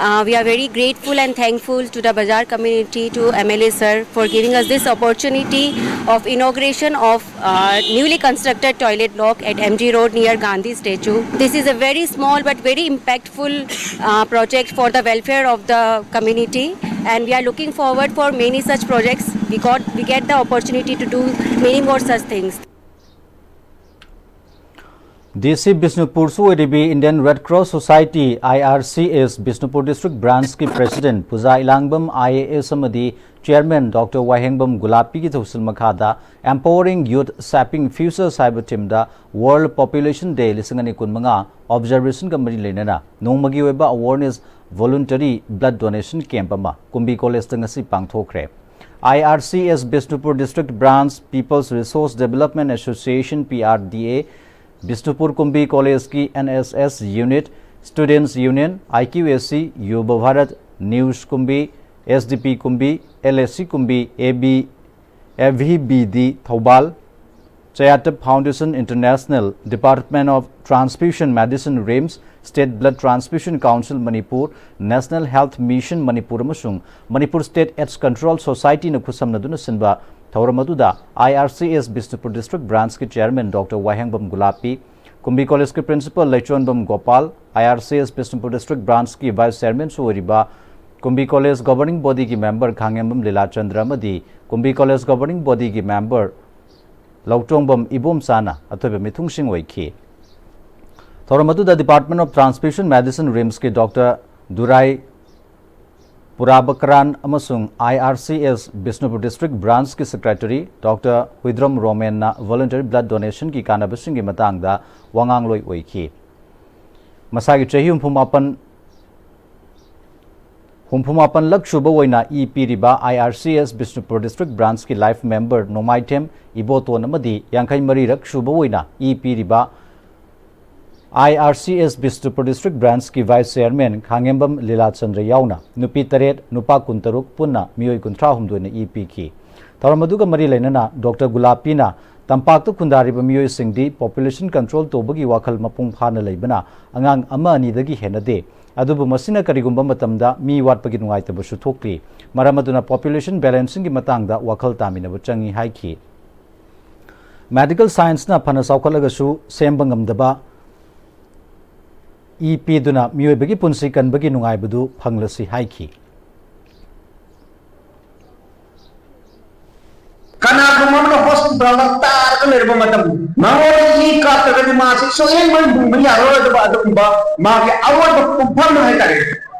Uh, we are very grateful and thankful to the Bazar community, to M L A sir, for giving us this opportunity of inauguration of uh, newly constructed toilet block at M G Road near Gandhi statue. This is a very small but very impactful uh, project for the welfare of the community, and we are looking forward for many such projects. We got we get the opportunity to do many more such things. D C Bishnupur ꯁꯨ ꯑꯣꯏꯔꯤꯕꯤ Indian Red Cross Society, I R C S, Bishnupur District Branch ꯀꯤ President Puja ꯏꯂꯥꯡꯕꯝ I A S ꯑꯃꯗꯤ Chairman Doctor ꯋꯥꯍꯦꯡꯕꯝ ꯒꯨꯂꯥꯄꯤꯒꯤ ꯊꯧꯁꯤꯜ ꯃꯈꯥꯗ Empowering Youth, Shaping Futures ꯍꯥꯏꯕ theme ꯗ World Population Day ꯂꯤꯁꯤꯡ ꯑꯅꯤ ꯀꯨꯟꯃꯉꯥ observation ꯒ ꯃꯔꯤ ꯂꯩꯅꯅ ꯅꯣꯡꯃꯒꯤ ꯑꯣꯏꯕ awareness voluntary blood donation camp ꯑꯃ ꯀꯨꯝꯕꯤ College ꯇ ꯉꯁꯤ ꯄꯥꯡꯊꯣꯛꯈ꯭ꯔꯦ꯫ I R C S Bishnupur District Branch, People's Resource Development Association, P R D A, Bishnupur Kumbi College ꯀꯤ N S S Unit, Students Union, I Q A C, Yuva Bharat, News Kumbi, S D P Kumbi, L A C Kumbi, A B, A V B D Thoubal, Chayatap Foundation International, Department of Transfusion Medicine, RIMS, State Blood Transfusion Council Manipur, National Health Mission Manipur ꯑꯃꯁꯨꯡ Manipur State AIDS Control Society ꯅ ꯈꯨꯠꯁꯝꯅꯗꯨꯅ ꯁꯤꯟꯕ ꯊꯧꯔꯝ ꯑꯗꯨꯗ I R C S Bishnupur District Branch ꯀꯤ Chairman Doctor ꯋꯥꯍꯦꯡꯕꯝ ꯒꯨꯂꯥꯄꯤ, ꯀꯨꯝꯕꯤ College ꯀꯤ Principal ꯂꯩꯆꯣꯟꯕꯝ Gopal, I R C S Bishnupur District Branch ꯀꯤ Vice Chairman ꯁꯨ ꯑꯣꯏꯔꯤꯕ ꯀꯨꯝꯕꯤ College Governing Body ꯒꯤ Member ꯈꯥꯡꯉꯦꯝꯕꯝ ꯂꯤꯂꯥꯆꯟꯗ꯭ꯔ ꯑꯃꯗꯤ ꯀꯨꯝꯕꯤ College Governing Body ꯒꯤ Member ꯂꯧꯇꯣꯡꯕꯝ ꯏꯕꯣꯝꯆꯥꯅ ꯑꯊꯣꯏꯕ ꯃꯤꯊꯨꯡꯁꯤꯡ ꯑꯣꯏꯈꯤ꯫ ꯊꯧꯔꯝ ꯑꯗꯨꯗ Department of Transfusion Medicine, RIMS ꯀꯤ Doctor ꯗꯨꯔꯥꯏ ꯄꯨꯔꯥꯕꯀꯔꯥꯟ ꯑꯃꯁꯨꯡ I R C S Bishnupur District Branch ꯀꯤ Secretary Doctor ꯍꯨꯏꯗ꯭ꯔꯝ ꯔꯣꯃꯦꯟꯅ voluntary blood donation ꯒꯤ ꯀꯥꯟꯅꯕꯁꯤꯡꯒꯤ ꯃꯇꯥꯡꯗ ꯋꯥꯉꯥꯡꯂꯣꯏ ꯑꯣꯏꯈꯤ꯫ ꯃꯁꯥꯒꯤ ꯆꯍꯤ ꯍꯨꯝꯐꯨ ꯃꯥꯄꯟ ꯍꯨꯝꯐꯨ ꯃꯥꯄꯟ ꯂꯛ ꯁꯨꯕ ꯑꯣꯏꯅ ꯏ ꯄꯤꯔꯤꯕ I R C S Bishnupur District Branch ꯀꯤ Life Member ꯅꯣꯡꯃꯥꯏꯊꯦꯝ ꯏꯕꯣꯇꯣꯟ ꯑꯃꯗꯤ ꯌꯥꯡꯈꯩ ꯃꯔꯤ ꯂꯛ ꯁꯨꯕ ꯑꯣꯏꯅ ꯏ ꯄꯤꯔꯤꯕ I R C S Bishnupur District Branch ꯀꯤ Vice Chairman ꯈꯥꯡꯉꯦꯝꯕꯝ ꯂꯤꯂꯥꯆꯟꯗ꯭ꯔ ꯌꯥꯎꯅ ꯅꯨꯄꯤ ꯇꯔꯦꯠ, ꯅꯨꯄꯥ ꯀꯨꯟꯇꯔꯨꯛ, ꯄꯨꯟꯅ ꯃꯤꯑꯣꯏ ꯀꯨꯟꯊ꯭ꯔꯥ ꯍꯨꯝꯗꯣꯏꯅ ꯏ ꯄꯤꯈꯤ꯫ ꯊꯧꯔꯝ ꯑꯗꯨꯒ ꯃꯔꯤ ꯂꯩꯅꯅ Doctor ꯒꯨꯂꯥꯄꯤꯅ ꯇꯝꯄꯥꯛꯇ ꯈꯨꯟꯗꯥꯔꯤꯕ ꯃꯤꯑꯣꯏꯁꯤꯡꯗꯤ population control ꯇꯧꯕꯒꯤ ꯋꯥꯈꯜ ꯃꯄꯨꯡ ꯐꯥꯅ ꯂꯩꯕꯅ ꯑꯉꯥꯡ ꯑꯃ ꯑꯅꯤꯗꯒꯤ ꯍꯦꯟꯅꯗꯦ꯫ ꯑꯗꯨꯕꯨ ꯃꯁꯤꯅ ꯀꯔꯤꯒꯨꯝꯕ ꯃꯇꯝꯗ ꯃꯤ ꯋꯥꯠꯄꯒꯤ ꯅꯨꯡꯉꯥꯏꯇꯕꯁꯨ ꯊꯣꯛꯂꯤ꯫ ꯃꯔꯝ ꯑꯗꯨꯅ population balancingꯒꯤ ꯃꯇꯥꯡꯗ ꯋꯥꯈꯜ ꯇꯥꯃꯤꯟꯅꯕ ꯆꯪꯏ ꯍꯥꯏꯈꯤ꯫ Medical scienceꯅ ꯐꯅ ꯆꯥꯎꯈꯠꯂꯒꯁꯨ ꯁꯦꯝꯕ ꯉꯝꯗꯕ ꯏ ꯄꯤꯗꯨꯅ ꯃꯤꯑꯣꯏꯕꯒꯤ ꯄꯨꯟꯁꯤ ꯀꯟꯕꯒꯤ ꯅꯨꯡꯉꯥꯏꯕꯗꯨ ꯐꯪꯂꯁꯤ ꯍꯥꯏꯈꯤ꯫ ꯀꯅꯥꯒꯨꯝꯕ ꯑꯃꯅ hospitalꯗ ꯇꯥꯔꯒ ꯂꯩꯔꯕ ꯃꯇꯝ, ꯃꯉꯣꯟꯗ ꯏ ꯀꯥꯞꯇ꯭ꯔꯒꯗꯤ ꯃꯥꯁꯤ ꯁꯨꯛꯍꯤꯡ ꯍꯤꯡꯕ ꯌꯥꯔꯔꯣꯏꯗꯕ ꯑꯗꯨꯒꯨꯝꯕ ꯃꯥꯒꯤ ꯑꯔꯣꯏꯕ ꯄꯨꯡꯐꯝ ꯍꯥꯏꯇꯥꯔꯦ꯫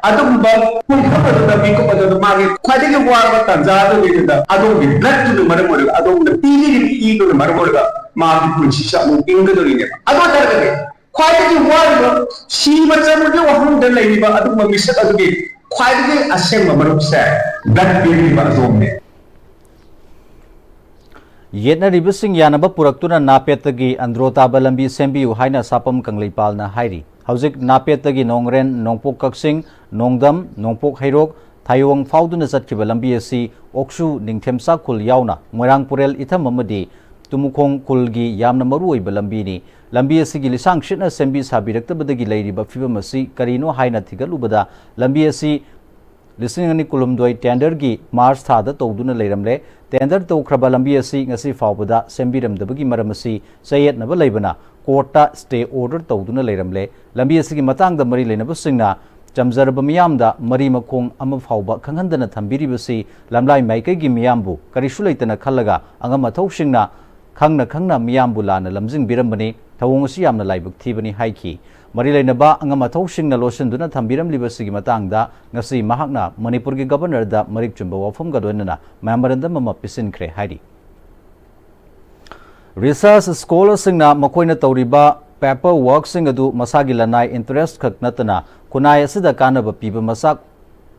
ꯑꯗꯨꯒꯨꯝꯕ ꯄꯨꯡꯐꯝ ꯑꯗꯨꯗ ꯃꯤꯀꯨꯞ ꯑꯗꯨꯗ ꯃꯥꯒꯤ ꯈ꯭ꯋꯥꯏꯗꯒꯤ ꯋꯥꯔꯕ ꯇꯥꯟꯖꯥ ꯑꯗꯨꯒꯤꯗꯨꯗ ꯑꯗꯣꯝꯒꯤ bloodꯇꯨꯅ ꯃꯔꯝ ꯑꯣꯏꯔꯒ, ꯑꯗꯣꯝꯅ ꯄꯤꯕꯤꯔꯤꯕ ꯏꯗꯨꯅ ꯃꯔꯝ ꯑꯣꯏꯔꯒ ꯃꯥꯒꯤ ꯄꯨꯟꯁꯤꯁꯦ ꯑꯃꯨꯛ ꯍꯤꯡꯒꯗꯧꯔꯤꯅꯦꯕ꯫ ꯑꯗꯨ ꯑꯣꯏꯇꯥꯔꯒꯗꯤ ꯈ꯭ꯋꯥꯏꯗꯒꯤ ꯋꯥꯔꯤꯕ, ꯁꯤꯕ ꯆꯪꯕꯒꯤ ꯋꯥꯐꯝꯗ ꯂꯩꯔꯤꯕ ꯑꯗꯨꯒꯨꯝꯕ ꯃꯤꯁꯛ ꯑꯗꯨꯒꯤ ꯈ꯭ꯋꯥꯏꯗꯒꯤ ꯑꯁꯦꯡꯕ ꯃꯔꯨꯞꯁꯦ blood ꯄꯤꯔꯤꯕ ꯑꯗꯣꯝꯅꯦ꯫ ꯌꯦꯠꯅꯔꯤꯕꯁꯤꯡ ꯌꯥꯅꯕ ꯄꯨꯔꯛꯇꯨꯅ ꯅꯥꯄꯦꯠꯇꯒꯤ ꯑꯟꯗ꯭ꯔꯣ ꯇꯥꯕ ꯂꯝꯕꯤ ꯁꯦꯝꯕꯤꯌꯨ ꯍꯥꯏꯅ ꯁꯥꯄꯝ ꯀꯪꯂꯩꯄꯥꯜꯅ ꯍꯥꯏꯔꯤ꯫ ꯍꯧꯖꯤꯛ ꯅꯥꯄꯦꯠꯇꯒꯤ ꯅꯣꯡꯔꯦꯟ, ꯅꯣꯡꯄꯣꯛ ꯀꯛꯆꯤꯡ, ꯅꯣꯡꯗꯝ, ꯅꯣꯡꯄꯣꯛ ꯍꯩꯔꯣꯛ, ꯊꯥꯌꯣꯡ ꯐꯥꯎꯗꯨꯅ ꯆꯠꯈꯤꯕ ꯂꯝꯕꯤ ꯑꯁꯤ ꯑꯣꯛꯁꯨ, ꯅꯤꯡꯊꯦꯝꯆꯥ ꯈꯨꯜ ꯌꯥꯎꯅ ꯃꯣꯏꯔꯥꯡ ꯄꯨꯔꯦꯜ ꯏꯊꯝ ꯑꯃꯗꯤ ꯇꯨꯃꯨꯈꯣꯡ ꯈꯨꯜꯒꯤ ꯌꯥꯝꯅ ꯃꯔꯨꯑꯣꯏꯕ ꯂꯝꯕꯤꯅꯤ꯫ ꯂꯝꯕꯤ ꯑꯁꯤꯒꯤ ꯂꯤꯁꯥꯡ ꯁꯤꯠꯅ ꯁꯦꯝꯕꯤ ꯁꯥꯕꯤꯔꯛꯇꯕꯗꯒꯤ ꯂꯩꯔꯤꯕ ꯐꯤꯕꯝ ꯑꯁꯤ ꯀꯔꯤꯅꯣ ꯍꯥꯏꯅ ꯊꯤꯒꯠꯂꯨꯕꯗ, ꯂꯝꯕꯤ ꯑꯁꯤ ꯂꯤꯁꯤꯡ ꯑꯅꯤ ꯀꯨꯟꯍꯨꯝꯗꯣꯏ tenderꯒꯤ March ꯊꯥꯗ ꯇꯧꯗꯨꯅ ꯂꯩꯔꯝꯂꯦ꯫ Tender ꯇꯧꯈ꯭ꯔꯕ ꯂꯝꯕꯤ ꯑꯁꯤ ꯉꯁꯤ ꯐꯥꯎꯕꯗ ꯁꯦꯝꯕꯤꯔꯝꯗꯕꯒꯤ ꯃꯔꯝ ꯑꯁꯤ ꯆꯌꯦꯠꯅꯕ ꯂꯩꯕꯅ courtꯇ stay order ꯇꯧꯗꯨꯅ ꯂꯩꯔꯝꯂꯦ꯫ ꯂꯝꯕꯤ ꯑꯁꯤꯒꯤ ꯃꯇꯥꯡꯗ ꯃꯔꯤ ꯂꯩꯅꯕꯁꯤꯡꯅ ꯆꯝꯖꯔꯕ ꯃꯤꯌꯥꯝꯗ ꯃꯔꯤ ꯃꯈꯣꯡ ꯑꯃ ꯐꯥꯎꯕ ꯈꯪꯍꯟꯗꯅ ꯊꯝꯕꯤꯔꯤꯕꯁꯤ ꯂꯝꯂꯥꯏ ꯃꯥꯏꯀꯩꯒꯤ ꯃꯤꯌꯥꯝꯕꯨ ꯀꯔꯤꯁꯨ ꯂꯩꯇꯅ ꯈꯜꯂꯒ ꯑꯉꯝ ꯑꯊꯧꯁꯤꯡꯅ ꯈꯪꯅ ꯈꯪꯅ ꯃꯤꯌꯥꯝꯕꯨ ꯂꯥꯟꯅ ꯂꯝꯖꯤꯡꯕꯤꯔꯝꯕꯅꯤ꯫ ꯊꯧꯑꯣꯡ ꯑꯁꯤ ꯌꯥꯝꯅ ꯂꯥꯏꯕꯛ ꯊꯤꯕꯅꯤ ꯍꯥꯏꯈꯤ꯫ ꯃꯔꯤ ꯂꯩꯅꯕ ꯑꯉꯝ ꯑꯊꯧꯁꯤꯡꯅ ꯂꯣꯠꯁꯤꯟꯗꯨꯅ ꯊꯝꯕꯤꯔꯝꯂꯤꯕꯁꯤꯒꯤ ꯃꯇꯥꯡꯗ ꯉꯁꯤ ꯃꯍꯥꯛꯅ ꯃꯅꯤꯄꯨꯔꯒꯤ Governorꯗ ꯃꯔꯤꯛ ꯆꯨꯝꯕ ꯋꯥꯐꯝꯒ ꯂꯣꯏꯅꯅ memorandum ꯑꯃ ꯄꯤꯁꯤꯟꯈ꯭ꯔꯦ ꯍꯥꯏꯔꯤ꯫ Research scholarꯁꯤꯡꯅ ꯃꯈꯣꯏꯅ ꯇꯧꯔꯤꯕ paper workꯁꯤꯡ ꯑꯗꯨ ꯃꯁꯥꯒꯤ ꯂꯅꯥꯏ interest ꯈꯛ ꯅꯠꯇꯅ ꯈꯨꯟꯅꯥꯏ ꯑꯁꯤꯗ ꯀꯥꯟꯅꯕ ꯄꯤꯕ ꯃꯆꯥꯛ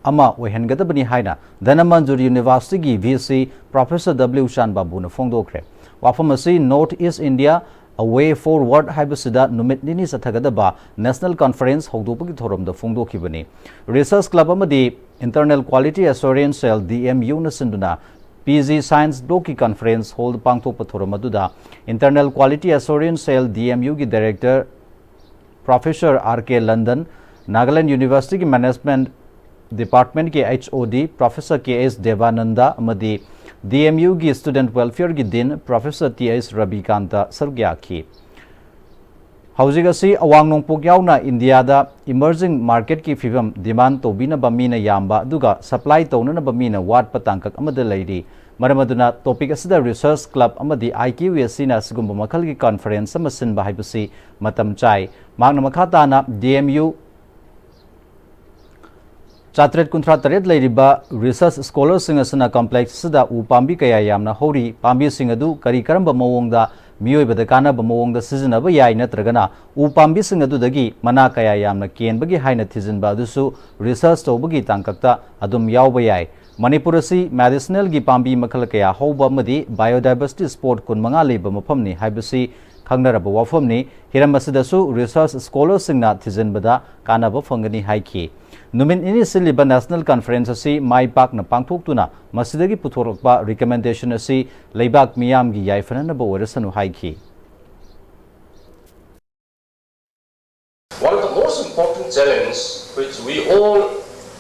ꯑꯃ ꯑꯣꯏꯍꯟꯒꯗꯕꯅꯤ ꯍꯥꯏꯅ ꯙꯅꯃꯟꯖꯨꯔ Universityꯒꯤ VC Professor W ꯆꯥꯟꯕꯥꯕꯨꯅ ꯐꯣꯡꯗꯣꯛꯈ꯭ꯔꯦ꯫ ꯋꯥꯐꯝ ꯑꯁꯤ North East India A Way Forward ꯍꯥꯏꯕꯁꯤꯗ ꯅꯨꯃꯤꯠ ꯅꯤꯅꯤ ꯆꯠꯊꯒꯗꯕ National Conference ꯍꯧꯗꯣꯛꯄꯒꯤ ꯊꯧꯔꯝꯗ ꯐꯣꯡꯗꯣꯛꯈꯤꯕꯅꯤ꯫ Research Club ꯑꯃꯗꯤ Internal Quality Assurance Cell, DMUꯅ ꯁꯤꯟꯗꯨꯅ PG Science Blockꯀꯤ conference hall ꯄꯥꯡꯊꯣꯛꯄ ꯊꯧꯔꯝ ꯑꯗꯨꯗ Internal Quality Assurance Cell, DMUꯒꯤ Director Professor R K London, Nagaland ꯌꯨꯅꯤꯚꯔꯁꯤꯇꯤꯒꯤ ꯃꯦꯅꯦꯖꯃꯦꯟꯠ ꯗꯤꯄꯥꯔꯠꯃꯦꯟꯠꯀꯤ H O D Professor K S Devananda ꯑꯃꯗꯤ D M U ꯒꯤ Student Welfare ꯒꯤ Dean Professor T S Ravikanta ꯁꯔꯨꯛ ꯌꯥꯈꯤ꯫ ꯍꯧꯖꯤꯛ ꯑꯁꯤ ꯑꯋꯥꯡ ꯅꯣꯡꯄꯣꯛ ꯌꯥꯎꯅ ꯏꯟꯗꯤꯌꯥꯗ ꯏꯃꯔꯖꯤꯡ ꯃꯥꯔꯀꯦꯠꯀꯤ ꯐꯤꯚꯝ, ꯗꯤꯃꯥꯟ ꯇꯧꯕꯤꯅꯕ ꯃꯤꯅ ꯌꯥꯝꯕ ꯑꯗꯨꯒ ꯁꯄ꯭ꯂꯥꯏ ꯇꯧꯅꯅꯕ ꯃꯤꯅ ꯋꯥꯠꯄ ꯇꯥꯡꯀꯛ ꯑꯃꯗ ꯂꯩꯔꯤ꯫ ꯃꯔꯝ ꯑꯗꯨꯅ ꯇꯣꯄꯤꯛ ꯑꯁꯤꯗ ꯔꯤꯁꯔꯆ ꯀ꯭ꯂꯕ ꯑꯃꯗꯤ I Q A C ꯅ ꯑꯁꯤꯒꯨꯝꯕ ꯃꯈꯜꯒꯤ ꯀꯟꯐꯔꯦꯟꯁ ꯑꯃ ꯁꯤꯟꯕ ꯍꯥꯏꯕꯁꯤ ꯃꯇꯝ ꯆꯥꯏ꯫ ꯃꯍꯥꯛꯅ ꯃꯈꯥ ꯇꯥꯅ D M U ꯆꯥꯇ꯭ꯔꯦꯠ ꯀꯨꯟꯊ꯭ꯔꯥ ꯇꯔꯦꯠ ꯂꯩꯔꯤꯕ ꯔꯤꯁꯔꯆ ꯁ꯭ꯀꯣꯂꯔꯁꯤꯡ ꯑꯁꯤꯅ ꯀꯝꯄ꯭ꯂꯦꯛꯁ ꯑꯁꯤꯗ ꯎ ꯄꯥꯝꯕꯤ ꯀꯌꯥ ꯌꯥꯝꯅ ꯍꯧꯔꯤ꯫ ꯄꯥꯝꯕꯤꯁꯤꯡ ꯑꯗꯨ ꯀꯔꯤ ꯀꯔꯝꯕ ꯃꯑꯣꯡꯗ ꯃꯤꯑꯣꯏꯕꯗ ꯀꯥꯟꯅꯕ ꯃꯑꯣꯡꯗ ꯁꯤꯖꯤꯟꯅꯕ ꯌꯥꯏ, ꯅꯠꯇ꯭ꯔꯒꯅ ꯎ ꯄꯥꯝꯕꯤꯁꯤꯡ ꯑꯗꯨꯗꯒꯤ ꯃꯅꯥ ꯀꯌꯥ ꯌꯥꯝꯅ ꯀꯦꯟꯕꯒꯦ ꯍꯥꯏꯅ ꯊꯤꯖꯤꯟꯕ ꯑꯗꯨꯁꯨ ꯔꯤꯁꯔꯆ ꯇꯧꯕꯒꯤ ꯇꯥꯡꯀꯛꯇ ꯑꯗꯨꯝ ꯌꯥꯎꯕ ꯌꯥꯏ꯫ ꯃꯅꯤꯄꯨꯔ ꯑꯁꯤ ꯃꯦꯗꯤꯁꯤꯅꯦꯜꯒꯤ ꯄꯥꯝꯕꯤ ꯃꯈꯜ ꯀꯌꯥ ꯍꯧꯕ ꯑꯃꯗꯤ ꯕꯥꯏꯑꯣꯗꯥꯏꯕꯔꯁꯤꯇꯤ ꯁ꯭ꯄꯣꯠ ꯀꯨꯟꯃꯉꯥ ꯂꯩꯕ ꯃꯐꯝꯅꯤ ꯍꯥꯏꯕꯁꯤ ꯈꯪꯅꯔꯕ ꯋꯥꯐꯝꯅꯤ꯫ ꯍꯤꯔꯝ ꯑꯁꯤꯗꯁꯨ ꯔꯤꯁꯔꯆ ꯁ꯭ꯀꯣꯂꯔꯁꯤꯡꯅ ꯊꯤꯖꯤꯟꯕꯗ ꯀꯥꯟꯅꯕ ꯐꯪꯒꯅꯤ ꯍꯥꯏꯈꯤ꯫ ꯅꯨꯃꯤꯠ ꯅꯤꯅꯤ ꯁꯤꯜꯂꯤꯕ ꯅꯦꯁꯅꯦꯜ ꯀꯟꯐꯔꯦꯟꯁ ꯑꯁꯤ ꯃꯥꯏ ꯄꯥꯛꯅ ꯄꯥꯡꯊꯣꯛꯇꯨꯅ ꯃꯁꯤꯗꯒꯤ ꯄꯨꯊꯣꯔꯛꯄ ꯔꯤꯀꯃꯦꯟꯗꯦꯁꯟ ꯑꯁꯤ ꯂꯩꯕꯥꯛ ꯃꯤꯌꯥꯝꯒꯤ ꯌꯥꯏꯐꯅꯅꯕ ꯑꯣꯏꯔꯁꯅꯨ ꯍꯥꯏꯈꯤ꯫ One of the most important challenges which we all,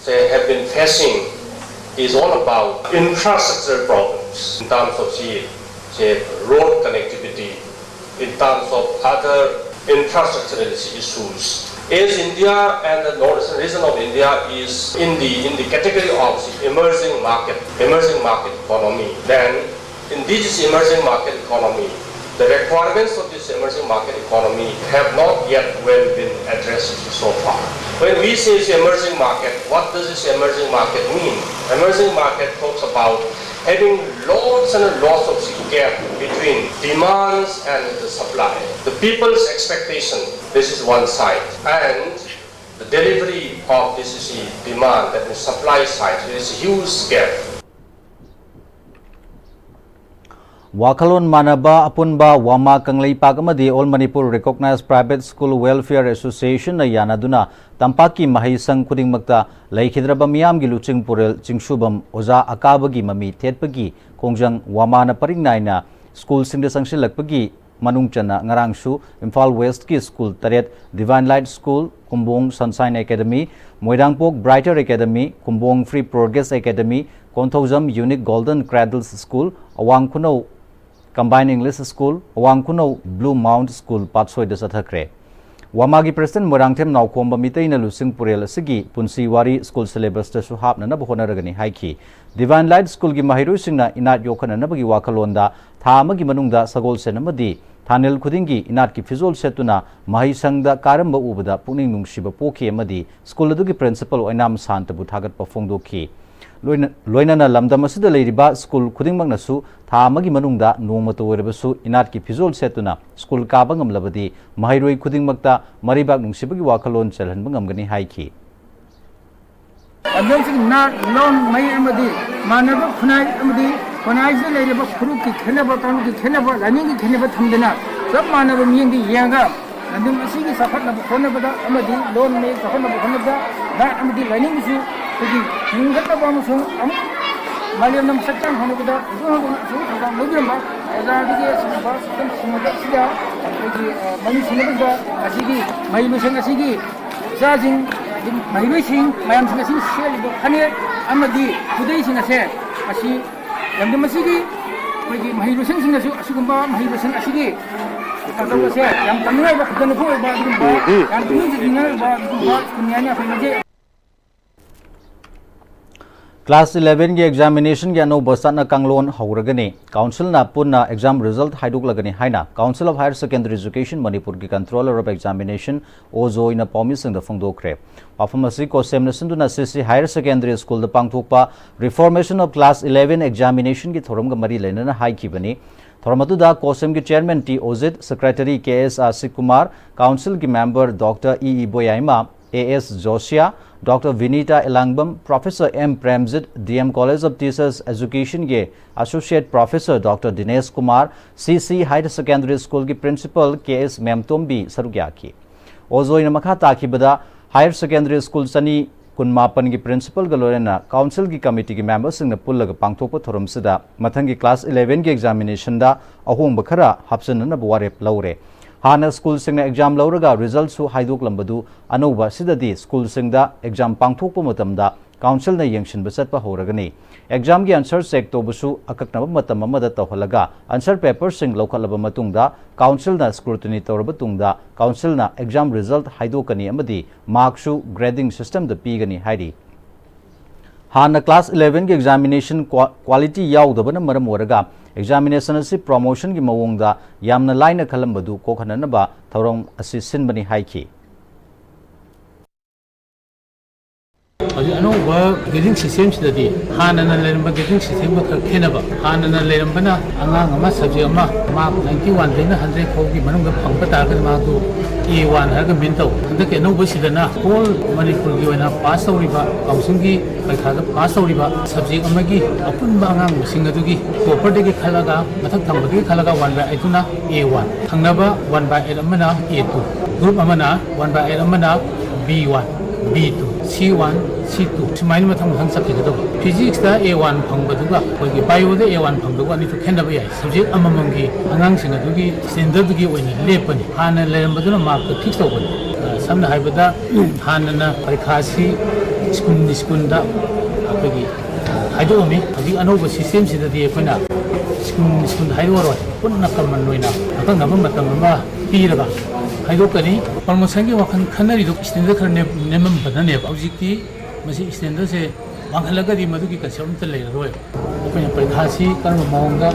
say, have been facing is all about infrastructure problems in terms of, say, say, road connectivity, in terms of other infrastructural issues. As India and the northern region of India is in the in the category of emerging market, emerging market economy, then in this emerging market economy, the requirements of this emerging market economy have not yet well been addressed so far. When we say it's emerging market, what does this emerging market mean? Emerging market talks about having lots and lots of gap between demands and the supply. The people's expectation, this is one side, and the delivery of this is the demand, that is supply side, there is a huge gap. ꯋꯥꯈꯜꯂꯣꯟ ꯃꯥꯟꯅꯕ ꯑꯄꯨꯟꯕ ꯋꯥꯃꯥ ꯀꯪꯂꯩꯄꯥꯛ ꯑꯃꯗꯤ All Manipur Recognized Private School Welfare Association ꯅ ꯌꯥꯅꯗꯨꯅ ꯇꯝꯄꯥꯛꯀꯤ ꯃꯍꯩꯁꯪ ꯈꯨꯗꯤꯡꯃꯛꯇ ꯂꯩꯈꯤꯗ꯭ꯔꯕ ꯃꯤꯌꯥꯝꯒꯤ ꯂꯨꯆꯤꯡ ꯄꯨꯔꯦꯜ ꯆꯤꯡꯁꯨꯕꯝ ꯑꯣꯖꯥ ꯑꯀꯥꯕꯒꯤ ꯃꯃꯤ ꯊꯦꯠꯄꯒꯤ ꯈꯣꯡꯖꯪ ꯋꯥꯃꯥꯅ ꯄꯔꯤꯡ ꯅꯥꯏꯅ ꯁ꯭ꯀꯨꯜꯁꯤꯡꯗ ꯆꯪꯁꯤꯜꯂꯛꯄꯒꯤ ꯃꯅꯨꯡ ꯆꯟꯅ ꯉꯔꯥꯡꯁꯨ ꯏꯝꯐꯥꯜ ꯋꯦꯁ꯭ꯠꯀꯤ ꯁ꯭ꯀꯨꯜ ꯇꯔꯦꯠ, Divine Light School, ꯀꯨꯝꯕꯣꯡ Sunshine Academy, ꯃꯣꯏꯔꯥꯡꯄꯣꯛ Brighter Academy, ꯀꯨꯝꯕꯣꯡ Free Progress Academy, Konthoujam Unique Golden Cradles School, ꯑꯋꯥꯡ ꯈꯨꯅꯧ Combined English School, ꯑꯋꯥꯡ ꯈꯨꯅꯧ Blue Mount School ꯄꯥꯠꯁꯣꯏꯗ ꯆꯠꯊꯈ꯭ꯔꯦ꯫ ꯋꯥꯃꯥꯒꯤ president Moirangthem ꯅꯥꯎꯈꯣꯝꯕ ꯃꯤꯇꯩꯅ ꯂꯨꯆꯤꯡ ꯄꯨꯔꯦꯜ ꯑꯁꯤꯒꯤ ꯄꯨꯟꯁꯤ ꯋꯥꯔꯤ school syllabus ꯇꯁꯨ ꯍꯥꯞꯅꯅꯕ ꯍꯣꯠꯅꯔꯒꯅꯤ ꯍꯥꯏꯈꯤ꯫ Divine Light School ꯒꯤ ꯃꯍꯩꯔꯣꯏꯁꯤꯡꯅ ꯏꯅꯥꯠ ꯌꯣꯛꯈꯠꯅꯅꯕꯒꯤ ꯋꯥꯈꯜꯂꯣꯟꯗ ꯊꯥ ꯑꯃꯒꯤ ꯃꯅꯨꯡꯗ ꯁꯒꯣꯜꯁꯦꯟ ꯑꯃꯗꯤ ꯊꯥꯅꯤꯜ ꯈꯨꯗꯤꯡꯒꯤ ꯏꯅꯥꯠꯀꯤ ꯐꯤꯖꯣꯜ ꯁꯦꯠꯇꯨꯅ ꯃꯍꯩꯁꯪꯗ ꯀꯥꯔꯝꯕ ꯎꯕꯗ ꯄꯨꯛꯅꯤꯡ ꯅꯨꯡꯁꯤꯕ ꯄꯣꯛꯈꯤ ꯑꯃꯗꯤ school ꯑꯗꯨꯒꯤ principal ꯑꯣꯏꯅꯥꯝ ꯁꯥꯟꯇꯕꯨ ꯊꯥꯒꯠꯄ ꯐꯣꯡꯗꯣꯛꯈꯤ꯫ ꯂꯣꯏꯅ-, ꯂꯣꯏꯅꯅ ꯂꯝꯗꯝ ꯑꯁꯤꯗ ꯂꯩꯔꯤꯕ school ꯈꯨꯗꯤꯡꯃꯛꯅꯁꯨ ꯊꯥ ꯑꯃꯒꯤ ꯃꯅꯨꯡꯗ ꯅꯣꯡꯃꯇ ꯑꯣꯏꯔꯕꯁꯨ ꯏꯅꯥꯠꯀꯤ ꯐꯤꯖꯣꯜ ꯁꯦꯠꯇꯨꯅ school ꯀꯥꯕ ꯉꯝꯂꯕꯗꯤ ꯃꯍꯩꯔꯣꯏ ꯈꯨꯗꯤꯡꯃꯛꯇ ꯃꯔꯩꯕꯥꯛ ꯅꯨꯡꯁꯤꯕꯒꯤ ꯋꯥꯈꯜꯂꯣꯟ ꯆꯦꯜꯍꯟꯕ ꯉꯝꯒꯅꯤ ꯍꯥꯏꯈꯤ꯫ ꯂꯝꯗꯝꯁꯤꯒꯤ ꯅꯥꯠ, ꯂꯣꯟ, ꯃꯩ ꯑꯃꯗꯤ ꯃꯥꯟꯅꯕ ꯈꯨꯟꯅꯥꯏ ꯑꯃꯗꯤ ꯈꯨꯟꯅꯥꯏꯁꯤꯗ ꯂꯩꯔꯤꯕ ꯐꯨꯔꯨꯞꯀꯤ ꯈꯦꯠꯅꯕ, ꯀꯥꯡꯂꯨꯞꯀꯤ ꯈꯦꯠꯅꯕ, ꯂꯥꯏꯅꯤꯡꯒꯤ ꯈꯦꯠꯅꯕ ꯊꯝꯗꯅ ꯆꯞ ꯃꯥꯟꯅꯕ ꯃꯤꯠꯌꯦꯡꯗ ꯌꯦꯡꯉꯒ ꯂꯝꯗꯝ ꯑꯁꯤꯒꯤ ꯆꯥꯎꯈꯠꯅꯕ ꯍꯣꯠꯅꯕꯗ ꯑꯃꯗꯤ ꯂꯣꯟ ꯃꯌꯦꯛ ꯆꯥꯎꯈꯠꯅꯕ ꯍꯣꯠꯅꯕꯗ ꯅꯥꯠ ꯑꯃꯗꯤ ꯂꯥꯏꯅꯤꯡꯒꯤꯁꯨ ꯑꯩꯈꯣꯏꯒꯤ ꯌꯣꯛꯈꯠꯅꯕ ꯑꯃꯁꯨꯡ ꯑꯃꯨꯛ ꯃꯥꯂꯦꯝꯗ ꯃꯁꯛ ꯆꯥꯎꯅ ꯍꯣꯡꯗꯣꯛꯄꯗ ꯏꯕꯨꯡꯉꯣꯗꯨꯅ ꯑꯆꯧꯕ ꯊꯧꯗꯥꯡ ꯂꯧꯕꯤꯔꯝꯕ ꯑꯣꯖꯥ ꯑꯗꯨꯒꯤ ꯑꯁꯤꯒꯨꯝꯕ ꯁꯛꯇꯝ ꯁꯤꯟꯅꯕ ꯑꯁꯤꯗ ꯑꯩꯈꯣꯏꯒꯤ, ꯑ, ꯃꯔꯤ ꯁꯤꯟꯅꯕꯗ ꯑꯁꯤꯒꯤ ꯃꯍꯩ ꯂꯣꯏꯁꯪ ꯑꯁꯤꯒꯤ ꯏꯆꯥꯁꯤꯡ, ꯑꯗꯨꯝ ꯃꯍꯩꯔꯣꯏꯁꯤꯡ ꯃꯌꯥꯝꯁꯤꯡ ꯑꯁꯤꯅ ꯁꯦꯠꯂꯤꯕ ꯐꯅꯦꯛ ꯑꯃꯗꯤ ꯈꯨꯗꯩꯁꯤꯡ ꯑꯁꯦ ꯃꯁꯤ ꯂꯝꯗꯝ ꯑꯁꯤꯒꯤ ꯑꯩꯈꯣꯏꯒꯤ ꯃꯍꯩ ꯂꯣꯏꯁꯪꯁꯤꯡꯅꯁꯨ ꯑꯁꯤꯒꯨꯝꯕ ꯃꯍꯩ ꯂꯣꯏꯁꯪ ꯑꯁꯤꯒꯤ ꯃꯇꯧ ꯑꯁꯦ ꯌꯥꯝ ꯇꯝꯅꯤꯡꯉꯥꯏ ꯑꯣꯏꯕ, ꯈꯨꯗꯣꯜ ꯑꯣꯏꯕ ꯑꯗꯨꯒꯨꯝꯕ, ꯌꯥꯝ ꯄꯨꯛꯅꯤꯡ ꯆꯤꯡꯁꯤꯟꯅꯤꯡꯉꯥꯏ ꯑꯣꯏꯕ ꯑꯗꯨꯒꯨꯝꯕ ꯁ꯭ꯀꯨꯜꯅꯤ ꯍꯥꯏꯅ ꯑꯩꯈꯣꯏ ꯂꯧꯖꯩ꯫ Class eleven ꯒꯤ examination ꯒꯤ ꯑꯅꯧꯕ ꯆꯠꯅ ꯀꯥꯡꯂꯣꯟ ꯍꯧꯔꯒꯅꯤ꯫ Council ꯅ ꯄꯨꯟꯅ exam result ꯍꯥꯏꯗꯣꯛꯂꯒꯅꯤ ꯍꯥꯏꯅ Council of Higher Secondary Education ꯃꯅꯤꯄꯨꯔꯒꯤ Controller of Examination ꯑꯣ ꯖꯣꯏꯅ ꯄꯥꯎꯃꯤꯁꯤꯡꯗ ꯐꯣꯡꯗꯣꯛꯈ꯭ꯔꯦ꯫ ꯋꯥꯐꯝ ꯑꯁꯤ ꯀꯣꯁꯦꯝꯅ ꯁꯤꯟꯗꯨꯅ ꯁꯤ ꯁꯤ Higher Secondary School ꯗ ꯄꯥꯡꯊꯣꯛꯄ Reformation of Class eleven Examination ꯒꯤ ꯊꯧꯔꯝꯒ ꯃꯔꯤ ꯂꯩꯅꯅ ꯍꯥꯏꯈꯤꯕꯅꯤ꯫ ꯊꯧꯔꯝ ꯑꯗꯨꯗ ꯀꯣꯁꯦꯝꯒꯤ Chairman T Ojit, Secretary K S Ashik Kumar, Council ꯒꯤ member doctor E Iboyaima, A S Josiah, doctor Vinita Elangbam, Professor M Premjit, D M College of Teachers Education ꯒꯤ Associate Professor doctor Dinesh Kumar, C C Higher Secondary School ꯒꯤ Principal ꯀꯦ ꯑꯦꯁ ꯃꯦꯝꯇꯣꯝꯕꯤ ꯁꯔꯨꯛ ꯌꯥꯈꯤ꯫ ꯑꯣꯖꯣꯏꯅ ꯃꯈꯥ ꯇꯥꯈꯤꯕꯗ Higher Secondary School ꯆꯅꯤ ꯀꯨꯟꯃꯥꯄꯟꯒꯤ Principal ꯒ ꯂꯣꯏꯅꯅ Council ꯒꯤ Committee ꯒꯤ member ꯁꯤꯡꯅ ꯄꯨꯜꯂꯒ ꯄꯥꯡꯊꯣꯛꯄ ꯊꯧꯔꯝꯁꯤꯗ ꯃꯊꯪꯒꯤ Class eleven ꯒꯤ examination ꯗ ꯑꯍꯣꯡꯕ ꯈꯔ ꯍꯥꯞꯆꯤꯟꯅꯅꯕ ꯋꯥꯔꯦꯞ ꯂꯧꯔꯦ꯫ ꯍꯥꯟꯅ ꯁ꯭ꯀꯨꯜꯁꯤꯡꯅ ꯑꯦꯛꯖꯥꯝ ꯂꯧꯔꯒ ꯔꯤꯖꯜꯠꯁꯨ ꯍꯥꯏꯗꯣꯛꯂꯝꯕꯗꯨ ꯑꯅꯧꯕ ꯑꯁꯤꯗꯗꯤ ꯁ꯭ꯀꯨꯜꯁꯤꯡꯗ ꯑꯦꯛꯖꯥꯝ ꯄꯥꯡꯊꯣꯛꯄ ꯃꯇꯝꯗ ꯀꯥꯎꯟꯁꯤꯜꯅ ꯌꯦꯡꯁꯤꯟꯕ ꯆꯠꯄ ꯍꯧꯔꯒꯅꯤ꯫ ꯑꯦꯛꯖꯥꯝꯒꯤ ꯑꯟꯁꯔ ꯆꯦꯛ ꯇꯧꯕꯁꯨ ꯑꯀꯛꯅꯕ ꯃꯇꯝ ꯑꯃꯗ ꯇꯧꯍꯜꯂꯒ ꯑꯟꯁꯔ ꯄꯦꯄꯔꯁꯤꯡ ꯂꯧꯈꯠꯂꯕ ꯃꯇꯨꯡꯗ ꯀꯥꯎꯟꯁꯤꯜꯅ ꯁ꯭ꯀ꯭ꯔꯨꯇꯤꯅꯤ ꯇꯧꯔꯕ ꯇꯨꯡꯗ ꯀꯥꯎꯟꯁꯤꯜꯅ ꯑꯦꯛꯖꯥꯝ ꯔꯤꯖꯜꯠ ꯍꯥꯏꯗꯣꯛꯀꯅꯤ ꯑꯃꯗꯤ ꯃꯥꯔꯛꯁꯨ ꯒ꯭ꯔꯦꯗꯤꯡ ꯁꯤꯁꯇꯦꯝꯗ ꯄꯤꯒꯅꯤ ꯍꯥꯏꯔꯤ꯫ ꯍꯥꯟꯅ ꯀ꯭ꯂꯥꯁ ꯏꯂꯦꯚꯦꯟꯒꯤ ꯑꯦꯛꯖꯥꯃꯤꯅꯦꯁꯟ ꯀ꯭ꯋꯥ-, ꯀ꯭ꯋꯥꯂꯤꯇꯤ ꯌꯥꯎꯗꯕꯅ ꯃꯔꯝ ꯑꯣꯏꯔꯒ ꯑꯦꯛꯖꯥꯃꯤꯅꯦꯁꯟ ꯑꯁꯤ ꯄ꯭ꯔꯣꯃꯣꯁꯟꯒꯤ ꯃꯑꯣꯡꯗ ꯌꯥꯝꯅ ꯂꯥꯏꯅ ꯈꯜꯂꯝꯕꯗꯨ ꯀꯣꯛꯍꯟꯅꯅꯕ ꯊꯧꯔꯝ ꯑꯁꯤ ꯁꯤꯟꯕꯅꯤ ꯍꯥꯏꯈꯤ꯫ ꯍꯧꯖꯤꯛ ꯑꯅꯧꯕ ꯒ꯭ꯔꯦꯗꯤꯡ ꯁꯤꯁꯇꯦꯝꯁꯤꯗꯗꯤ ꯍꯥꯟꯅꯅ ꯂꯩꯔꯝꯕ ꯒ꯭ꯔꯦꯗꯤꯡ ꯁꯤꯁꯇꯦꯝꯒ ꯈꯔ ꯈꯦꯠꯅꯕ꯫ ꯍꯥꯟꯅꯅ ꯂꯩꯔꯝꯕꯅ ꯑꯉꯥꯡ ꯑꯃ ꯁꯕꯖꯦꯛ ꯑꯃ ꯃꯥꯔꯛ ꯅꯥꯏꯟꯇꯤ ꯋꯥꯟꯗꯩꯅ ꯍꯟꯗ꯭ꯔꯦꯠ ꯐꯥꯎꯒꯤ ꯃꯅꯨꯡꯗ ꯐꯪꯕ ꯇꯥꯔꯒꯗꯤ ꯃꯥꯗꯨ ꯑꯦ ꯋꯥꯟ ꯍꯥꯏꯔꯒ ꯃꯤꯟ ꯇꯧ꯫ ꯍꯟꯗꯛꯀꯤ ꯑꯅꯧꯕꯁꯤꯗꯅ ꯍꯣꯜ ꯃꯅꯤꯄꯨꯔꯒꯤ ꯑꯣꯏꯅ ꯄꯥꯁ ꯇꯧꯔꯤꯕ, ꯀꯥꯎꯟꯁꯤꯜꯒꯤ ꯄꯔꯤꯈꯥꯗ ꯄꯥꯁ ꯇꯧꯔꯤꯕ ꯁꯕꯖꯦꯛ ꯑꯃꯒꯤ ꯑꯄꯨꯟꯕ ꯑꯉꯥꯡ ꯃꯁꯤꯡ ꯑꯗꯨꯒꯤ ꯇꯣꯞꯄꯔꯗꯒꯤ ꯈꯜꯂꯒ ꯃꯊꯛ ꯊꯪꯕꯗꯒꯤ ꯈꯜꯂꯒ ꯋꯥꯟ ꯕꯥꯏ ꯑꯩꯠꯇꯨꯅ ꯑꯦ ꯋꯥꯟ, ꯊꯪꯅꯕ ꯋꯥꯟ ꯕꯥꯏ ꯑꯩꯠ ꯑꯃꯅ ꯑꯦ ꯇꯨ, ꯒ꯭ꯔꯨꯞ ꯑꯃꯅ ꯋꯥꯟ ꯕꯥꯏ ꯑꯩꯠ ꯑꯃꯅ ꯕꯤ ꯋꯥꯟ, ꯕꯤ ꯇꯨ, ꯁꯤ ꯋꯥꯟ, ꯁꯤ ꯇꯨ, ꯁꯨꯃꯥꯏꯅ ꯃꯊꯪ ꯃꯊꯪ ꯆꯠꯈꯤꯒꯗꯧꯕ꯫ ꯐꯤꯖꯤꯛꯁꯇ ꯑꯦ ꯋꯥꯟ ꯐꯪꯕꯗꯨꯒ ꯑꯩꯈꯣꯏꯒꯤ ꯕꯥꯏꯑꯣꯗ ꯑꯦ ꯋꯥꯟ ꯐꯪꯕꯗꯨꯒ ꯑꯅꯤꯗꯨ ꯈꯦꯠꯅꯕ ꯌꯥꯏ꯫ ꯁꯕꯖꯦꯛ ꯑꯃꯃꯝꯒꯤ ꯑꯉꯥꯡꯁꯤꯡ ꯑꯗꯨꯒꯤ ꯁ꯭ꯇꯦꯟꯗꯔꯗꯨꯒꯤ ꯑꯣꯏꯅ ꯂꯦꯞꯄꯅꯤ꯫ ꯍꯥꯟꯅ ꯂꯩꯔꯝꯕꯗꯨꯅ ꯃꯥꯔꯛꯇ ꯐꯤꯛꯁ ꯇꯧꯕꯅꯤ꯫ ꯑ, ꯁꯝꯅ ꯍꯥꯏꯔꯕꯗ, ꯍꯥꯟꯅꯅ ꯄꯔꯤꯈꯥꯁꯤ ꯁ꯭ꯀꯨꯜ ꯁ꯭ꯀꯨꯜꯗ ꯑꯩꯈꯣꯏꯒꯤ ꯍꯥꯏꯗꯣꯛꯑꯝꯃꯤ꯫ ꯍꯧꯖꯤꯛ ꯑꯅꯧꯕ ꯁꯤꯁꯇꯦꯝꯁꯤꯗꯗꯤ ꯑꯩꯈꯣꯏꯅ ꯁ꯭ꯀꯨꯜ ꯁ꯭ꯀꯨꯜꯗ ꯍꯥꯏꯗꯣꯛꯑꯔꯣꯏ, ꯄꯨꯟꯅ ꯀꯃꯟ ꯑꯣꯏꯅ ꯑꯀꯛꯅꯕ ꯃꯇꯝ ꯑꯃ ꯄꯤꯔꯒ ꯍꯥꯏꯗꯣꯛꯀꯅꯤ꯫ ꯄ꯭ꯔꯃꯣꯁꯟꯒꯤ ꯋꯥꯈꯜ ꯈꯟꯅꯔꯤꯗꯣ ꯁ꯭ꯇꯦꯟꯗꯔ ꯈꯔ ꯅꯦꯝ-, ꯅꯦꯝꯃꯝꯕꯅꯅꯦꯕ꯫ ꯍꯧꯖꯤꯛꯇꯤ ꯃꯁꯤ ꯁ꯭ꯇꯦꯟꯗꯔꯁꯦ ꯋꯥꯡꯈꯠꯂꯒꯗꯤ ꯃꯗꯨꯒꯤ ꯀꯟꯁꯦꯞ ꯑꯝꯇ ꯂꯩꯔꯔꯣꯏ꯫ ꯑꯩꯈꯣꯏꯅ ꯄꯔꯤꯈꯥꯁꯤ ꯀꯔꯝꯕ ꯃꯑꯣꯡꯗ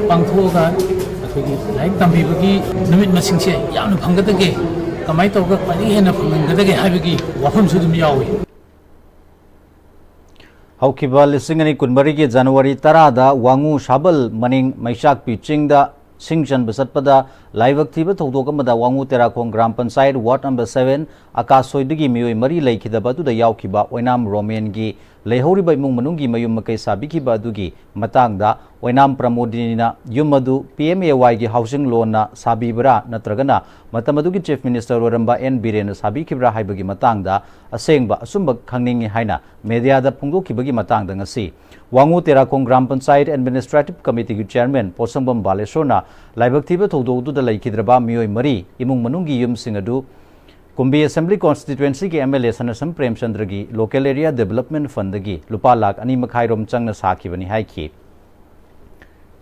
ꯄꯥꯡꯊꯣꯛꯑꯒ ꯑꯩꯈꯣꯏꯒꯤ ꯂꯥꯏꯔꯤꯛ ꯇꯝꯕꯤꯕꯒꯤ ꯅꯨꯃꯤꯠ ꯃꯁꯤꯡꯁꯦ ꯌꯥꯝꯅ ꯐꯪꯒꯗꯒꯦ, ꯀꯃꯥꯏꯅ ꯇꯧꯔꯒ ꯈ꯭ꯋꯥꯏꯗꯒꯤ ꯍꯦꯟꯅ ꯐꯪꯍꯟꯒꯗꯒꯦ ꯍꯥꯏꯕꯒꯤ ꯋꯥꯐꯝꯁꯨ ꯑꯗꯨꯝ ꯌꯥꯎꯏ꯫ ꯍꯧꯈꯤꯕ ꯂꯤꯁꯤꯡ ꯑꯅꯤ ꯀꯨꯟꯃꯔꯤꯒꯤ ꯖꯅꯋꯥꯔꯤ ꯇꯔꯥꯗ ꯋꯥꯉꯨ ꯁꯥꯕꯜ ꯃꯅꯤꯡ ꯃꯩꯆꯥꯛꯄꯤ ꯆꯤꯡꯗ ꯁꯤꯡ ꯆꯟꯕ ꯆꯠꯄꯗ ꯂꯥꯏꯕꯛ ꯊꯤꯕ ꯊꯧꯗꯣꯛ ꯑꯃꯗ ꯋꯥꯉꯨ Terakhong gram panchayat ward number seven ꯑꯀꯥꯁꯣꯏꯗꯒꯤ ꯃꯤꯑꯣꯏ ꯃꯔꯤ ꯂꯩꯈꯤꯗꯕ ꯑꯗꯨꯗ ꯌꯥꯎꯈꯤꯕ ꯑꯣꯏꯅꯥꯝ ꯔꯣꯃꯦꯟꯒꯤ ꯂꯩꯍꯧꯔꯤꯕ ꯏꯃꯨꯡ ꯃꯅꯨꯡꯒꯤ ꯃꯌꯨꯝ ꯃꯀꯩ ꯁꯥꯕꯤꯈꯤꯕ ꯑꯗꯨꯒꯤ ꯃꯇꯥꯡꯗ ꯑꯣꯏꯅꯥꯝ ꯄ꯭ꯔꯃꯣꯗꯤꯅꯤꯅ ꯌꯨꯝ ꯑꯗꯨ P M A Y ꯒꯤ housing loan ꯅ ꯁꯥꯕꯤꯕ꯭ꯔꯥ ꯅꯠꯇ꯭ꯔꯒꯅ ꯃꯇꯝ ꯑꯗꯨꯒꯤ Chief Minister ꯑꯣꯏꯔꯝꯕ N ꯕꯤꯔꯦꯟꯅ ꯁꯥꯕꯤꯈꯤꯕ꯭ꯔꯥ ꯍꯥꯏꯕꯒꯤ ꯃꯇꯥꯡꯗ ꯑꯁꯦꯡꯕ ꯑꯆꯨꯝꯕ ꯈꯪꯅꯤꯡꯏ ꯍꯥꯏꯅ media ꯗ ꯐꯣꯡꯗꯣꯛꯈꯤꯕꯒꯤ ꯃꯇꯥꯡꯗ ꯉꯁꯤ ꯋꯥꯉꯨ ꯇꯦꯔꯥꯈꯣꯡ ꯒ꯭ꯔꯥꯝ ꯄꯟꯆꯥꯌꯠ Administrative Committee ꯒꯤ Chairman ꯄꯣꯠꯁꯪꯕꯝ ꯕꯥꯂꯦꯁꯣꯔꯅ ꯂꯥꯏꯕꯛ ꯊꯤꯕ ꯊꯧꯗꯣꯛ ꯑꯗꯨꯗ ꯂꯩꯈꯤꯗ꯭ꯔꯕ ꯃꯤꯑꯣꯏ ꯃꯔꯤ ꯏꯃꯨꯡ ꯃꯅꯨꯡꯒꯤ ꯌꯨꯝꯁꯤꯡ ꯑꯗꯨ ꯀꯨꯝꯕꯤ Assembly Constituency ꯒꯤ M L A ꯁꯅꯥꯁꯝ ꯄ꯭ꯔꯦꯝꯆꯟꯗ꯭ꯔꯒꯤ Local Area Development Fund ꯗꯒꯤ ꯂꯨꯄꯥ ꯂꯥꯈ ꯑꯅꯤ ꯃꯈꯥꯏ ꯔꯣꯝ ꯆꯪꯅ ꯁꯥꯈꯤꯕꯅꯤ ꯍꯥꯏꯈꯤ꯫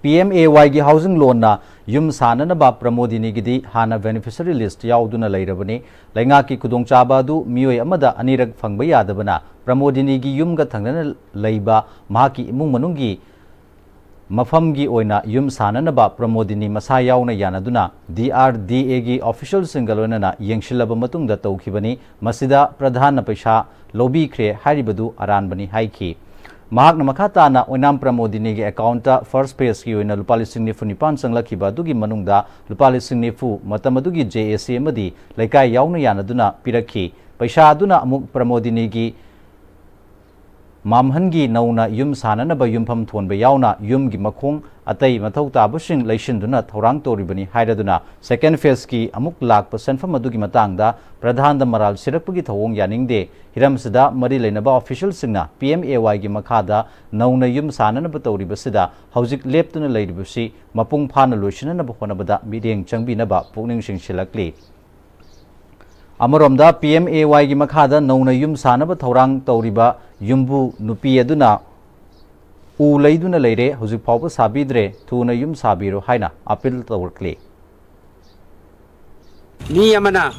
P M A Y ꯒꯤ housing loan ꯅ ꯌꯨꯝ ꯁꯥꯅꯅꯕ ꯄ꯭ꯔꯃꯣꯗꯤꯅꯤꯒꯤꯗꯤ ꯍꯥꯟꯅ beneficiary list ꯌꯥꯎꯗꯨꯅ ꯂꯩꯔꯕꯅꯤ꯫ ꯂꯩꯉꯥꯛꯀꯤ ꯈꯨꯗꯣꯡꯆꯥꯕ ꯑꯗꯨ ꯃꯤꯑꯣꯏ ꯑꯃꯗ ꯑꯅꯤꯔꯛ ꯐꯪꯕ ꯌꯥꯗꯕꯅ ꯄ꯭ꯔꯃꯣꯗꯤꯅꯤꯒꯤ ꯌꯨꯝꯒ ꯊꯪꯅꯅ ꯂꯩꯕ ꯃꯍꯥꯛꯀꯤ ꯏꯃꯨꯡ ꯃꯅꯨꯡꯒꯤ ꯃꯐꯝꯒꯤ ꯑꯣꯏꯅ ꯌꯨꯝ ꯁꯥꯅꯅꯕ ꯄ꯭ꯔꯃꯣꯗꯤꯅꯤ ꯃꯁꯥ ꯌꯥꯎꯅ ꯌꯥꯅꯗꯨꯅ D R D A ꯒꯤ official ꯁꯤꯡꯒ ꯂꯣꯏꯅꯅ ꯌꯦꯡꯁꯤꯜꯂꯕ ꯃꯇꯨꯡꯗ ꯇꯧꯈꯤꯕꯅꯤ꯫ ꯃꯁꯤꯗ ꯄ꯭ꯔꯙꯥꯟꯅ ꯄꯩꯁꯥ ꯂꯧꯕꯤꯈ꯭ꯔꯦ ꯍꯥꯏꯔꯤꯕꯗꯨ ꯑꯔꯥꯟꯕꯅꯤ ꯍꯥꯏꯈꯤ꯫ ꯃꯍꯥꯛꯅ ꯃꯈꯥ ꯇꯥꯅ ꯑꯣꯏꯅꯥꯝ ꯄ꯭ꯔꯃꯣꯗꯤꯅꯤꯒꯤ account first phase ꯀꯤ ꯑꯣꯏꯅ ꯂꯨꯄꯥ ꯂꯤꯁꯤꯡ ꯅꯤꯐꯨ ꯅꯤꯄꯥꯟ ꯆꯪꯂꯛꯈꯤꯕ ꯑꯗꯨꯒꯤ ꯃꯅꯨꯡꯗ ꯂꯨꯄꯥ ꯂꯤꯁꯤꯡ ꯅꯤꯐꯨ ꯃꯇꯝ ꯑꯗꯨꯒꯤ J A C ꯑꯃꯗꯤ ꯂꯩꯀꯥꯏ ꯌꯥꯎꯅ ꯌꯥꯅꯗꯨꯅ ꯄꯤꯔꯛꯈꯤ꯫ ꯄꯩꯁꯥ ꯑꯗꯨꯅ ꯑꯃꯨꯛ ꯄ꯭ꯔꯃꯣꯗꯤꯅꯤꯒꯤ ꯃꯥꯝꯍꯟꯒꯤ ꯅꯧꯅ ꯌꯨꯝ ꯁꯥꯅꯅꯕ ꯌꯨꯝꯐꯝ ꯊꯣꯟꯕ ꯌꯥꯎꯅ ꯌꯨꯝꯒꯤ ꯃꯈꯣꯡ ꯑꯇꯩ ꯃꯊꯧ ꯇꯥꯕꯁꯤꯡ ꯂꯩꯁꯤꯟꯗꯨꯅ ꯊꯧꯔꯥꯡ ꯇꯧꯔꯤꯕꯅꯤ ꯍꯥꯏꯔꯗꯨꯅ second phase ꯀꯤ ꯑꯃꯨꯛ ꯂꯥꯛꯄ ꯁꯦꯟꯐꯝ ꯑꯗꯨꯒꯤ ꯃꯇꯥꯡꯗ ꯄ꯭ꯔꯙꯥꯟꯗ ꯃꯔꯥꯜ ꯁꯤꯔꯛꯄꯒꯤ ꯊꯧꯑꯣꯡ ꯌꯥꯅꯤꯡꯗꯦ꯫ ꯍꯤꯔꯝꯁꯤꯗ ꯃꯔꯤ ꯂꯩꯅꯕ official ꯁꯤꯡꯅ P M A Y ꯒꯤ ꯃꯈꯥꯗ ꯅꯧꯅ ꯌꯨꯝ ꯁꯥꯅꯅꯕ ꯇꯧꯔꯤꯕꯁꯤꯗ ꯍꯧꯖꯤꯛ ꯂꯦꯞꯇꯨꯅ ꯂꯩꯔꯤꯕꯁꯤ ꯃꯄꯨꯡ ꯐꯥꯅ ꯂꯣꯏꯁꯤꯟꯅꯅꯕ ꯍꯣꯠꯅꯕꯗ ꯃꯤꯠꯌꯦꯡ ꯆꯪꯕꯤꯅꯕ ꯄꯨꯛꯅꯤꯡ ꯆꯤꯡꯁꯤꯜꯂꯛꯂꯤ꯫ ꯑꯃꯔꯣꯝꯗ P M A Y ꯒꯤ ꯃꯈꯥꯗ ꯅꯧꯅ ꯌꯨꯝ ꯁꯥꯅꯕ ꯊꯧꯔꯥꯡ ꯇꯧꯔꯤꯕ ꯌꯨꯝꯕꯨ ꯅꯨꯄꯤ ꯑꯗꯨꯅ ꯎ ꯂꯩꯗꯨꯅ ꯂꯩꯔꯦ, ꯍꯧꯖꯤꯛ ꯐꯥꯎꯕ ꯁꯥꯕꯤꯗ꯭ꯔꯦ, ꯊꯨꯅ ꯌꯨꯝ ꯁꯥꯕꯤꯔꯣ ꯍꯥꯏꯅ appeal ꯇꯧꯔꯛꯂꯤ꯫ ꯃꯤ ꯑꯃꯅ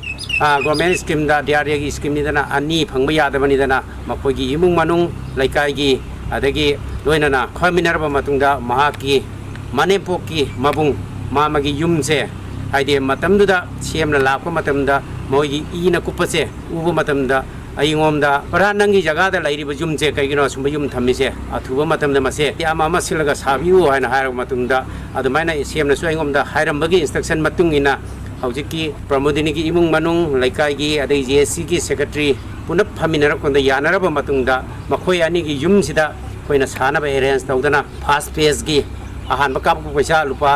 government ꯁ꯭ꯀꯤꯝꯗ, D R D A ꯒꯤ ꯁ꯭ꯀꯤꯝꯅꯤꯗꯅ, ꯑꯅꯤ ꯐꯪꯕ ꯌꯥꯗꯕꯅꯤꯗꯅ, ꯃꯈꯣꯏꯒꯤ ꯏꯃꯨꯡ ꯃꯅꯨꯡ, ꯂꯩꯀꯥꯏꯒꯤ, ꯑꯗꯒꯤ ꯂꯣꯏꯅꯅ ꯈꯣꯝꯃꯤꯟꯅꯔꯕ ꯃꯇꯨꯡꯗ ꯃꯍꯥꯛꯀꯤ ꯃꯅꯦꯝꯄꯣꯛꯀꯤ ꯃꯕꯨꯡ, ꯃꯥꯃꯒꯤ ꯌꯨꯝꯁꯦ, ꯍꯥꯏꯗꯤ ꯃꯇꯝꯗꯨꯗ ꯁꯦꯝꯅ ꯂꯥꯛꯄ ꯃꯇꯝꯗ ꯃꯣꯏꯒꯤ ꯏꯅ ꯀꯨꯞꯄꯁꯦ ꯎꯕ ꯃꯇꯝꯗ ꯑꯩꯉꯣꯟꯗ, "ꯄ꯭ꯔꯙꯥꯟ, ꯅꯪꯒꯤ ꯖꯒꯥꯗ ꯂꯩꯔꯤꯕ ꯌꯨꯝꯁꯦ ꯀꯩꯒꯤꯅꯣ ꯑꯁꯨꯝꯕ ꯌꯨꯝ ꯊꯝꯃꯤꯁꯦ? ꯑꯊꯨꯕ ꯃꯇꯝꯗ ꯃꯁꯦ ꯌꯥꯝ ꯑꯃ ꯁꯤꯜꯂꯒ ꯁꯥꯕꯤꯌꯨ" ꯍꯥꯏꯅ ꯍꯥꯏꯔꯕ ꯃꯇꯨꯡꯗ, ꯑꯗꯨꯃꯥꯏꯅ ꯁꯦꯝꯅꯁꯨ ꯑꯩꯉꯣꯟꯗ ꯍꯥꯏꯔꯝꯕꯒꯤ instruction ꯃꯇꯨꯡ ꯏꯟꯅ ꯍꯧꯖꯤꯛꯀꯤ ꯄ꯭ꯔꯃꯣꯗꯤꯅꯤꯒꯤ ꯏꯃꯨꯡ ꯃꯅꯨꯡ, ꯂꯩꯀꯥꯏꯒꯤ, ꯑꯗꯩ J A C ꯒꯤ secretary, ꯄꯨꯟꯅ ꯐꯝꯃꯤꯟꯅꯔꯀꯥꯟꯗ ꯌꯥꯅꯔꯕ ꯃꯇꯨꯡꯗ ꯃꯈꯣꯏ ꯑꯅꯤꯒꯤ ꯌꯨꯝꯁꯤꯗ ꯑꯩꯈꯣꯏꯅ ꯁꯥꯅꯕ ꯑꯦꯔꯦꯟꯖ ꯇꯧꯗꯅ ꯐꯥꯔꯁ ꯐꯦꯁꯀꯤ ꯑꯍꯥꯟꯕ ꯀꯥꯞꯄꯛꯄ ꯄꯩꯁꯥ ꯂꯨꯄꯥ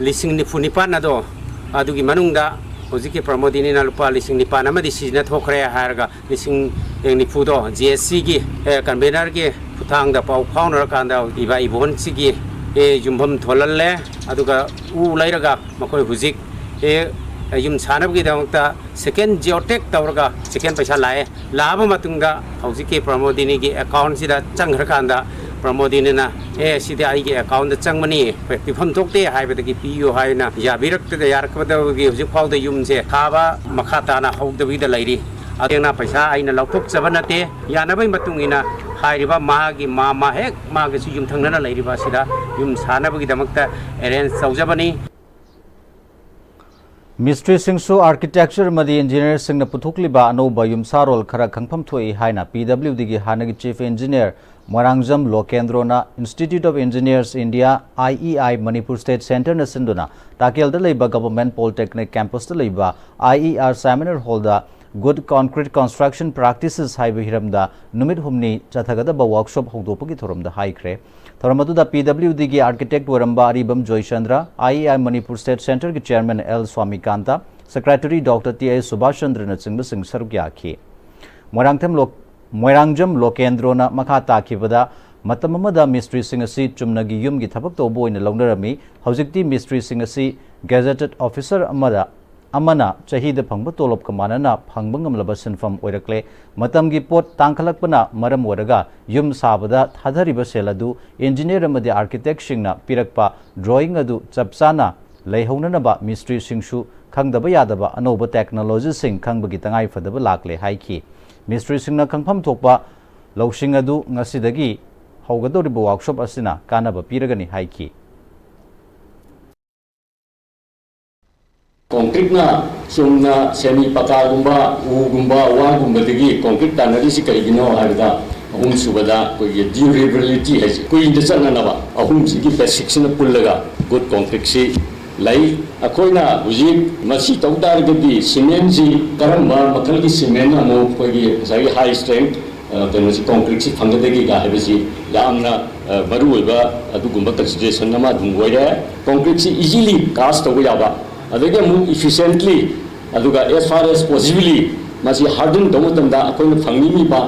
ꯂꯤꯁꯤꯡ ꯅꯤꯐꯨ ꯅꯤꯄꯥꯟ ꯑꯗꯣ, ꯑꯗꯨꯒꯤ ꯃꯅꯨꯡꯗ ꯍꯧꯖꯤꯛꯀꯤ ꯄ꯭ꯔꯃꯣꯗꯤꯅꯤꯅ ꯂꯨꯄꯥ ꯂꯤꯁꯤꯡ ꯅꯤꯄꯥꯟ ꯑꯃꯗꯤ ꯁꯤꯖꯤꯟꯅꯊꯣꯛꯈ꯭ꯔꯦ ꯍꯥꯏꯔꯒ ꯂꯤꯁꯤꯡ ꯅꯤꯐꯨꯗꯣ ꯖꯤ ꯑꯦꯁ ꯁꯤꯒꯤ ꯀꯟꯚꯦꯅꯔꯒꯤ ꯈꯨꯠꯊꯥꯡꯗ ꯄꯥꯎ ꯐꯥꯎꯅꯔꯀꯥꯟꯗ ꯏꯕꯥ ꯏꯕꯣꯟꯁꯤꯒꯤ, ꯑꯦ, ꯌꯨꯝꯐꯝ ꯊꯣꯜꯍꯜꯂꯦ꯫ ꯑꯗꯨꯒ ꯎ ꯂꯩꯔꯒ ꯃꯈꯣꯏ ꯍꯧꯖꯤꯛ, ꯑꯦ, ꯌꯨꯝ ꯁꯥꯅꯕꯒꯤꯗꯃꯛꯇ ꯁꯦꯀꯦꯟ ꯖꯤꯑꯣꯇꯦꯛ ꯇꯧꯔꯒ ꯁꯦꯀꯦꯟ ꯄꯩꯁꯥ ꯂꯥꯛꯑꯦ꯫ ꯂꯥꯛꯑꯕ ꯃꯇꯨꯡꯗ ꯍꯧꯖꯤꯛꯀꯤ ꯄ꯭ꯔꯃꯣꯗꯤꯅꯤꯒꯤ ꯑꯦꯀꯥꯎꯟꯁꯤꯗ ꯆꯪꯈ꯭ꯔꯀꯥꯟꯗ ꯄ꯭ꯔꯃꯣꯗꯤꯅꯤꯅ, "ꯑꯦ, ꯁꯤꯗꯤ ꯑꯩꯒꯤ ꯑꯦꯀꯥꯎꯟꯗ ꯆꯪꯕꯅꯤ, ꯑꯩꯈꯣꯏ ꯄꯤꯐꯝ ꯊꯣꯛꯇꯦ" ꯍꯥꯏꯕꯗꯒꯤ ꯄꯤꯌꯨ ꯍꯥꯏꯅ ꯌꯥꯕꯤꯔꯛꯇꯗ ꯌꯥꯔꯛꯄꯗꯒꯤ ꯍꯧꯖꯤꯛ ꯐꯥꯎꯗ ꯌꯨꯝꯁꯦ ꯁꯥꯕ ꯃꯈꯥ ꯇꯥꯅ ꯍꯧꯗꯕꯤꯗ ꯂꯩꯔꯤ꯫ ꯑꯗꯨꯅ ꯄꯩꯁꯥ ꯑꯩꯅ ꯂꯧꯊꯣꯛꯆꯕ ꯅꯠꯇꯦ꯫ ꯌꯥꯅꯕꯒꯤ ꯃꯇꯨꯡ ꯏꯟꯅ ꯍꯥꯏꯔꯤꯕ ꯃꯥꯒꯤ ꯃꯥ, ꯃꯥ ꯍꯦꯛ ꯃꯥꯒꯁꯨ ꯌꯨꯝꯊꯪꯅꯅ ꯂꯩꯔꯤꯕ ꯑꯁꯤꯗ ꯌꯨꯝ ꯁꯥꯅꯕꯒꯤꯗꯃꯛꯇ ꯑꯦꯔꯦꯟꯖ ꯇꯧꯖꯕꯅꯤ꯫ ꯃꯤꯁꯇ꯭ꯔꯤꯁꯤꯡꯁꯨ ꯑꯥꯔꯀꯤꯇꯦꯛꯆꯔ ꯑꯃꯗꯤ ꯏꯟꯖꯤꯅꯤꯌꯔꯁꯤꯡꯅ ꯄꯨꯊꯣꯛꯂꯤꯕ ꯑꯅꯧꯕ ꯌꯨꯝꯁꯥꯔꯣꯜ ꯈꯔ ꯈꯪꯐꯝ ꯊꯣꯛꯏ ꯍꯥꯏꯅ ꯄꯤ ꯗꯕ꯭ꯂꯤꯎ ꯗꯤꯒꯤ ꯍꯥꯟꯅꯒꯤ ꯆꯤꯐ ꯏꯟꯖꯤꯅꯤꯌꯔ ꯃꯣꯏꯔꯥꯡꯖꯝ ꯂꯣꯀꯦꯟꯗ꯭ꯔꯣꯅ Institute of Engineers India, I E I, Manipur state ꯁꯦꯟꯇꯔꯅ ꯁꯤꯟꯗꯨꯅ ꯇꯥꯀꯦꯜꯗ ꯂꯩꯕ ꯒꯚꯔꯟꯃꯦꯟꯠ ꯄꯣꯂꯤꯇꯦꯛꯅꯤꯛ ꯀꯦꯝꯄꯁꯇ ꯂꯩꯕ ꯑꯥꯏ ꯏ ꯑꯥꯔ ꯁꯦꯃꯤꯅꯥꯔ ꯍꯣꯜꯗ Good Concrete Construction Practices ꯍꯥꯏꯕ ꯍꯤꯔꯝꯗ ꯅꯨꯃꯤꯠ ꯍꯨꯝꯅꯤ ꯆꯠꯊꯒꯗꯕ ꯋꯥꯔꯛꯁꯣꯞ ꯍꯧꯗꯣꯛꯄꯒꯤ ꯊꯧꯔꯝꯗ ꯍꯥꯏꯈ꯭ꯔꯦ꯫ ꯊꯧꯔꯝ ꯑꯗꯨꯗ ꯄꯤ ꯗꯕ꯭ꯂꯤꯎ ꯗꯤꯒꯤ ꯑꯥꯔꯀꯤꯇꯦꯛ ꯑꯣꯏꯔꯝꯕ Aribam Joychandra, I E I Manipur state ꯁꯦꯟꯇꯔꯒꯤ chairman L Swamikanta, secretary doctor T S ꯁꯨꯕꯥꯁ ꯆꯟꯗ꯭ꯔꯅꯆꯤꯡꯕꯁꯤꯡ ꯁꯔꯨꯛ ꯌꯥꯈꯤ꯫ ꯃꯣꯏꯔꯥꯡꯊꯦꯝ ꯂꯣ-, ꯃꯣꯏꯔꯥꯡꯖꯝ ꯂꯣꯀꯦꯟꯗ꯭ꯔꯣꯅ ꯃꯈꯥ ꯇꯥꯈꯤꯕꯗ, ꯃꯇꯝ ꯑꯃꯗ ꯃꯤꯁꯇ꯭ꯔꯤꯁꯤꯡ ꯑꯁꯤ ꯆꯨꯝꯅꯒꯤ ꯌꯨꯝꯒꯤ ꯊꯕꯛ ꯇꯧꯕ ꯑꯣꯏꯅ ꯂꯧꯅꯔꯝꯃꯤ꯫ ꯍꯧꯖꯤꯛꯇꯤ ꯃꯤꯁꯇ꯭ꯔꯤꯁꯤꯡ ꯑꯁꯤ ꯒꯦꯖꯦꯇꯦꯗ ꯑꯣꯐꯤꯁꯔ ꯑꯃꯗ ꯑꯃꯅ ꯆꯍꯤꯗ ꯐꯪꯕ ꯇꯣꯂꯣꯞꯀ ꯃꯥꯟꯅꯅ ꯐꯪꯕ ꯉꯝꯂꯕ ꯁꯤꯟꯐꯝ ꯑꯣꯏꯔꯛꯂꯦ꯫ ꯃꯇꯝꯒꯤ ꯄꯣꯠ ꯇꯥꯡꯈꯠꯂꯛꯄꯅ ꯃꯔꯝ ꯑꯣꯏꯔꯒ ꯌꯨꯝ ꯁꯥꯕꯗ ꯊꯥꯗꯔꯤꯕ ꯁꯦꯜ ꯑꯗꯨ ꯏꯟꯖꯤꯅꯤꯌꯔ ꯑꯃꯗꯤ ꯑꯥꯔꯀꯤꯇꯦꯛꯁꯤꯡꯅ ꯄꯤꯔꯛꯄ ꯗ꯭ꯔꯣꯌꯤꯡ ꯑꯗꯨ ꯆꯞ ꯆꯥꯅ ꯂꯩꯍꯧꯅꯅꯕ ꯃꯤꯁꯇ꯭ꯔꯤꯁꯤꯡꯁꯨ ꯈꯪꯗꯕ ꯌꯥꯗꯕ ꯑꯅꯧꯕ ꯇꯦꯛꯅꯣꯂꯣꯖꯤꯁꯤꯡ ꯈꯪꯕꯒꯤ ꯇꯉꯥꯏꯐꯗꯕ ꯂꯥꯛꯂꯦ ꯍꯥꯏꯈꯤ꯫ ꯃꯤꯁꯇ꯭ꯔꯤꯁꯤꯡꯅ ꯈꯪꯐꯝ ꯊꯣꯛꯄ ꯂꯧꯁꯤꯡ ꯑꯗꯨ ꯉꯁꯤꯗꯒꯤ ꯍꯧꯒꯗꯧꯔꯤꯕ ꯋꯥꯔꯛꯁꯣꯞ ꯑꯁꯤꯅ ꯀꯥꯟꯅꯕ ꯄꯤꯔꯒꯅꯤ ꯍꯥꯏꯈꯤ꯫ ꯀꯣꯟꯀ꯭ꯔꯤꯠꯅ ꯆꯨꯝꯅ ꯁꯦꯃꯤ ꯄꯀꯥꯒꯨꯝꯕ, ꯎꯒꯨꯝꯕ, ꯋꯥꯒꯨꯝꯕꯗꯒꯤ ꯀꯣꯟꯀ꯭ꯔꯤꯠ ꯇꯥꯟꯅꯔꯤꯁꯤ ꯀꯔꯤꯒꯤꯅꯣ ꯍꯥꯏꯕꯗ, ꯑꯍꯨꯝꯁꯨꯕꯗ ꯑꯩꯈꯣꯏꯒꯤ ꯗ꯭ꯌꯨꯔꯦꯕꯤꯂꯤꯇꯤ ꯍꯥꯏꯁꯦ, ꯀꯨꯏꯅ ꯆꯠꯅꯅꯕ ꯑꯍꯨꯝꯁꯤꯒꯤ ꯕꯦꯁꯤꯛꯁꯤꯅ ꯄꯨꯜꯂꯒ ꯒꯨꯗ ꯀꯣꯟꯀ꯭ꯔꯤꯠꯁꯤ ꯂꯩ꯫ ꯑꯩꯈꯣꯏꯅ ꯍꯧꯖꯤꯛ ꯃꯁꯤ ꯇꯧ ꯇꯥꯔꯒꯗꯤ ꯁꯤꯃꯦꯟꯁꯤ ꯀꯔꯝꯕ ꯃꯈꯜꯒꯤ ꯁꯤꯃꯦꯟꯅ ꯑꯃꯨꯛ ꯑꯩꯈꯣꯏꯒꯤ ꯉꯁꯥꯏꯒꯤ ꯍꯥꯏ ꯁ꯭ꯇ꯭ꯔꯦꯡ ꯀꯩꯅꯣꯁꯤ ꯀꯣꯟꯀ꯭ꯔꯤꯠꯁꯤ ꯐꯪꯒꯗꯒꯦꯒ ꯍꯥꯏꯕꯁꯤ ꯌꯥꯝꯅ ꯃꯔꯨꯑꯣꯏꯕ ꯑꯗꯨꯒꯨꯝꯕ ꯀꯟꯁꯤꯗꯔꯦꯁꯟ ꯑꯃ ꯑꯗꯨꯝ ꯑꯣꯏꯔꯦ꯫ ꯀꯣꯟꯀ꯭ꯔꯤꯠꯁꯤ ꯏꯖꯤꯂꯤ ꯀꯥꯁ ꯇꯧꯕ ꯌꯥꯕ, ꯑꯗꯒꯤ ꯑꯃꯨꯛ ꯏꯐꯤꯁꯦꯟꯠꯂꯤ, ꯑꯗꯨꯒ as far as possibly ꯃꯁꯤ ꯍꯥꯔꯗꯟ ꯇꯧꯕ ꯃꯇꯝꯗ ꯑꯩꯈꯣꯏꯅ ꯐꯪꯅꯤꯡꯉꯤꯕ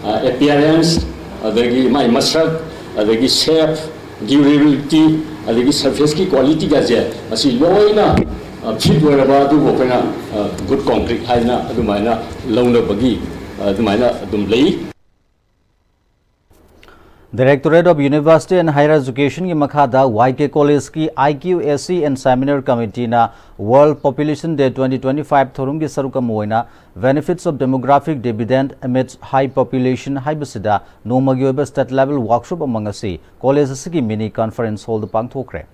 ꯑꯦꯄꯤꯌꯔꯦꯟꯁ, ꯑꯗꯒꯤ ꯃꯥꯒꯤ ꯃꯁꯛ, ꯑꯗꯒꯤ ꯁꯦꯞ, ꯗ꯭ꯌꯨꯔꯦꯕꯤꯂꯤꯇꯤ, ꯑꯗꯒꯤ ꯁꯔꯐꯦꯁꯀꯤ ꯀ꯭ꯋꯥꯂꯤꯇꯤꯒꯁꯦ ꯃꯁꯤ ꯂꯣꯏꯅ ꯐꯤꯠ ꯑꯣꯏꯔꯕ ꯑꯗꯨꯕꯨ ꯑꯩꯈꯣꯏꯅ ꯒꯨꯗ ꯀꯣꯟꯀ꯭ꯔꯤꯠ ꯍꯥꯏꯅ ꯑꯗꯨꯃꯥꯏꯅ ꯂꯧꯅꯕꯒꯤ ꯑꯗꯨꯃꯥꯏꯅ ꯑꯗꯨꯝ ꯂꯩ꯫ Directorate of University and Higher Educationꯒꯤ ꯃꯈꯥꯗ ꯋꯥꯏ ꯀꯦ ꯀꯣꯂꯦꯖꯀꯤ I Q A C and Seminar Committeeꯅ World Population Day twenty twenty five ꯊꯧꯔꯝꯒꯤ ꯁꯔꯨꯛ ꯑꯃ ꯑꯣꯏꯅ Benefits of Demographic Dividend Amidst High Population ꯍꯥꯏꯕꯁꯤꯗ ꯅꯣꯡꯃꯒꯤ ꯑꯣꯏꯕ state level workshop ꯑꯃ ꯉꯁꯤ ꯀꯣꯂꯦꯖ ꯑꯁꯤꯒꯤ mini conference hallꯗ ꯄꯥꯡꯊꯣꯛꯈ꯭ꯔꯦ꯫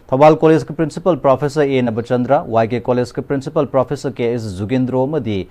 ꯊꯧꯕꯥꯜ ꯀꯣꯂꯦꯖꯀꯤ principal professor A ꯅꯕꯆꯟꯗ꯭ꯔ, ꯋꯥꯏ ꯀꯦ ꯀꯣꯂꯦꯖꯀꯤ principal professor ꯀꯦ ꯑꯦꯁ ꯖꯨꯒꯦꯟꯗ꯭ꯔꯣ ꯑꯃꯗꯤ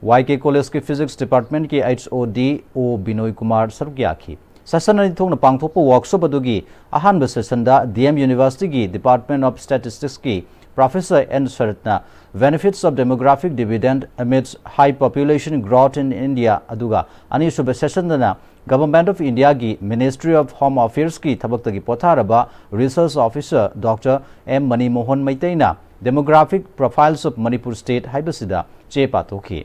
ꯋꯥꯏ ꯀꯦ ꯀꯣꯂꯦꯖꯀꯤ Physics Departmentꯀꯤ H O D O ꯕꯤꯅꯣꯏ Kumar ꯁꯔꯨꯛ ꯌꯥꯈꯤ꯫ Session ꯑꯅꯤ ꯊꯣꯛꯅ ꯄꯥꯡꯊꯣꯛꯄ workshop ꯑꯗꯨꯒꯤ ꯑꯍꯥꯟꯕ sessionꯗ D M Universityꯒꯤ Department of Statisticsꯀꯤ professor N ꯁꯔꯠꯅ Benefits of Demographic Dividend Amidst High Population Growth in India ꯑꯗꯨꯒ ꯑꯅꯤꯁꯨꯕ sessionꯗꯅ Government of Indiaꯒꯤ Ministry of Home Affairsꯀꯤ ꯊꯕꯛꯇꯒꯤ ꯄꯣꯊꯥꯔꯕ Research Officer Doctor M ꯃꯅꯤꯃꯣꯍꯟ ꯃꯩꯇꯩꯅ Demographic Profiles of Manipur State ꯍꯥꯏꯕꯁꯤꯗ ꯆꯦ ꯄꯥꯊꯣꯛꯈꯤ꯫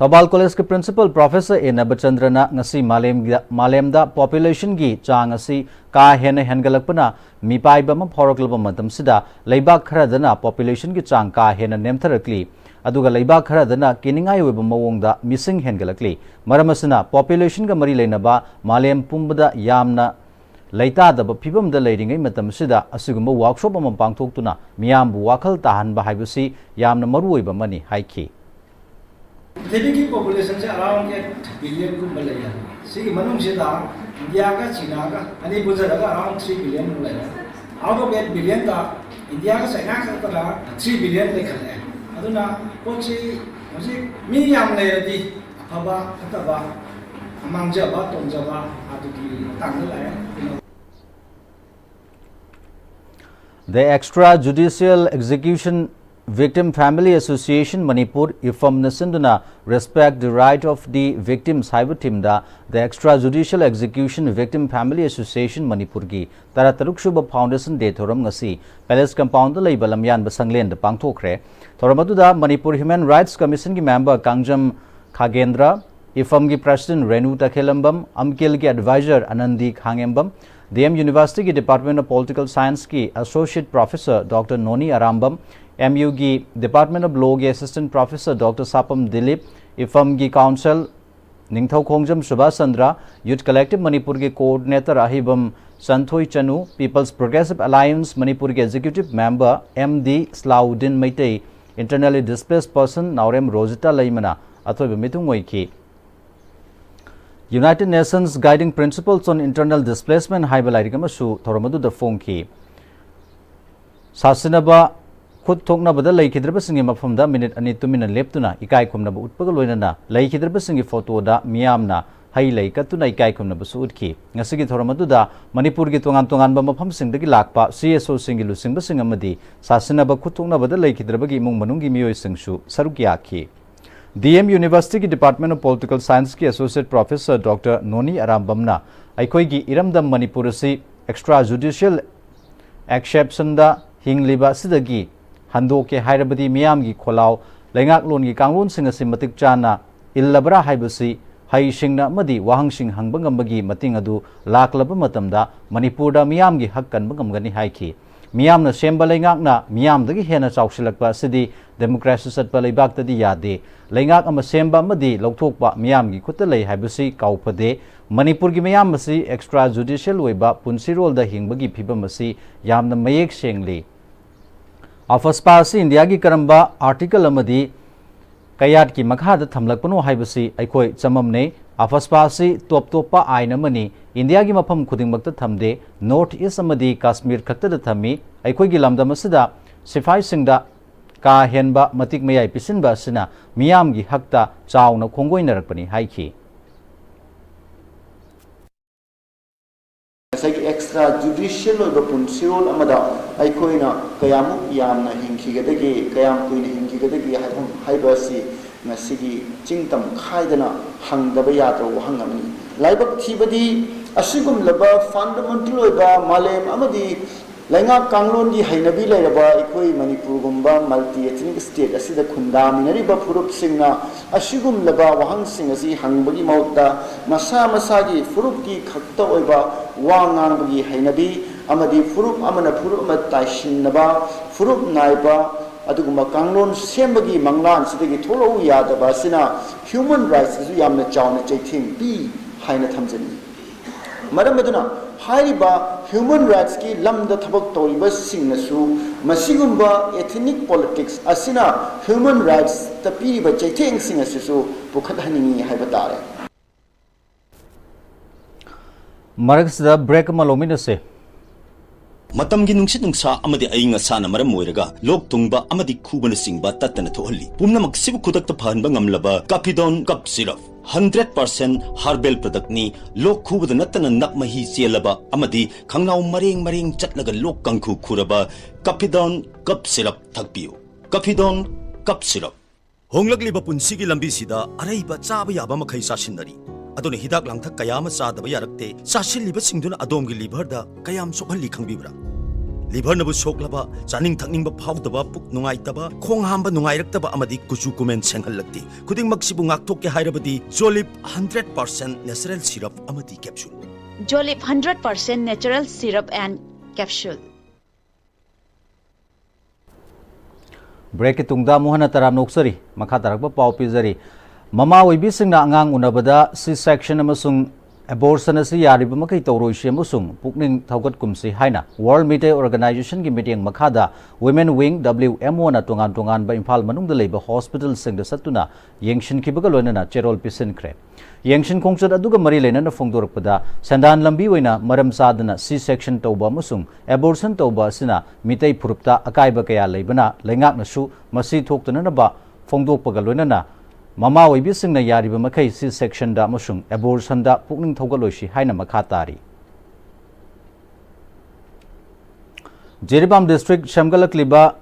ꯊꯧꯕꯥꯜ ꯀꯣꯂꯦꯖꯀꯤ principal professor A ꯅꯕꯆꯟꯗ꯭ꯔꯅ ꯉꯁꯤ ꯃꯥꯂꯦꯝꯒꯤ, ꯃꯥꯂꯦꯝꯗ populationꯒꯤ ꯆꯥꯡ ꯑꯁꯤ ꯀꯥ ꯍꯦꯟꯅ ꯍꯦꯟꯒꯠꯂꯛꯄꯅ ꯃꯤꯄꯥꯏꯕ ꯑꯃ ꯐꯥꯎꯔꯛꯂꯕ ꯃꯇꯝꯁꯤꯗ ꯂꯩꯕꯥꯛ ꯈꯔꯗꯅ populationꯒꯤ ꯆꯥꯡ ꯀꯥ ꯍꯦꯟꯅ ꯅꯦꯝꯊꯔꯛꯂꯤ, ꯑꯗꯨꯒ ꯂꯩꯕꯥꯛ ꯈꯔꯗꯅ ꯀꯤꯅꯤꯡꯉꯥꯏ ꯑꯣꯏꯕ ꯃꯑꯣꯡꯗ ꯃꯤꯁꯤꯡ ꯍꯦꯟꯒꯠꯂꯛꯂꯤ꯫ ꯃꯔꯝ ꯑꯁꯤꯅ populationꯒ ꯃꯔꯤ ꯂꯩꯅꯕ ꯃꯥꯂꯦꯝ ꯄꯨꯝꯕꯗ ꯌꯥꯝꯅ ꯂꯩꯇꯥꯗꯕ ꯐꯤꯕꯝꯗ ꯂꯩꯔꯤꯉꯩ ꯃꯇꯝ ꯑꯁꯤꯗ ꯑꯁꯤꯒꯨꯝꯕ workshop ꯑꯃ ꯄꯥꯡꯊꯣꯛꯇꯨꯅ ꯃꯤꯌꯥꯝꯕꯨ ꯋꯥꯈꯜ ꯇꯥꯍꯟꯕ ꯍꯥꯏꯕꯁꯤ ꯌꯥꯝꯅ ꯃꯔꯨꯑꯣꯏꯕ ꯑꯃꯅꯤ ꯍꯥꯏꯈꯤ꯫ ꯄ꯭ꯔꯤꯊꯤꯕꯤꯒꯤ populationꯁꯦ around eight billionꯒꯨꯝꯕ ꯂꯩꯌꯦ꯫ ꯁꯤꯒꯤ ꯃꯅꯨꯡꯁꯤꯗ ꯏꯟꯗꯤꯌꯥꯒ ꯆꯤꯅꯥꯒ ꯑꯅꯤ ꯄꯨꯟꯖꯔꯒ around three billionꯃꯨꯛ ꯂꯩꯔꯦ꯫ Out of eight billionꯗ ꯏꯟꯗꯤꯌꯥꯒ ꯆꯥꯏꯅꯥ ꯈꯛꯇꯗ three billion ꯂꯩꯈꯠꯂꯦ꯫ ꯑꯗꯨꯅ ꯄꯣꯠꯁꯤ ꯍꯧꯖꯤꯛ ꯃꯤ ꯌꯥꯝ ꯂꯩꯔꯗꯤ ꯑꯐꯕ ꯐꯠꯇꯕ, ꯃꯥꯡꯖꯕ ꯇꯣꯡꯖꯕ ꯑꯗꯨꯒꯤ ꯃꯇꯥꯡꯗ ꯂꯥꯛꯑꯦ꯫ The Extrajudicial Execution Victim Family Association Manipur, IFAM ꯅ ꯁꯤꯟꯗꯨꯅ Respect the Right of the Victims ꯍꯥꯏꯕ theme the The Extrajudicial Execution Victim Family Association Manipur ꯒꯤ ꯇꯔꯥꯇꯔꯨꯛ ꯁꯨꯕ Foundation Day ꯊꯧꯔꯝ ꯉꯁꯤ Palace Compound ꯗ ꯂꯩꯕ ꯂꯝꯌꯥꯟꯕ ꯁꯪꯂꯦꯟꯗ ꯄꯥꯡꯊꯣꯛꯈ꯭ꯔꯦ꯫ ꯊꯧꯔꯝ ꯑꯗꯨꯗ ꯃꯅꯤꯄꯨꯔ Human Rights Commission ꯒꯤ member ꯀꯥꯡꯖꯝ ꯈꯥꯒꯦꯟꯗ꯭ꯔ, IFAM ꯒꯤ President Renu ꯇꯈꯦꯂꯝꯕꯝ, ꯑꯝꯀꯤꯜꯒꯤ Advisor ꯑꯅꯟꯗꯤ ꯈꯥꯡꯉꯦꯝꯕꯝ, D M University ꯒꯤ Department of Political Science ꯀꯤ Associate Professor Doctor ꯅꯣꯅꯤ ꯑꯔꯥꯝꯕꯝ, M U ꯒꯤ Department of Law ꯒꯤ Assistant Professor Doctor ꯁꯥꯄꯝ Dilip, IFAM ꯒꯤ Counsel ꯅꯤꯡꯊꯧꯈꯣꯡꯖꯝ Subhas Chandra, Youth Collective ꯃꯅꯤꯄꯨꯔꯒꯤ Coordinator ꯑꯍꯤꯕꯝ ꯆꯟꯊꯣꯏ ꯆꯅꯨ, People's Progressive Alliance ꯃꯅꯤꯄꯨꯔꯒꯤ Executive Member M D ꯁ꯭ꯂꯥꯎꯗꯤꯟ Meitei, Internally Displaced Person ꯅꯥꯎꯔꯦꯝ ꯔꯣꯖꯤꯇꯥ ꯂꯩꯃꯅ ꯑꯊꯣꯏꯕ ꯃꯤꯊꯨꯡ ꯑꯣꯏꯈꯤ꯫ United Nations Guiding Principles on Internal Displacement ꯍꯥꯏꯕ ꯂꯥꯏꯔꯤꯛ ꯑꯃꯁꯨ ꯊꯧꯔꯝ ꯑꯗꯨꯗ ꯐꯣꯡꯈꯤ꯫ ꯁꯥꯁꯤꯟꯅꯕ ꯈꯨꯠ ꯊꯣꯛꯅꯕꯗ ꯂꯩꯈꯤꯗ꯭ꯔꯕꯁꯤꯡꯒꯤ ꯃꯐꯝꯗ ꯃꯤꯅꯤꯠ ꯑꯅꯤ ꯇꯨꯃꯤꯟꯅ ꯂꯦꯞꯇꯨꯅ ꯏꯀꯥꯏ ꯈꯨꯝꯅꯕ ꯎꯠꯄꯒ ꯂꯣꯏꯅꯅ ꯂꯩꯈꯤꯗ꯭ꯔꯕꯁꯤꯡꯒꯤ ꯐꯣꯇꯣꯗ ꯃꯤꯌꯥꯝꯅ ꯍꯩ ꯂꯩ ꯀꯠꯇꯨꯅ ꯏꯀꯥꯏ ꯈꯨꯝꯅꯕꯁꯨ ꯎꯠꯈꯤ꯫ ꯉꯁꯤꯒꯤ ꯊꯧꯔꯝ ꯑꯗꯨꯗ ꯃꯅꯤꯄꯨꯔꯒꯤ ꯇꯣꯉꯥꯟ ꯇꯣꯉꯥꯟꯕ ꯃꯐꯝꯁꯤꯡꯗꯒꯤ ꯂꯥꯛꯄ C S O ꯁꯤꯡꯒꯤ ꯂꯨꯆꯤꯡꯕꯁꯤꯡ ꯑꯃꯗꯤ ꯁꯥꯁꯤꯟꯅꯕ ꯈꯨꯠ ꯊꯣꯛꯅꯕꯗ ꯂꯩꯈꯤꯗ꯭ꯔꯕꯒꯤ ꯏꯃꯨꯡ ꯃꯅꯨꯡꯒꯤ ꯃꯤꯑꯣꯏꯁꯤꯡꯁꯨ ꯁꯔꯨꯛ ꯌꯥꯈꯤ꯫ D M University ꯒꯤ Department of Political Science ꯀꯤ Associate Professor Doctor ꯅꯣꯅꯤ ꯑꯔꯥꯝꯕꯝꯅ ꯑꯩꯈꯣꯏꯒꯤ ꯏꯔꯝꯗꯝ ꯃꯅꯤꯄꯨꯔ ꯑꯁꯤ extrajudicial exception ꯗ ꯍꯤꯡꯂꯤꯕ ꯑꯁꯤꯗꯒꯤ ꯍꯟꯗꯣꯛꯀꯦ ꯍꯥꯏꯔꯕꯗꯤ ꯃꯤꯌꯥꯝꯒꯤ ꯈꯣꯜꯂꯥꯎ, ꯂꯩꯉꯥꯛꯂꯣꯟꯒꯤ ꯀꯥꯡꯂꯣꯟꯁꯤꯡ ꯑꯁꯤ ꯃꯇꯤꯛ ꯆꯥꯅ ꯏꯜꯂꯕ꯭ꯔꯥ ꯍꯥꯏꯕꯁꯤ ꯍꯩꯁꯤꯡꯅ ꯑꯃꯗꯤ ꯋꯥꯍꯪꯁꯤꯡ ꯍꯪꯕ ꯉꯝꯕꯒꯤ ꯃꯇꯤꯡ ꯑꯗꯨ ꯂꯥꯛꯂꯕ ꯃꯇꯝꯗ ꯃꯅꯤꯄꯨꯔꯗ ꯃꯤꯌꯥꯝꯒꯤ ꯍꯛ ꯀꯟꯕ ꯉꯝꯒꯅꯤ ꯍꯥꯏꯈꯤ꯫ ꯃꯤꯌꯥꯝꯅ ꯁꯦꯝꯕ ꯂꯩꯉꯥꯛꯅ ꯃꯤꯌꯥꯝꯗꯒꯤ ꯍꯦꯟꯅ ꯆꯥꯎꯁꯤꯜꯂꯛꯄ ꯑꯁꯤꯗꯤ democracy ꯆꯠꯄ ꯂꯩꯕꯥꯛꯇꯗꯤ ꯌꯥꯗꯦ꯫ ꯂꯩꯉꯥꯛ ꯑꯃ ꯁꯦꯝꯕ ꯑꯃꯗꯤ ꯂꯧꯊꯣꯛꯄ ꯃꯤꯌꯥꯝꯒꯤ ꯈꯨꯠꯇ ꯂꯩ ꯍꯥꯏꯕꯁꯤ ꯀꯥꯎꯐꯗꯦ꯫ ꯃꯅꯤꯄꯨꯔꯒꯤ ꯃꯤꯌꯥꯝ ꯑꯁꯤ extrajudicial ꯑꯣꯏꯕ ꯄꯨꯟꯁꯤꯔꯣꯜꯗ ꯍꯤꯡꯕꯒꯤ ꯐꯤꯕꯝ ꯑꯁꯤ ꯌꯥꯝꯅ ꯃꯌꯦꯛ ꯁꯦꯡꯂꯤ꯫ AFSPA ꯑꯁꯤ ꯏꯟꯗꯤꯌꯥꯒꯤ ꯀꯔꯝꯕ article ꯑꯃꯗꯤ ꯀꯌꯥꯠꯀꯤ ꯃꯈꯥꯗ ꯊꯝꯂꯛꯄꯅꯣ ꯍꯥꯏꯕꯁꯤ ꯑꯩꯈꯣꯏ ꯆꯃꯝꯅꯩ꯫ AFSPA ꯑꯁꯤ ꯇꯣꯞ ꯇꯣꯞꯄ ꯑꯥꯏꯟ ꯑꯃꯅꯤ꯫ ꯏꯟꯗꯤꯌꯥꯒꯤ ꯃꯐꯝ ꯈꯨꯗꯤꯡꯃꯛꯇ ꯊꯝꯗꯦ꯫ North East ꯑꯃꯗꯤ ꯀꯥꯁꯃꯤꯔ ꯈꯛꯇꯗ ꯊꯝꯃꯤ꯫ ꯑꯩꯈꯣꯏꯒꯤ ꯂꯝꯗꯝ ꯑꯁꯤꯗ ꯁꯤꯐꯥꯏꯁꯤꯡꯗ ꯀꯥ ꯍꯦꯟꯕ ꯃꯇꯤꯛ ꯃꯌꯥꯏ ꯄꯤꯁꯤꯟꯕ ꯑꯁꯤꯅ ꯃꯤꯌꯥꯝꯒꯤ ꯍꯛꯇ ꯆꯥꯎꯅ ꯈꯣꯡꯒꯣꯏꯅꯔꯛꯄꯅꯤ ꯍꯥꯏꯈꯤ꯫ ꯉꯁꯥꯏꯒꯤ ex ꯖꯨꯗꯤꯁꯤꯌꯦꯜ ꯑꯣꯏꯕ ꯄꯨꯟꯁꯤꯔꯣꯜ ꯑꯃꯗ ꯑꯩꯈꯣꯏꯅ ꯀꯌꯥꯃꯨꯛ ꯌꯥꯝꯅ ꯍꯤꯡꯈꯤꯒꯗꯒꯦ, ꯀꯌꯥꯝ ꯀꯨꯏꯅ ꯍꯤꯡꯈꯤꯒꯗꯒꯦ ꯍꯥꯏꯕ, ꯍꯥꯏꯕ ꯑꯁꯤ ꯉꯁꯤꯒꯤ ꯆꯤꯡꯇꯝ ꯈꯥꯏꯗꯅ ꯍꯪꯗꯕ ꯌꯥꯗ꯭ꯔꯕ ꯋꯥꯍꯪ ꯑꯃꯅꯤ꯫ ꯂꯥꯏꯕꯛ ꯊꯤꯕꯗꯤ, ꯑꯁꯤꯒꯨꯝꯂꯕ ꯐꯟꯗꯥꯃꯦꯟꯇꯦꯜ ꯑꯣꯏꯕ ꯃꯥꯂꯦꯝ ꯑꯃꯗꯤ ꯂꯩꯉꯥꯛ ꯀꯥꯡꯂꯣꯟꯒꯤ ꯍꯩꯅꯕꯤ ꯂꯩꯔꯕ ꯑꯩꯈꯣꯏ ꯃꯅꯤꯄꯨꯔꯒꯨꯝꯕ ꯃꯜꯇꯤ ꯑꯦꯊꯅꯤꯛ ꯁ꯭ꯇꯦꯠ ꯑꯁꯤꯗ ꯈꯨꯟꯗꯥꯃꯤꯟꯅꯔꯤꯕ ꯐꯨꯔꯨꯞꯁꯤꯡꯅ ꯑꯁꯤꯒꯨꯝꯂꯕ ꯋꯥꯍꯪꯁꯤꯡ ꯑꯁꯤ ꯍꯪꯕꯒꯤ ꯃꯍꯨꯠꯇ, ꯃꯁꯥ ꯃꯁꯥꯒꯤ ꯐꯨꯔꯨꯞꯀꯤ ꯈꯛꯇ ꯑꯣꯏꯕ ꯋꯥ ꯉꯥꯡꯕꯒꯤ ꯍꯩꯅꯕꯤ ꯑꯃꯗꯤ ꯐꯨꯔꯨꯞ ꯑꯃꯅ ꯐꯨꯔꯨꯞ ꯑꯃ ꯇꯥꯏꯁꯤꯟꯅꯕ, ꯐꯨꯔꯨꯞ ꯅꯥꯏꯕ ꯑꯗꯨꯒꯨꯝꯕ ꯀꯥꯡꯂꯣꯟ ꯁꯦꯝꯕꯒꯤ ꯃꯪꯂꯥꯟꯁꯤꯗꯒꯤ ꯊꯣꯛꯂꯛꯎ ꯌꯥꯗꯕ ꯑꯁꯤꯅ ꯍ꯭ꯌꯨꯃꯟ ꯔꯥꯏꯠꯁꯇꯁꯨ ꯌꯥꯝꯅ ꯆꯥꯎꯅ ꯆꯩꯊꯦꯡ ꯄꯤ ꯍꯥꯏꯅ ꯊꯝꯖꯅꯤꯡꯏ꯫ ꯃꯔꯝ ꯑꯗꯨꯅ ꯍꯥꯏꯔꯤꯕ ꯍ꯭ꯌꯨꯃꯟ ꯔꯥꯏꯠꯁꯀꯤ ꯂꯝꯗ ꯊꯕꯛ ꯇꯧꯔꯤꯕꯁꯤꯡꯅꯁꯨ ꯃꯁꯤꯒꯨꯝꯕ ethnic politics ꯑꯁꯤꯅ ꯍ꯭ꯌꯨꯃꯟ ꯔꯥꯏꯠꯁꯇ ꯄꯤꯔꯤꯕ ꯆꯩꯊꯦꯡꯁꯤꯡ ꯑꯁꯤꯁꯨ ꯄꯨꯈꯠꯍꯟꯅꯤꯡꯏ ꯍꯥꯏꯕ ꯇꯥꯔꯦ꯫ ꯃꯔꯛꯁꯤꯗ ꯕ꯭ꯔꯦꯛ ꯑꯃ ꯂꯧꯃꯤꯟꯅꯁꯦ꯫ ꯃꯇꯝꯒꯤ ꯅꯨꯡꯁꯤꯠ ꯅꯨꯡꯁꯥ ꯑꯃꯗꯤ ꯑꯏꯪ ꯑꯁꯥꯅ ꯃꯔꯝ ꯑꯣꯏꯔꯒ ꯂꯣꯛ ꯊꯨꯡꯕ ꯑꯃꯗꯤ ꯈꯨꯕꯅꯆꯤꯡꯕ ꯇꯠꯇꯅ ꯊꯣꯛꯍꯜꯂꯤ꯫ ꯄꯨꯝꯅꯃꯛꯁꯤꯕꯨ ꯈꯨꯗꯛꯇ ꯐꯍꯟꯕ ꯉꯝꯂꯕ ꯀꯥꯐꯤꯗꯣꯟ ꯀꯞ ꯁꯤꯔꯞ ꯍꯟꯗ꯭ꯔꯦꯠ ꯄꯥꯔꯁꯦꯟ ꯍꯥꯔꯕꯦꯜ ꯄ꯭ꯔꯗꯛꯅꯤ꯫ ꯂꯣꯛ ꯈꯨꯕꯗ ꯅꯠꯇꯅ ꯅꯞ ꯃꯍꯤ ꯆꯦꯜꯂꯕ ꯑꯃꯗꯤ ꯈꯪꯅꯥꯎ ꯃꯔꯦꯡ ꯃꯔꯦꯡ ꯆꯠꯂꯒ ꯂꯣꯛ ꯀꯥꯡꯈꯨ ꯈꯨꯔꯕ ꯀꯥꯐꯤꯗꯣꯟ ꯀꯞ ꯁꯤꯔꯞ ꯊꯛꯄꯤꯌꯨ꯫ ꯀꯥꯐꯤꯗꯣꯟ ꯀꯞ ꯁꯤꯔꯞ꯫ ꯍꯣꯡꯂꯛꯂꯤꯕ ꯄꯨꯟꯁꯤꯒꯤ ꯂꯝꯕꯤꯁꯤꯗ ꯑꯔꯩꯕ ꯆꯥꯕ ꯌꯥꯕ ꯃꯈꯩ ꯆꯥꯁꯤꯟꯅꯔꯤ꯫ ꯑꯗꯨꯅ ꯍꯤꯗꯥꯛ ꯂꯥꯡꯊꯛ ꯀꯌꯥ ꯑꯃ ꯆꯥꯗꯕ ꯌꯥꯔꯛꯇꯦ꯫ ꯆꯥꯁꯤꯜꯂꯤꯕꯁꯤꯡꯗꯨꯅ ꯑꯗꯣꯝꯒꯤ ꯂꯤꯚꯔꯗ ꯀꯌꯥꯝ ꯁꯣꯛꯍꯜꯂꯤ ꯈꯪꯕꯤꯕ꯭ꯔꯥ? ꯂꯤꯚꯔꯅꯕꯨ ꯁꯣꯛꯂꯕ, ꯆꯥꯅꯤꯡ ꯊꯛꯅꯤꯡꯕ ꯐꯥꯎꯗꯕ, ꯄꯨꯛ ꯅꯨꯡꯉꯥꯏꯇꯕ, ꯈꯣꯡ ꯍꯥꯝꯕ ꯅꯨꯡꯉꯥꯏꯔꯛꯇꯕ ꯑꯃꯗꯤ ꯀꯨꯆꯨ ꯀꯨꯃꯦꯟ ꯁꯦꯡꯍꯜꯂꯛꯇꯦ꯫ ꯈꯨꯗꯤꯡꯃꯛꯁꯤꯕꯨ ꯉꯥꯛꯊꯣꯛꯀꯦ ꯍꯥꯏꯔꯕꯗꯤ ꯖꯣꯂꯤꯞ ꯍꯟꯗ꯭ꯔꯦꯠ ꯄꯥꯔꯁꯦꯟ natural syrup ꯑꯃꯗꯤ capsule꯫ Jolip hundred percent natural syrup and capsule. ꯕ꯭ꯔꯦꯛꯀꯤ ꯇꯨꯡꯗ ꯑꯃꯨꯛ ꯍꯟꯅ ꯇꯔꯥꯝꯅ ꯑꯣꯛꯆꯔꯤ꯫ ꯃꯈꯥ ꯇꯥꯔꯛꯄ ꯄꯥꯎ ꯄꯤꯖꯔꯤ꯫ ꯃꯃꯥ ꯑꯣꯏꯕꯤꯁꯤꯡꯅ ꯑꯉꯥꯡ ꯎꯅꯕꯗ C section ꯑꯃꯁꯨꯡ abortion ꯑꯁꯤ ꯌꯥꯔꯤꯕ ꯃꯈꯩ ꯇꯧꯔꯣꯏꯁꯤ ꯑꯃꯁꯨꯡ ꯄꯨꯛꯅꯤꯡ ꯊꯧꯒꯠꯀꯨꯝꯁꯤ ꯍꯥꯏꯅ World Meitei Organization ꯒꯤ ꯃꯤꯠꯌꯦꯡ ꯃꯈꯥꯗ Women Wing, W M O ꯅ ꯇꯣꯉꯥꯟ ꯇꯣꯉꯥꯟꯕ ꯏꯝꯐꯥꯜ ꯃꯅꯨꯡꯗ ꯂꯩꯕ hospital ꯁꯤꯡꯗ ꯆꯠꯇꯨꯅ ꯌꯦꯡꯁꯤꯟꯈꯤꯕꯒ ꯂꯣꯏꯅꯅ ꯆꯦꯔꯣꯜ ꯄꯤꯁꯤꯟꯈ꯭ꯔꯦ꯫ ꯌꯦꯡꯁꯤꯟ ꯈꯣꯡꯆꯠ ꯑꯗꯨꯒ ꯃꯔꯤ ꯂꯩꯅꯅ ꯐꯣꯡꯗꯣꯔꯛꯄꯗ, ꯁꯦꯟꯗꯥꯟ ꯂꯝꯕꯤ ꯑꯣꯏꯅ ꯃꯔꯝ ꯆꯥꯗꯅ C section ꯇꯧꯕ ꯑꯃꯁꯨꯡ abortion ꯇꯧꯕ ꯑꯁꯤꯅ ꯃꯤꯇꯩ ꯐꯨꯔꯨꯞꯇ ꯑꯀꯥꯏꯕ ꯀꯌꯥ ꯂꯩꯕꯅ ꯂꯩꯉꯥꯛꯅꯁꯨ ꯃꯁꯤ ꯊꯣꯛꯇꯅꯅꯕ ꯐꯣꯡꯗꯣꯛꯄꯒ ꯂꯣꯏꯅꯅ ꯃꯃꯥ ꯑꯣꯏꯕꯤꯁꯤꯡꯅ ꯌꯥꯔꯤꯕ ꯃꯈꯩ C section ꯗ ꯑꯃꯁꯨꯡ abortion ꯗ ꯄꯨꯛꯅꯤꯡ ꯊꯧꯒꯠꯂꯣꯏꯁꯤ ꯍꯥꯏꯅ ꯃꯈꯥ ꯇꯥꯔꯤ꯫ ꯖꯤꯔꯤꯕꯥꯝ ꯗꯤꯁꯇ꯭ꯔꯤꯛ ꯁꯦꯝꯒꯠꯂꯛꯂꯤꯕ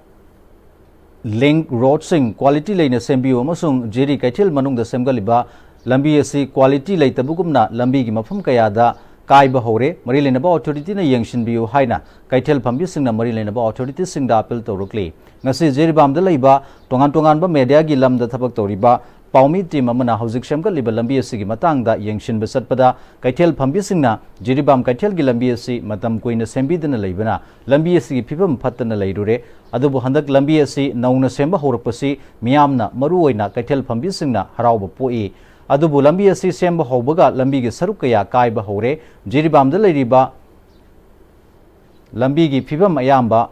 ꯂꯤꯡ ꯔꯣꯗꯁꯤꯡ ꯀ꯭ꯋꯥꯂꯤꯇꯤ ꯂꯩꯅ ꯁꯦꯝꯕꯤꯌꯨ ꯑꯃꯁꯨꯡ ꯖꯤꯔꯤ ꯀꯩꯊꯦꯜ ꯃꯅꯨꯡꯗ ꯁꯦꯝꯒꯠꯂꯤꯕ ꯂꯝꯕꯤ ꯑꯁꯤ ꯀ꯭ꯋꯥꯂꯤꯇꯤ ꯂꯩꯇꯕꯒꯨꯝꯅ ꯂꯝꯕꯤꯒꯤ ꯃꯐꯝ ꯀꯌꯥꯗ ꯀꯥꯏꯕ ꯍꯧꯔꯦ, ꯃꯔꯤ ꯂꯩꯅꯕ ꯑꯣꯊꯣꯔꯤꯇꯤꯅ ꯌꯦꯡꯁꯤꯟꯕꯤꯌꯨ ꯍꯥꯏꯅ ꯀꯩꯊꯦꯜ ꯐꯝꯕꯤꯁꯤꯡꯅ ꯃꯔꯤ ꯂꯩꯅꯕ ꯑꯣꯊꯣꯔꯤꯇꯤꯁꯤꯡꯗ ꯑꯄꯤꯜ ꯇꯧꯔꯛꯂꯤ꯫ ꯉꯁꯤ ꯖꯤꯔꯤꯕꯥꯝꯗ ꯂꯩꯕ ꯇꯣꯉꯥꯟ ꯇꯣꯉꯥꯟꯕ ꯃꯦꯗꯤꯌꯥꯒꯤ ꯂꯝꯗ ꯊꯕꯛ ꯇꯧꯔꯤꯕ ꯄꯥꯎꯃꯤ ꯇꯤꯝ ꯑꯃꯅ ꯍꯧꯖꯤꯛ ꯁꯦꯝꯒꯠꯂꯤꯕ ꯂꯝꯕꯤ ꯑꯁꯤꯒꯤ ꯃꯇꯥꯡꯗ ꯌꯦꯡꯁꯤꯟꯕ ꯆꯠꯄꯗ, ꯀꯩꯊꯦꯜ ꯐꯝꯕꯤꯁꯤꯡꯅ ꯖꯤꯔꯤꯕꯥꯝ ꯀꯩꯊꯦꯜꯒꯤ ꯂꯝꯕꯤ ꯑꯁꯤ ꯃꯇꯝ ꯀꯨꯏꯅ ꯁꯦꯝꯕꯤꯗꯅ ꯂꯩꯕꯅ ꯂꯝꯕꯤ ꯑꯁꯤꯒꯤ ꯐꯤꯕꯝ ꯐꯠꯇꯅ ꯂꯩꯔꯨꯔꯦ꯫ ꯑꯗꯨꯕꯨ ꯍꯟꯗꯛ ꯂꯝꯕꯤ ꯑꯁꯤ ꯅꯧꯅ ꯁꯦꯝꯕ ꯍꯧꯔꯛꯄꯁꯤ ꯃꯤꯌꯥꯝꯅ, ꯃꯔꯨꯑꯣꯏꯅ ꯀꯩꯊꯦꯜ ꯐꯝꯕꯤꯁꯤꯡꯅ ꯍꯔꯥꯎꯕ ꯄꯣꯛꯏ꯫ ꯑꯗꯨꯕꯨ ꯂꯝꯕꯤ ꯑꯁꯤ ꯁꯦꯝꯕ ꯍꯧꯕꯒ ꯂꯝꯕꯤꯒꯤ ꯁꯔꯨꯛ ꯀꯌꯥ ꯀꯥꯏꯕ ꯍꯧꯔꯦ꯫ ꯖꯤꯔꯤꯕꯥꯝꯗ ꯂꯩꯔꯤꯕ ꯂꯝꯕꯤꯒꯤ ꯐꯤꯕꯝ ꯑꯌꯥꯝꯕ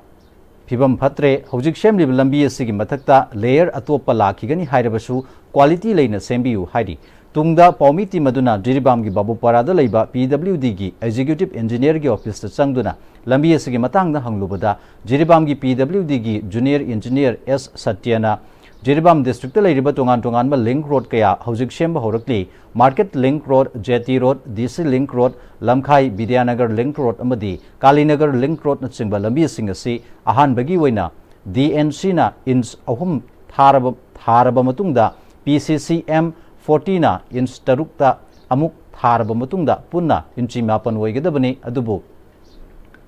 ꯐꯤꯕꯝ ꯐꯠꯇ꯭ꯔꯦ꯫ ꯍꯧꯖꯤꯛ ꯁꯦꯝꯂꯤꯕ ꯂꯝꯕꯤ ꯑꯁꯤꯒꯤ ꯃꯊꯛꯇ ꯂꯦꯌꯔ ꯑꯇꯣꯞꯄ ꯂꯥꯛꯈꯤꯒꯅꯤ ꯍꯥꯏꯔꯕꯁꯨ ꯀ꯭ꯋꯥꯂꯤꯇꯤ ꯂꯩꯅ ꯁꯦꯝꯕꯤꯌꯨ ꯍꯥꯏꯔꯤ꯫ ꯇꯨꯡꯗ ꯄꯥꯎꯃꯤ ꯇꯤꯝ ꯑꯗꯨꯅ ꯖꯤꯔꯤꯕꯥꯝꯒꯤ ꯕꯥꯕꯨꯄꯥꯔꯥꯗ ꯂꯩꯕ ꯄꯤ ꯗꯕ꯭ꯂꯤꯎ ꯗꯤꯒꯤ ꯑꯦꯛꯖꯤꯀ꯭ꯌꯨꯇꯤꯚ ꯏꯟꯖꯤꯅꯤꯌꯔꯒꯤ ꯑꯣꯐꯤꯁꯇ ꯆꯪꯗꯨꯅ ꯂꯝꯕꯤ ꯑꯁꯤꯒꯤ ꯃꯇꯥꯡꯗ ꯍꯪꯂꯨꯕꯗ, ꯖꯤꯔꯤꯕꯥꯝꯒꯤ ꯄꯤ ꯗꯕ꯭ꯂꯤꯎ ꯗꯤꯒꯤ ꯖꯨꯅꯤꯌꯔ ꯏꯟꯖꯤꯅꯤꯌꯔ ꯑꯦꯁ ꯁꯇ꯭ꯌꯅ ꯖꯤꯔꯤꯕꯥꯝ ꯗꯤꯁꯇ꯭ꯔꯤꯛꯇ ꯂꯩꯔꯤꯕ ꯇꯣꯉꯥꯟ ꯇꯣꯉꯥꯟꯕ ꯂꯤꯡ ꯔꯣꯗ ꯀꯌꯥ ꯍꯧꯖꯤꯛ ꯁꯦꯝꯕ ꯍꯧꯔꯛꯂꯤ꯫ ꯃꯥꯔꯀꯦꯠ ꯂꯤꯡ ꯔꯣꯗ, ꯖꯦꯇꯤ ꯔꯣꯗ, ꯗꯤ ꯁꯤ ꯂꯤꯡ ꯔꯣꯗ, ꯂꯝꯈꯥꯏ ꯕꯤꯗ꯭ꯌꯥꯅꯒꯔ ꯂꯤꯡ ꯔꯣꯗ ꯑꯃꯗꯤ ꯀꯥꯂꯤꯅꯒꯔ ꯂꯤꯡ ꯔꯣꯗꯅꯆꯤꯡꯕ ꯂꯝꯕꯤꯁꯤꯡ ꯑꯁꯤ ꯑꯍꯥꯟꯕꯒꯤ ꯑꯣꯏꯅ ꯗꯤ ꯑꯦꯟ ꯁꯤꯅ ꯏꯟꯆ ꯑꯍꯨꯝ ꯊꯥꯔꯕ, ꯊꯥꯔꯕ ꯃꯇꯨꯡꯗ, ꯄꯤ ꯁꯤ ꯁꯤ ꯑꯦꯝ ꯐꯣꯔꯇꯤꯅ ꯏꯟꯆ ꯇꯔꯨꯛꯇ ꯑꯃꯨꯛ ꯊꯥꯔꯕ ꯃꯇꯨꯡꯗ ꯄꯨꯟꯅ ꯏꯟꯆꯤ ꯃꯥꯄꯟ ꯑꯣꯏꯒꯗꯕꯅꯤ꯫ ꯑꯗꯨꯕꯨ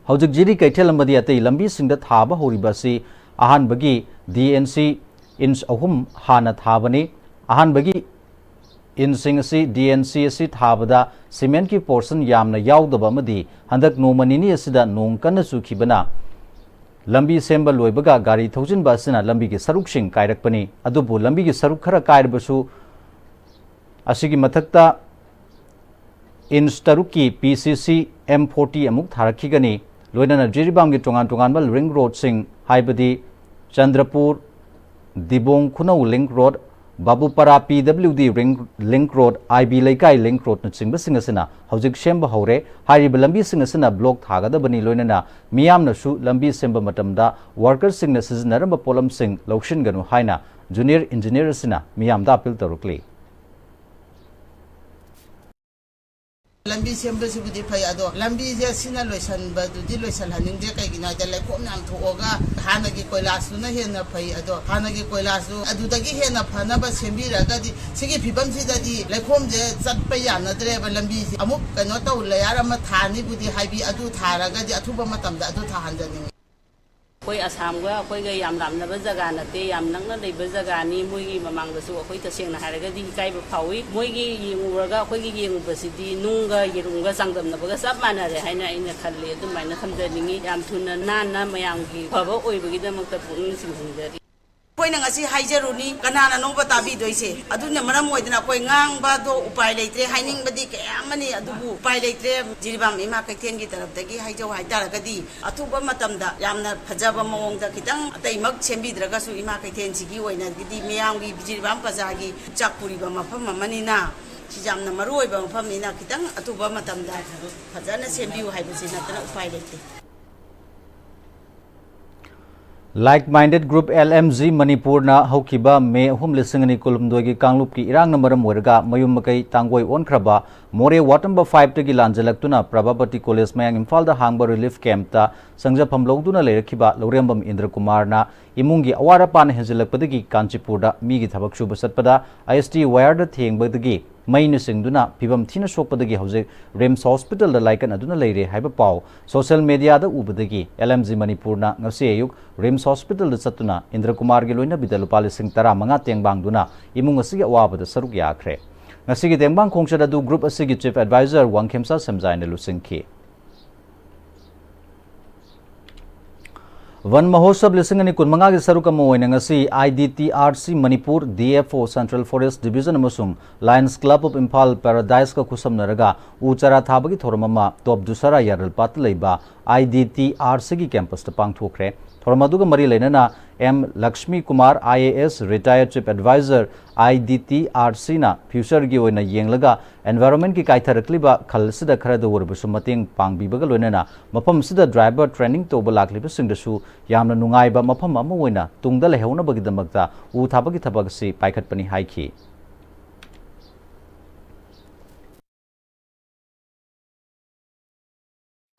ꯍꯧꯖꯤꯛ ꯖꯤꯔꯤ ꯀꯩꯊꯦꯜ ꯑꯃꯗꯤ ꯑꯇꯩ ꯂꯝꯕꯤꯁꯤꯡꯗ ꯊꯥꯕ ꯍꯧꯔꯤꯕ ꯑꯁꯤ ꯑꯍꯥꯟꯕꯒꯤ ꯗꯤ ꯑꯦꯟ ꯁꯤ ꯏꯟꯆ ꯑꯍꯨꯝ ꯍꯥꯟꯅ ꯊꯥꯕꯅꯤ꯫ ꯑꯍꯥꯟꯕꯒꯤ ꯏꯟꯆꯁꯤꯡ ꯑꯁꯤ, ꯗꯤ ꯑꯦꯟ ꯁꯤ ꯑꯁꯤ ꯊꯥꯕꯗ ꯁꯤꯃꯦꯟꯠꯀꯤ ꯄꯣꯔꯁꯟ ꯌꯥꯝꯅ ꯌꯥꯎꯗꯕ ꯑꯃꯗꯤ ꯍꯟꯗꯛ ꯅꯣꯡꯃ ꯅꯤꯅꯤ ꯑꯁꯤꯗ ꯅꯣꯡ ꯀꯟꯅ ꯆꯨꯈꯤꯕꯅ ꯂꯝꯕꯤ ꯁꯦꯝꯕ ꯂꯣꯏꯕꯒ ꯒꯥꯔꯤ ꯊꯧꯖꯤꯟꯕ ꯑꯁꯤꯅ ꯂꯝꯕꯤꯒꯤ ꯁꯔꯨꯛꯁꯤꯡ ꯀꯥꯏꯔꯛꯄꯅꯤ꯫ ꯑꯗꯨꯕꯨ ꯂꯝꯕꯤꯒꯤ ꯁꯔꯨꯛ ꯈꯔ ꯀꯥꯏꯔꯕꯁꯨ ꯑꯁꯤꯒꯤ ꯃꯊꯛꯇ ꯏꯟꯆ ꯇꯔꯨꯛꯀꯤ ꯄꯤ ꯁꯤ ꯁꯤ ꯑꯦꯝ ꯐꯣꯔꯇꯤ ꯑꯃꯨꯛ ꯊꯥꯔꯛꯈꯤꯒꯅꯤ꯫ ꯂꯣꯏꯅꯅ ꯖꯤꯔꯤꯕꯥꯝꯒꯤ ꯇꯣꯉꯥꯟ ꯇꯣꯉꯥꯟꯕ ꯂꯤꯡ ꯔꯣꯗꯁꯤꯡ, ꯍꯥꯏꯕꯗꯤ ꯆꯟꯗ꯭ꯔꯄꯨꯔ, ꯗꯤꯕꯣꯡ ꯈꯨꯅꯧ ꯂꯤꯡ ꯔꯣꯗ, ꯕꯥꯕꯨꯄꯥꯔꯥ ꯄꯤ ꯗꯕ꯭ꯂꯤꯎ ꯗꯤ ꯂꯤꯡ, ꯂꯤꯡ ꯔꯣꯗ, ꯑꯥꯏ ꯕꯤ ꯂꯩꯀꯥꯏ ꯂꯤꯡ ꯔꯣꯗꯅꯆꯤꯡꯕꯁꯤꯡ ꯑꯁꯤꯅ ꯍꯧꯖꯤꯛ ꯁꯦꯝꯕ ꯍꯧꯔꯦ꯫ ꯍꯥꯏꯔꯤꯕ ꯂꯝꯕꯤꯁꯤꯡ ꯑꯁꯤꯅ ꯕ꯭ꯂꯣꯛ ꯊꯥꯒꯗꯕꯅꯤ꯫ ꯂꯣꯏꯅꯅ ꯃꯤꯌꯥꯝꯅꯁꯨ ꯂꯝꯕꯤ ꯁꯦꯝꯕ ꯃꯇꯝꯗ ꯋꯥꯔꯀꯔꯁꯤꯡꯅ ꯁꯤꯖꯤꯟꯅꯔꯝꯕ ꯄꯣꯠꯂꯝꯁꯤꯡ ꯂꯧꯁꯤꯟꯒꯅꯨ ꯍꯥꯏꯅ ꯖꯨꯅꯤꯌꯔ ꯏꯟꯖꯤꯅꯤꯌꯔ ꯑꯁꯤꯅ ꯃꯤꯌꯥꯝꯗ ꯑꯄꯤꯜ ꯇꯧꯔꯛꯂꯤ꯫ ꯂꯝꯕꯤ ꯁꯦꯝꯕꯁꯤꯕꯨꯗꯤ ꯐꯩ, ꯑꯗꯣ ꯂꯝꯕꯤꯁꯦ ꯁꯤꯅ ꯂꯣꯏꯁꯟꯕꯗꯨꯗꯤ ꯂꯣꯏꯁꯜꯍꯟꯅꯤꯡꯗꯦ꯫ ꯀꯩꯒꯤꯅꯣ ꯍꯥꯏꯗ ꯂꯩꯈꯣꯝ ꯌꯥꯝ ꯊꯣꯛꯑꯒ ꯍꯥꯟꯅꯒꯤ ꯀꯣꯏꯂꯥꯁꯇꯨꯅ ꯍꯦꯟꯅ ꯐꯩ꯫ ꯑꯗꯣ ꯍꯥꯟꯅꯒꯤ ꯀꯣꯏꯂꯥꯁꯇꯨ ꯑꯗꯨꯗꯒꯤ ꯍꯦꯟꯅ ꯐꯅꯕ ꯁꯦꯝꯕꯤꯔꯒꯗꯤ ꯁꯤꯒꯤ ꯐꯤꯕꯝꯁꯤꯗꯗꯤ ꯂꯩꯈꯣꯝꯁꯦ ꯆꯠꯄ ꯌꯥꯅꯗ꯭ꯔꯦꯕ꯫ ꯂꯝꯕꯤꯁꯦ ꯑꯃꯨꯛ ꯀꯩꯅꯣ ꯇꯧ, ꯂꯦꯌꯥꯔ ꯑꯃ ꯊꯥꯅꯤꯕꯨꯗꯤ ꯍꯥꯏꯕꯤ, ꯑꯗꯨ ꯊꯥꯔꯒꯗꯤ ꯑꯊꯨꯕ ꯃꯇꯝꯗ ꯑꯗꯨ ꯊꯥꯍꯟꯖꯅꯤꯡꯉꯤ꯫ ꯑꯩꯈꯣꯏ ꯑꯁꯥꯝꯒ ꯑꯩꯈꯣꯏꯒ ꯌꯥꯝ ꯂꯥꯞꯅꯕ ꯖꯒꯥ ꯅꯠꯇꯦ, ꯌꯥꯝ ꯅꯛꯅ ꯂꯩꯕ ꯖꯒꯥꯅꯤ꯫ ꯃꯣꯏꯒꯤ ꯃꯃꯥꯡꯗꯁꯨ ꯑꯩꯈꯣꯏ ꯇꯁꯦꯡꯅ ꯍꯥꯏꯔꯒꯗꯤ ꯏꯀꯥꯏꯕ ꯐꯥꯎꯏ꯫ ꯃꯣꯏꯒꯤ ꯌꯦꯡꯉꯨꯔꯒ ꯑꯩꯈꯣꯏꯒꯤ ꯌꯦꯡꯉꯨꯕꯁꯤꯗꯤ ꯅꯨꯡꯒ ꯌꯦꯔꯨꯝꯒ ꯆꯥꯡꯗꯝꯅꯕꯒ ꯆꯞ ꯃꯥꯟꯅꯔꯦ ꯍꯥꯏꯅ ꯑꯩꯅ ꯈꯜꯂꯤ꯫ ꯑꯗꯨꯃꯥꯏꯅ ꯊꯝꯖꯅꯤꯡꯉꯤ꯫ ꯌꯥꯝ ꯊꯨꯅ ꯅꯥꯟꯅ ꯃꯌꯥꯝꯒꯤ ꯐꯕ ꯑꯣꯏꯕꯒꯤꯗꯃꯛꯇ ꯄꯨꯛꯅꯤꯡ ꯆꯤꯡꯁꯤꯟꯖꯔꯤ꯫ ꯑꯩꯈꯣꯏꯅ ꯉꯁꯤ ꯍꯥꯏꯖꯔꯨꯅꯤ, ꯀꯅꯥꯅꯅꯣꯕ ꯇꯥꯕꯤꯗꯣꯏꯁꯦ? ꯑꯗꯨꯅ ꯃꯔꯝ ꯑꯣꯏꯗꯅ ꯑꯩꯈꯣꯏ ꯉꯥꯡꯕꯗꯣ ꯎꯄꯥꯏ ꯂꯩꯇ꯭ꯔꯦ, ꯍꯥꯏꯅꯤꯡꯕꯗꯤ ꯀꯌꯥ ꯑꯃꯅꯤ, ꯑꯗꯨꯕꯨ ꯎꯄꯥꯏ ꯂꯩꯇ꯭ꯔꯦ꯫ ꯖꯤꯔꯤꯕꯥꯝ ꯏꯃꯥ ꯀꯩꯊꯦꯜꯒꯤ ꯇꯔꯞꯇꯒꯤ ꯍꯥꯏꯖꯧ ꯍꯥꯏꯇꯥꯔꯒꯗꯤ, ꯑꯊꯨꯕ ꯃꯇꯝꯗ ꯌꯥꯝꯅ ꯐꯖꯕ ꯃꯑꯣꯡꯗ, ꯈꯤꯇꯪ ꯑꯇꯩꯃꯛ ꯁꯦꯝꯕꯤꯗ꯭ꯔꯒꯁꯨ, ꯏꯃꯥ ꯀꯩꯊꯦꯜꯁꯤꯒꯤ ꯑꯣꯏꯅꯒꯤꯗꯤ ꯃꯤꯌꯥꯝꯒꯤ ꯖꯤꯔꯤꯕꯥꯝ ꯄ꯭ꯔꯖꯥꯒꯤ ꯆꯥꯛ ꯄꯨꯔꯤꯕ ꯃꯐꯝ ꯑꯃꯅꯤꯅ, ꯁꯤ ꯌꯥꯝꯅ ꯃꯔꯨ ꯑꯣꯏꯕ ꯃꯐꯝꯅꯤꯅ, ꯈꯤꯇꯪ ꯑꯊꯨꯕ ꯃꯇꯝꯗ ꯐꯖꯅ ꯁꯦꯝꯕꯤꯌꯨ ꯍꯥꯏꯕꯁꯤ ꯅꯠꯇꯅ ꯎꯄꯥꯏ ꯂꯩꯇꯦ꯫ Like Minded Group, L M G, ꯃꯅꯤꯄꯨꯔꯅ ꯍꯧꯈꯤꯕ ꯃꯦ ꯑꯍꯨꯝ, ꯂꯤꯁꯤꯡ ꯑꯅꯤ ꯀꯨꯟꯍꯨꯝꯗꯣꯏꯒꯤ ꯀꯥꯡꯂꯨꯞꯀꯤ ꯏꯔꯥꯡꯅ ꯃꯔꯝ ꯑꯣꯏꯔꯒ ꯃꯌꯨꯝ ꯃꯀꯩ ꯇꯥꯡꯒꯣꯏ ꯑꯣꯟꯈ꯭ꯔꯕ ꯃꯣꯔꯦ ꯋꯥꯔꯗ ꯅꯝꯕꯔ ꯐꯥꯏꯚꯇꯒꯤ ꯂꯥꯟꯖꯦꯜꯂꯛꯇꯨꯅ ꯄ꯭ꯔꯚꯥꯄꯇꯤ ꯀꯣꯂꯦꯖ ꯃꯌꯥꯡ ꯏꯝꯐꯥꯜꯗ ꯍꯥꯡꯕ ꯔꯤꯂꯤꯐ ꯀꯦꯝꯞꯇ ꯆꯪꯖꯐꯝ ꯂꯧꯗꯨꯅ ꯂꯩꯔꯛꯈꯤꯕ ꯂꯧꯔꯦꯝꯕꯝ ꯏꯟꯗ꯭ꯔ ꯀꯨꯃꯥꯔꯅ ꯏꯃꯨꯡꯒꯤ ꯑꯋꯥꯠ ꯑꯄꯥꯅ ꯍꯦꯟꯖꯤꯜꯂꯛꯄꯗꯒꯤ ꯀꯥꯟꯆꯤꯄꯨꯔꯗ ꯃꯤꯒꯤ ꯊꯕꯛ ꯁꯨꯕ ꯆꯠꯄꯗ ꯑꯥꯏ ꯑꯦꯁ ꯇꯤ ꯋꯥꯌꯔꯗ ꯊꯦꯡꯕꯗꯒꯤ ꯃꯩꯅ ꯆꯤꯡꯗꯨꯅ ꯐꯤꯕꯝ ꯊꯤꯅ ꯁꯣꯛꯄꯗꯒꯤ ꯍꯧꯖꯤꯛ ꯔꯤꯝꯁ ꯍꯣꯁꯄꯤꯇꯥꯜꯗ ꯂꯥꯏꯀꯠꯅꯗꯨꯅ ꯂꯩꯔꯦ ꯍꯥꯏꯕ ꯄꯥꯎ ꯁꯣꯁꯤꯌꯦꯜ ꯃꯦꯗꯤꯌꯥꯗ ꯎꯕꯗꯒꯤ L M G ꯃꯅꯤꯄꯨꯔꯅ ꯉꯁꯤ ꯑꯌꯨꯛ ꯔꯤꯝꯁ ꯍꯣꯁꯄꯤꯇꯥꯜꯗ ꯆꯠꯇꯨꯅ ꯏꯟꯗ꯭ꯔ ꯀꯨꯃꯥꯔꯒꯤ ꯂꯣꯏꯅꯕꯤꯗ ꯂꯨꯄꯥ ꯂꯤꯁꯤꯡ ꯇꯔꯥꯃꯉꯥ ꯇꯦꯡꯕꯥꯡꯗꯨꯅ ꯏꯃꯨꯡ ꯑꯁꯤꯒꯤ ꯑꯋꯥꯕꯗ ꯁꯔꯨꯛ ꯌꯥꯈ꯭ꯔꯦ꯫ ꯉꯁꯤꯒꯤ ꯇꯦꯡꯕꯥꯡ ꯈꯣꯡꯆꯠ ꯑꯗꯨ ꯒ꯭ꯔꯨꯞ ꯑꯁꯤꯒꯤ ꯆꯤꯐ ꯑꯦꯗꯚꯥꯏꯖꯔ ꯋꯥꯡꯈꯦꯝꯆꯥ ꯁꯦꯝꯖꯥꯏꯅ ꯂꯨꯆꯤꯡꯈꯤ꯫ ꯋꯟ ꯃꯍꯣꯠꯁꯕ ꯂꯤꯁꯤꯡ ꯑꯅꯤ ꯀꯨꯟꯃꯉꯥꯒꯤ ꯁꯔꯨꯛ ꯑꯃ ꯑꯣꯏꯅ ꯉꯁꯤ I D T R C Manipur, D F O Central Forest Division ꯑꯃꯁꯨꯡ Lions Club of Imphal Paradise ꯀ ꯈꯨꯠꯁꯝꯅꯔꯒ ꯎ ꯆꯥꯔꯥ ꯊꯥꯕꯒꯤ ꯊꯧꯔꯝ ꯑꯃ ꯇꯣꯞ ꯗꯨꯁꯥꯔꯥ ꯌꯥꯔꯜꯄꯥꯠꯇ ꯂꯩꯕ I D T R C ꯒꯤ campus ꯇ ꯄꯥꯡꯊꯣꯛꯈ꯭ꯔꯦ꯫ ꯊꯧꯔꯝ ꯑꯗꯨꯒ ꯃꯔꯤ ꯂꯩꯅꯅ M Lakshmi Kumar, I A S, retired chief advisor, I D T R C ꯅ future ꯒꯤ ꯑꯣꯏꯅ ꯌꯦꯡꯂꯒ environment ꯀꯤ ꯀꯥꯏꯊꯔꯛꯂꯤꯕ ꯈꯜ ꯑꯁꯤꯗ ꯈꯔꯗ ꯑꯣꯏꯔꯕꯁꯨ ꯃꯇꯦꯡ ꯄꯥꯡꯕꯤꯕꯒ ꯂꯣꯏꯅꯅ ꯃꯐꯝ ꯑꯁꯤꯗ driver training ꯇꯧꯕ ꯂꯥꯛꯂꯤꯕꯁꯤꯡꯗꯁꯨ ꯌꯥꯝꯅ ꯅꯨꯡꯉꯥꯏꯕ ꯃꯐꯝ ꯑꯃ ꯑꯣꯏꯅ ꯇꯨꯡꯗ ꯂꯩꯍꯧꯅꯕꯒꯤꯗꯃꯛꯇ ꯎ ꯊꯥꯕꯒꯤ ꯊꯕꯛ ꯑꯁꯤ ꯄꯥꯏꯈꯠꯄꯅꯤ ꯍꯥꯏꯈꯤ꯫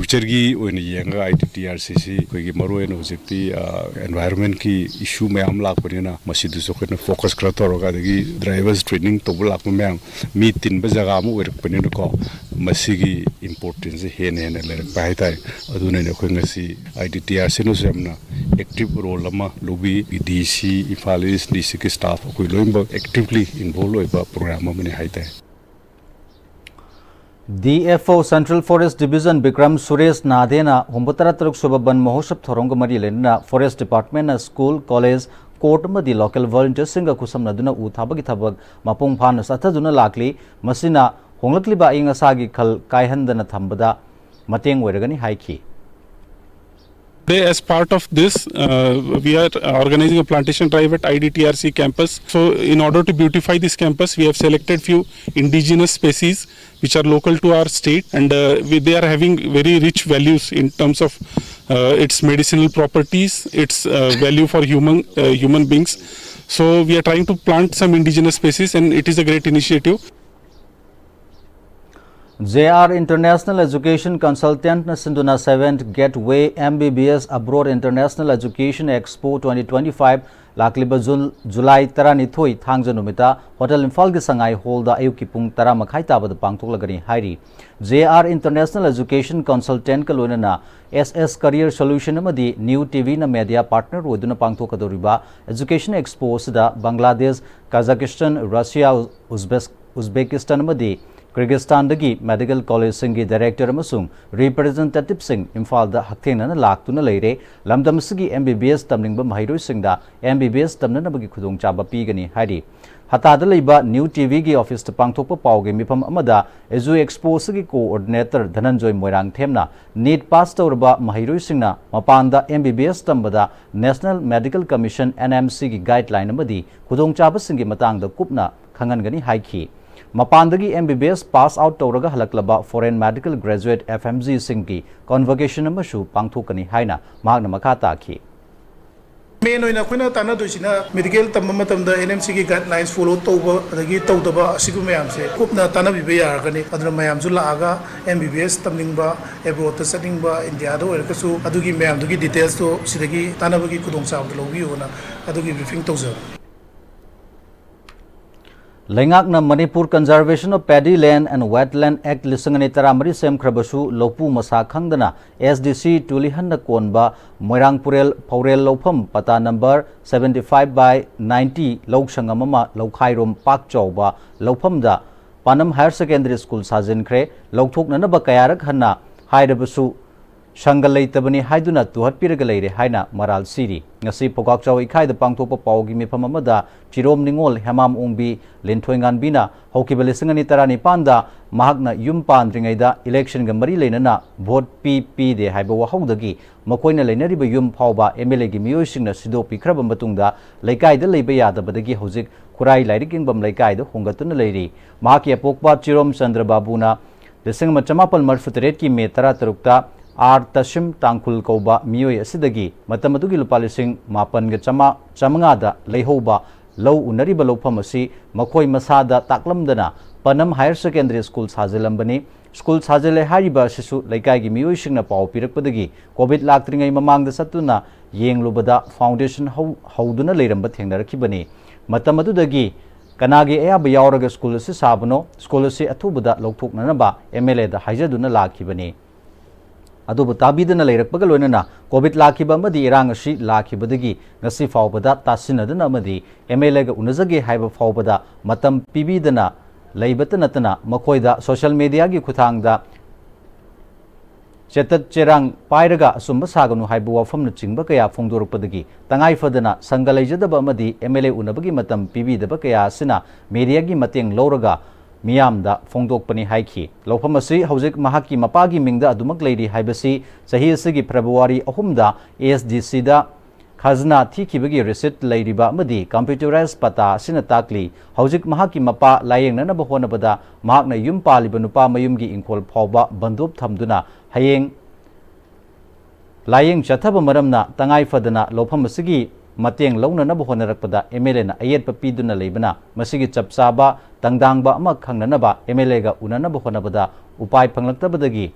ꯐ꯭ꯌꯨꯆꯔꯒꯤ ꯑꯣꯏꯅ ꯌꯦꯡꯉꯒ ꯑꯥꯏ ꯗꯤ ꯇꯤ ꯑꯥꯔ ꯁꯤꯁꯤ ꯑꯩꯈꯣꯏꯒꯤ ꯃꯔꯨꯑꯣꯏꯅ ꯍꯧꯖꯤꯛꯇꯤ ꯑꯦꯟꯚꯥꯏꯔꯣꯟꯃꯦꯟꯀꯤ ꯏꯁꯨ ꯃꯌꯥꯝ ꯂꯥꯛꯄꯅꯤꯅ ꯃꯁꯤꯗꯁꯨ ꯑꯩꯈꯣꯏꯅ ꯐꯣꯀꯁ ꯈꯔ ꯇꯧꯔꯒ, ꯑꯗꯒꯤ ꯗ꯭ꯔꯥꯏꯚꯔꯁ ꯇ꯭ꯔꯦꯅꯤꯡ ꯇꯧꯕ ꯂꯥꯛꯄ ꯃꯌꯥꯝ ꯃꯤ ꯇꯤꯟꯕ ꯖꯒꯥ ꯑꯃ ꯑꯣꯏꯔꯛꯄꯅꯤꯅꯀꯣ, ꯃꯁꯤꯒꯤ ꯏꯝꯄꯣꯔꯇꯦꯟꯁꯁꯦ ꯍꯦꯟꯅ ꯍꯦꯟꯅ ꯂꯩꯔꯛꯄ ꯍꯥꯏꯇꯥꯔꯦ꯫ ꯑꯗꯨꯅꯅꯦ ꯑꯩꯈꯣꯏ ꯉꯁꯤ ꯑꯥꯏ ꯗꯤ ꯇꯤ ꯑꯥꯔ ꯁꯤꯅꯁꯨ ꯌꯥꯝꯅ ꯑꯦꯛꯇꯤꯚ ꯔꯣꯜ ꯑꯃ ꯂꯧꯕꯤ꯫ ꯗꯤ ꯁꯤ ꯏꯝꯐꯥꯜ ꯏꯁ, ꯗꯤ ꯁꯤꯒꯤ ꯁ꯭ꯇꯥꯐ ꯑꯩꯈꯣꯏ ꯂꯣꯏꯅꯃꯛ ꯑꯦꯛꯇꯤꯚꯂꯤ ꯏꯟꯚꯣꯜꯕ ꯑꯣꯏꯕ ꯄ꯭ꯔꯣꯒ꯭ꯔꯥꯝ ꯑꯃꯅꯤ ꯍꯥꯏꯇꯥꯔꯦ꯫ D F O Central Forest Division Bikram Suresh ꯅꯥꯗꯦꯅ ꯍꯨꯝꯐꯨꯇꯔꯥ ꯇꯔꯨꯛ ꯁꯨꯕ ꯕꯟ ꯃꯍꯣꯠꯁꯕ ꯊꯧꯔꯝꯒ ꯃꯔꯤ ꯂꯩꯅꯅ ꯐꯣꯔꯦꯁ ꯗꯤꯄꯥꯔꯠꯃꯦꯟꯅ ꯁ꯭ꯀꯨꯜ, ꯀꯣꯂꯦꯖ, ꯀꯣꯔꯠ ꯑꯃꯗꯤ ꯂꯣꯀꯦꯜ ꯚꯣꯂꯨꯟꯇꯤꯌꯔꯁꯤꯡꯒ ꯈꯨꯠꯁꯝꯅꯗꯨꯅ ꯎ ꯊꯥꯕꯒꯤ ꯊꯕꯛ ꯃꯄꯨꯡ ꯐꯥꯅ ꯆꯠꯊꯗꯨꯅ ꯂꯥꯛꯂꯤ꯫ ꯃꯁꯤꯅ ꯍꯣꯡꯂꯛꯂꯤꯕ ꯑꯏꯪ ꯑꯁꯥꯒꯤ ꯈꯜ ꯀꯥꯏꯍꯟꯗꯅ ꯊꯝꯕꯗ ꯃꯇꯦꯡ ꯑꯣꯏꯔꯒꯅꯤ ꯍꯥꯏꯈꯤ꯫ Today, as part of this, uh, we are organizing a plantation drive at I D T R C campus. So, in order to beautify this campus, we have selected few indigenous species which are local to our state, and uh, we, they are having very rich values in terms of uh, its medicinal properties, its uh, value for human uh, human beings. So, we are trying to plant some indigenous species, and it is a great initiative. J R International Education Consultantꯅ ꯁꯤꯟꯗꯨꯅ Seventh Gateway M B B S Abroad International Education Expo twenty twenty-five ꯂꯥꯛꯂꯤꯕ ꯖꯨꯟ, ꯖꯨꯂꯥꯏ ꯇꯔꯥꯅꯤꯊꯣꯏ, ꯊꯥꯡꯖ ꯅꯨꯃꯤꯠꯇ ꯍꯣꯇꯦꯜ ꯏꯝꯐꯥꯜꯒꯤ ꯁꯉꯥꯏ ꯍꯣꯜꯗ ꯑꯌꯨꯛꯀꯤ ꯄꯨꯡ ꯇꯔꯥ ꯃꯈꯥꯏ ꯇꯥꯕꯗ ꯄꯥꯡꯊꯣꯛꯂꯒꯅꯤ ꯍꯥꯏꯔꯤ꯫ J R International Education Consultantꯀ ꯂꯣꯏꯅꯅ S S Career Solution ꯑꯃꯗꯤ New TVꯅ media partner ꯑꯣꯏꯗꯨꯅ ꯄꯥꯡꯊꯣꯛꯀꯗꯧꯔꯤꯕ Education Expo ꯑꯁꯤꯗ ꯕꯪꯒ꯭ꯂꯥꯗꯦꯁ, ꯀꯥꯖꯥꯀꯤꯁꯇꯥꯟ, ꯔꯁꯤꯌꯥ, ꯎꯖꯕꯦꯁ-, ꯎꯖꯕꯦꯀꯤꯁꯇꯥꯟ ꯑꯃꯗꯤ ꯀꯤꯔꯒꯤꯁꯇꯥꯟꯗꯒꯤ ꯃꯦꯗꯤꯀꯦꯜ ꯀꯣꯂꯦꯖꯁꯤꯡꯒꯤ ꯗꯥꯏꯔꯦꯛꯇꯔ ꯑꯃꯁꯨꯡ ꯔꯤꯄ꯭ꯔꯖꯦꯟꯇꯦꯇꯤꯚꯁꯤꯡ ꯏꯝꯐꯥꯜꯗ ꯍꯛꯊꯦꯡꯅꯅ ꯂꯥꯛꯇꯨꯅ ꯂꯩꯔꯦ꯫ ꯂꯝꯗꯝ ꯑꯁꯤꯒꯤ M B B S ꯇꯝꯅꯤꯡꯕ ꯃꯍꯩꯔꯣꯏꯁꯤꯡꯗ M B B S ꯇꯝꯅꯅꯕꯒꯤ ꯈꯨꯗꯣꯡꯆꯥꯕ ꯄꯤꯒꯅꯤ ꯍꯥꯏꯔꯤ꯫ ꯍꯇꯥꯗ ꯂꯩꯕ New TVꯒꯤ ꯑꯣꯐꯤꯁꯇ ꯄꯥꯡꯊꯣꯛꯄ ꯄꯥꯎꯒꯤ ꯃꯤꯐꯝ ꯑꯃꯗ Edu Expo ꯑꯁꯤꯒꯤ coordinator ꯙꯅꯟꯖꯣꯏ ꯃꯣꯏꯔꯥꯡꯊꯦꯝꯅ NEET ꯄꯥꯁ ꯇꯧꯔꯕ ꯃꯍꯩꯔꯣꯏꯁꯤꯡꯅ ꯃꯄꯥꯟꯗ M B B S ꯇꯝꯕꯗ National Medical Commission, N M Cꯒꯤ guideline ꯑꯃꯗꯤ ꯈꯨꯗꯣꯡꯆꯥꯕꯁꯤꯡꯒꯤ ꯃꯇꯥꯡꯗ ꯀꯨꯞꯅ ꯈꯪꯍꯟꯒꯅꯤ ꯍꯥꯏꯈꯤ꯫ ꯃꯄꯥꯟꯗꯒꯤ M B B S pass out ꯇꯧꯔꯒ ꯍꯜꯂꯛꯂꯕ foreign medical graduate, F M Gꯁꯤꯡꯒꯤ convocation ꯑꯃꯁꯨ ꯄꯥꯡꯊꯣꯛꯀꯅꯤ ꯍꯥꯏꯅ ꯃꯍꯥꯛꯅ ꯃꯈꯥ ꯇꯥꯈꯤ꯫ ꯃꯦꯟ ꯑꯣꯏꯅ ꯑꯩꯈꯣꯏꯅ ꯇꯥꯟꯅꯗꯣꯏꯁꯤꯅ ꯃꯦꯗꯤꯀꯦꯜ ꯇꯝꯕ ꯃꯇꯝꯗ ꯑꯦꯟ ꯑꯦꯝ ꯁꯤꯒꯤ ꯒꯥꯏꯗꯂꯥꯏꯟꯁ ꯐꯣꯂꯣ ꯇꯧꯕ ꯑꯗꯒꯤ ꯇꯧꯗꯕ ꯑꯁꯤꯒꯨꯝꯕ ꯃꯌꯥꯝꯁꯦ ꯀꯨꯞꯅ ꯇꯥꯟꯅꯕꯤꯕ ꯌꯥꯔꯒꯅꯤ꯫ ꯑꯗꯨꯅ ꯃꯌꯥꯝꯁꯨ ꯂꯥꯛꯑꯒ ꯑꯦꯝ ꯕꯤ ꯕꯤ ꯑꯦꯁ ꯇꯝꯅꯤꯡꯕ, ꯑꯦꯕ꯭ꯔꯣꯗꯇ ꯆꯠꯅꯤꯡꯕ, ꯏꯟꯗꯤꯌꯥꯗ ꯑꯣꯏꯔꯒꯁꯨ ꯑꯗꯨꯒꯤ ꯃꯌꯥꯝꯗꯨꯒꯤ ꯗꯤꯇꯦꯜꯁꯇꯣ ꯁꯤꯗꯒꯤ ꯇꯥꯟꯅꯕꯒꯤ ꯈꯨꯗꯣꯡꯆꯥꯕꯗꯨ ꯂꯧꯕꯤꯌꯣꯅ ꯑꯗꯨꯒꯤ ꯕ꯭ꯔꯤꯐꯤꯡ ꯇꯧꯖꯕꯅꯤ꯫ ꯂꯩꯉꯥꯛꯅ Manipur Conservation of Paddy Land and Wetland Act ꯂꯤꯁꯤꯡ ꯑꯅꯤ ꯇꯔꯥꯃꯔꯤ ꯁꯦꯝꯈ꯭ꯔꯕꯁꯨ ꯂꯧꯄꯨ ꯃꯁꯥ ꯈꯪꯗꯅ ꯑꯦꯁ ꯗꯤ ꯁꯤ ꯇꯨꯂꯤꯍꯟꯅ ꯀꯣꯟꯕ ꯃꯣꯏꯔꯥꯡ ꯄꯨꯔꯦꯜ ꯐꯧꯔꯦꯜ ꯂꯧꯐꯝ ꯄꯇꯥ number seventy five by ninety ꯂꯧ ꯁꯪꯉꯝ ꯑꯃ ꯂꯧꯈꯥꯏꯔꯣꯝ ꯄꯥꯛ ꯆꯥꯎꯕ ꯂꯧꯐꯝꯗ ꯄꯥꯅꯝ ꯍꯥꯌꯔ ꯁꯦꯀꯦꯟꯗꯔꯤ ꯁ꯭ꯀꯨꯜ ꯁꯥꯖꯤꯟꯈ꯭ꯔꯦ꯫ ꯂꯧꯊꯣꯛꯅꯅꯕ ꯀꯌꯥꯔꯛ ꯍꯟꯅ ꯍꯥꯏꯔꯕꯁꯨ ꯁꯪꯒ ꯂꯩꯇꯕꯅꯤ ꯍꯥꯏꯗꯨꯅ ꯇꯨꯍꯠꯄꯤꯔꯒ ꯂꯩꯔꯦ ꯍꯥꯏꯅ ꯃꯔꯥꯜ ꯁꯤꯔꯤ꯫ ꯉꯁꯤ ꯄꯧꯒꯥꯛꯆꯥꯎ ꯏꯈꯥꯏꯗ ꯄꯥꯡꯊꯣꯛꯄ ꯄꯥꯎꯒꯤ ꯃꯤꯐꯝ ꯑꯃꯗ ꯆꯤꯔꯣꯝ ꯅꯤꯉꯣꯜ ꯍꯦꯃꯥꯝ ꯑꯣꯡꯕꯤ ꯂꯤꯟꯊꯣꯏꯉꯥꯟꯕꯤꯅ ꯍꯧꯈꯤꯕ ꯂꯤꯁꯤꯡ ꯑꯅꯤ ꯇꯔꯥꯅꯤꯄꯥꯟꯗ ꯃꯍꯥꯛꯅ ꯌꯨꯝ ꯄꯥꯟꯗ꯭ꯔꯤꯉꯩꯗ ꯏꯂꯦꯛꯁꯟꯒ ꯃꯔꯤ ꯂꯩꯅꯅ ꯚꯣꯠ ꯄꯤ ꯄꯤꯗꯦ ꯍꯥꯏꯕ ꯋꯥꯍꯧꯗꯒꯤ ꯃꯈꯣꯏꯅ ꯂꯩꯅꯔꯤꯕ ꯌꯨꯝ ꯐꯥꯎꯕ ꯑꯦꯝ ꯑꯦꯜ ꯑꯦꯒꯤ ꯃꯤꯑꯣꯏꯁꯤꯡꯅ ꯁꯤꯗꯣꯛꯄꯤꯈ꯭ꯔꯕ ꯃꯇꯨꯡꯗ ꯂꯩꯀꯥꯏꯗ ꯂꯩꯕ ꯌꯥꯗꯕꯗꯒꯤ ꯍꯧꯖꯤꯛ ꯈꯨꯔꯥꯏ ꯂꯥꯏꯔꯤꯛ ꯌꯦꯡꯐꯝ ꯂꯩꯀꯥꯏꯗ ꯍꯣꯡꯒꯠꯇꯨꯅ ꯂꯩꯔꯤ꯫ ꯃꯍꯥꯛꯀꯤ ꯑꯄꯣꯛꯄ ꯆꯤꯔꯣꯝ ꯆꯟꯗ꯭ꯔ ꯕꯥꯕꯨꯅ ꯂꯤꯁꯤꯡ ꯑꯃ ꯆꯃꯥꯄꯜ ꯃꯔꯤꯐꯨꯇꯔꯦꯠꯀꯤ ꯃꯦ ꯇꯔꯥꯇꯔꯨꯛꯇ ꯑꯥꯔ ꯇꯁꯤꯝ ꯇꯥꯡꯈꯨꯜ ꯀꯧꯕ ꯃꯤꯑꯣꯏ ꯑꯁꯤꯗꯒꯤ ꯃꯇꯝ ꯑꯗꯨꯒꯤ ꯂꯨꯄꯥ ꯂꯤꯁꯤꯡ ꯃꯥꯄꯟꯒ ꯆꯥꯃ-, ꯆꯥꯃꯉꯥꯗ ꯂꯩꯍꯧꯕ ꯂꯧ ꯎꯅꯔꯤꯕ ꯂꯧꯐꯝ ꯑꯁꯤ ꯃꯈꯣꯏ ꯃꯁꯥꯗ ꯇꯥꯛꯂꯝꯗꯅ ꯄꯅꯝ ꯍꯥꯌꯔ ꯁꯦꯀꯦꯟꯗꯔꯤ ꯁ꯭ꯀꯨꯜ ꯁꯥꯖꯤꯜꯂꯝꯕꯅꯤ꯫ ꯁ꯭ꯀꯨꯜ ꯁꯥꯖꯤꯜꯂꯦ ꯍꯥꯏꯔꯤꯕ ꯑꯁꯤꯁꯨ ꯂꯩꯀꯥꯏꯒꯤ ꯃꯤꯑꯣꯏꯁꯤꯡꯅ ꯄꯥꯎ ꯄꯤꯔꯛꯄꯗꯒꯤ ꯀꯣꯚꯤꯗ ꯂꯥꯛꯇ꯭ꯔꯤꯉꯩ ꯃꯃꯥꯡꯗ ꯆꯠꯇꯨꯅ ꯌꯦꯡꯂꯨꯕꯗ ꯐꯥꯎꯟꯗꯦꯁꯟ ꯍꯧ-, ꯍꯧꯗꯨꯅ ꯂꯩꯔꯝꯕ ꯊꯦꯡꯅꯔꯛꯈꯤꯕꯅꯤ꯫ ꯃꯇꯝ ꯑꯗꯨꯗꯒꯤ ꯀꯅꯥꯒꯤ ꯑꯌꯥꯕ ꯌꯥꯎꯔꯒ ꯁ꯭ꯀꯨꯜ ꯑꯁꯤ ꯁꯥꯕꯅꯣ? ꯁ꯭ꯀꯨꯜ ꯑꯁꯤ ꯑꯊꯨꯕꯗ ꯂꯧꯊꯣꯛꯅꯅꯕ ꯑꯦꯝ ꯑꯦꯜ ꯑꯦꯗ ꯍꯥꯏꯖꯗꯨꯅ ꯂꯥꯛꯈꯤꯕꯅꯤ꯫ ꯑꯗꯨꯕꯨ ꯇꯥꯕꯤꯗꯅ ꯂꯩꯔꯛꯄꯒ ꯂꯣꯏꯅꯅ ꯀꯣꯚꯤꯗ ꯂꯥꯛꯈꯤꯕ ꯑꯃꯗꯤ ꯏꯔꯥꯡ ꯑꯁꯤ ꯂꯥꯛꯈꯤꯕꯗꯒꯤ ꯉꯁꯤ ꯐꯥꯎꯕꯗ ꯇꯥꯁꯤꯟꯅꯗꯨꯅ ꯑꯃꯗꯤ ꯑꯦꯝ ꯑꯦꯜ ꯑꯦꯒ ꯎꯅꯖꯒꯦ ꯍꯥꯏꯕ ꯐꯥꯎꯕꯗ ꯃꯇꯝ ꯄꯤꯕꯤꯗꯅ ꯂꯩꯕꯇ ꯅꯠꯇꯅ ꯃꯈꯣꯏꯗ ꯁꯣꯁꯤꯌꯦꯜ ꯃꯦꯗꯤꯌꯥꯒꯤ ꯈꯨꯠꯊꯥꯡꯗ ꯆꯦꯇꯠ ꯆꯦꯔꯥꯡ ꯄꯥꯏꯔꯒ ꯑꯆꯨꯝꯕ ꯁꯥꯒꯅꯨ ꯍꯥꯏꯕ ꯋꯥꯐꯝꯅꯆꯤꯡꯕ ꯀꯌꯥ ꯐꯣꯡꯗꯣꯔꯛꯄꯗꯒꯤ ꯇꯉꯥꯏ ꯐꯗꯅ ꯁꯪꯒ ꯂꯩꯖꯗꯕ ꯑꯃꯗꯤ ꯑꯦꯝ ꯑꯦꯜ ꯑꯦ ꯎꯅꯕꯒꯤ ꯃꯇꯝ ꯄꯤꯕꯤꯗꯕ ꯀꯌꯥ ꯑꯁꯤꯅ ꯃꯦꯗꯤꯌꯥꯒꯤ ꯃꯇꯦꯡ ꯂꯧꯔꯒ ꯃꯤꯌꯥꯝꯗ ꯐꯣꯡꯗꯣꯛꯄꯅꯤ ꯍꯥꯏꯈꯤ꯫ ꯂꯧꯐꯝ ꯑꯁꯤ ꯍꯧꯖꯤꯛ ꯃꯍꯥꯛꯀꯤ ꯃꯄꯥꯒꯤ ꯃꯤꯡꯗ ꯑꯗꯨꯃꯛ ꯂꯩꯔꯤ ꯍꯥꯏꯕꯁꯤ ꯆꯍꯤ ꯑꯁꯤꯒꯤ ꯐꯦꯕ꯭ꯔꯨꯋꯥꯔꯤ ꯑꯍꯨꯝꯗ ꯑꯦꯁ ꯗꯤ ꯁꯤꯗ ꯈꯖꯅꯥ ꯊꯤꯈꯤꯕꯒꯤ ꯔꯤꯁꯤꯠ ꯂꯩꯔꯤꯕ ꯑꯃꯗꯤ ꯀꯝꯄ꯭ꯌꯨꯇꯔꯥꯏꯖ ꯄꯇꯥ ꯑꯁꯤꯅ ꯇꯥꯛꯂꯤ꯫ ꯍꯧꯖꯤꯛ ꯃꯍꯥꯛꯀꯤ ꯃꯄꯥ ꯂꯥꯌꯦꯡꯅꯅꯕ ꯍꯣꯠꯅꯕꯗ ꯃꯍꯥꯛꯅ ꯌꯨꯝ ꯄꯥꯜꯂꯤꯕ ꯅꯨꯄꯥ ꯃꯌꯨꯝꯒꯤ ꯏꯪꯈꯣꯜ ꯐꯥꯎꯕ ꯕꯟꯗꯣꯞ ꯊꯝꯗꯨꯅ ꯍꯌꯦꯡ ꯂꯥꯌꯦꯡ ꯆꯠꯊꯕ ꯃꯔꯝꯅ ꯇꯉꯥꯏ ꯐꯗꯅ ꯂꯧꯐꯝ ꯑꯁꯤꯒꯤ ꯃꯇꯦꯡ ꯂꯧꯅꯅꯕ ꯍꯣꯠꯅꯔꯛꯄꯗ MLAꯅ ꯑꯌꯦꯠꯄ ꯄꯤꯗꯨꯅ ꯂꯩꯕꯅ ꯃꯁꯤꯒꯤ ꯆꯞ ꯆꯥꯕ ꯇꯪꯗꯥꯡꯕ ꯑꯃ ꯈꯪꯅꯅꯕ MLAꯒ ꯎꯅꯅꯕ ꯍꯣꯠꯅꯕꯗ ꯎꯄꯥꯏ ꯐꯪꯂꯛꯇꯕꯗꯒꯤ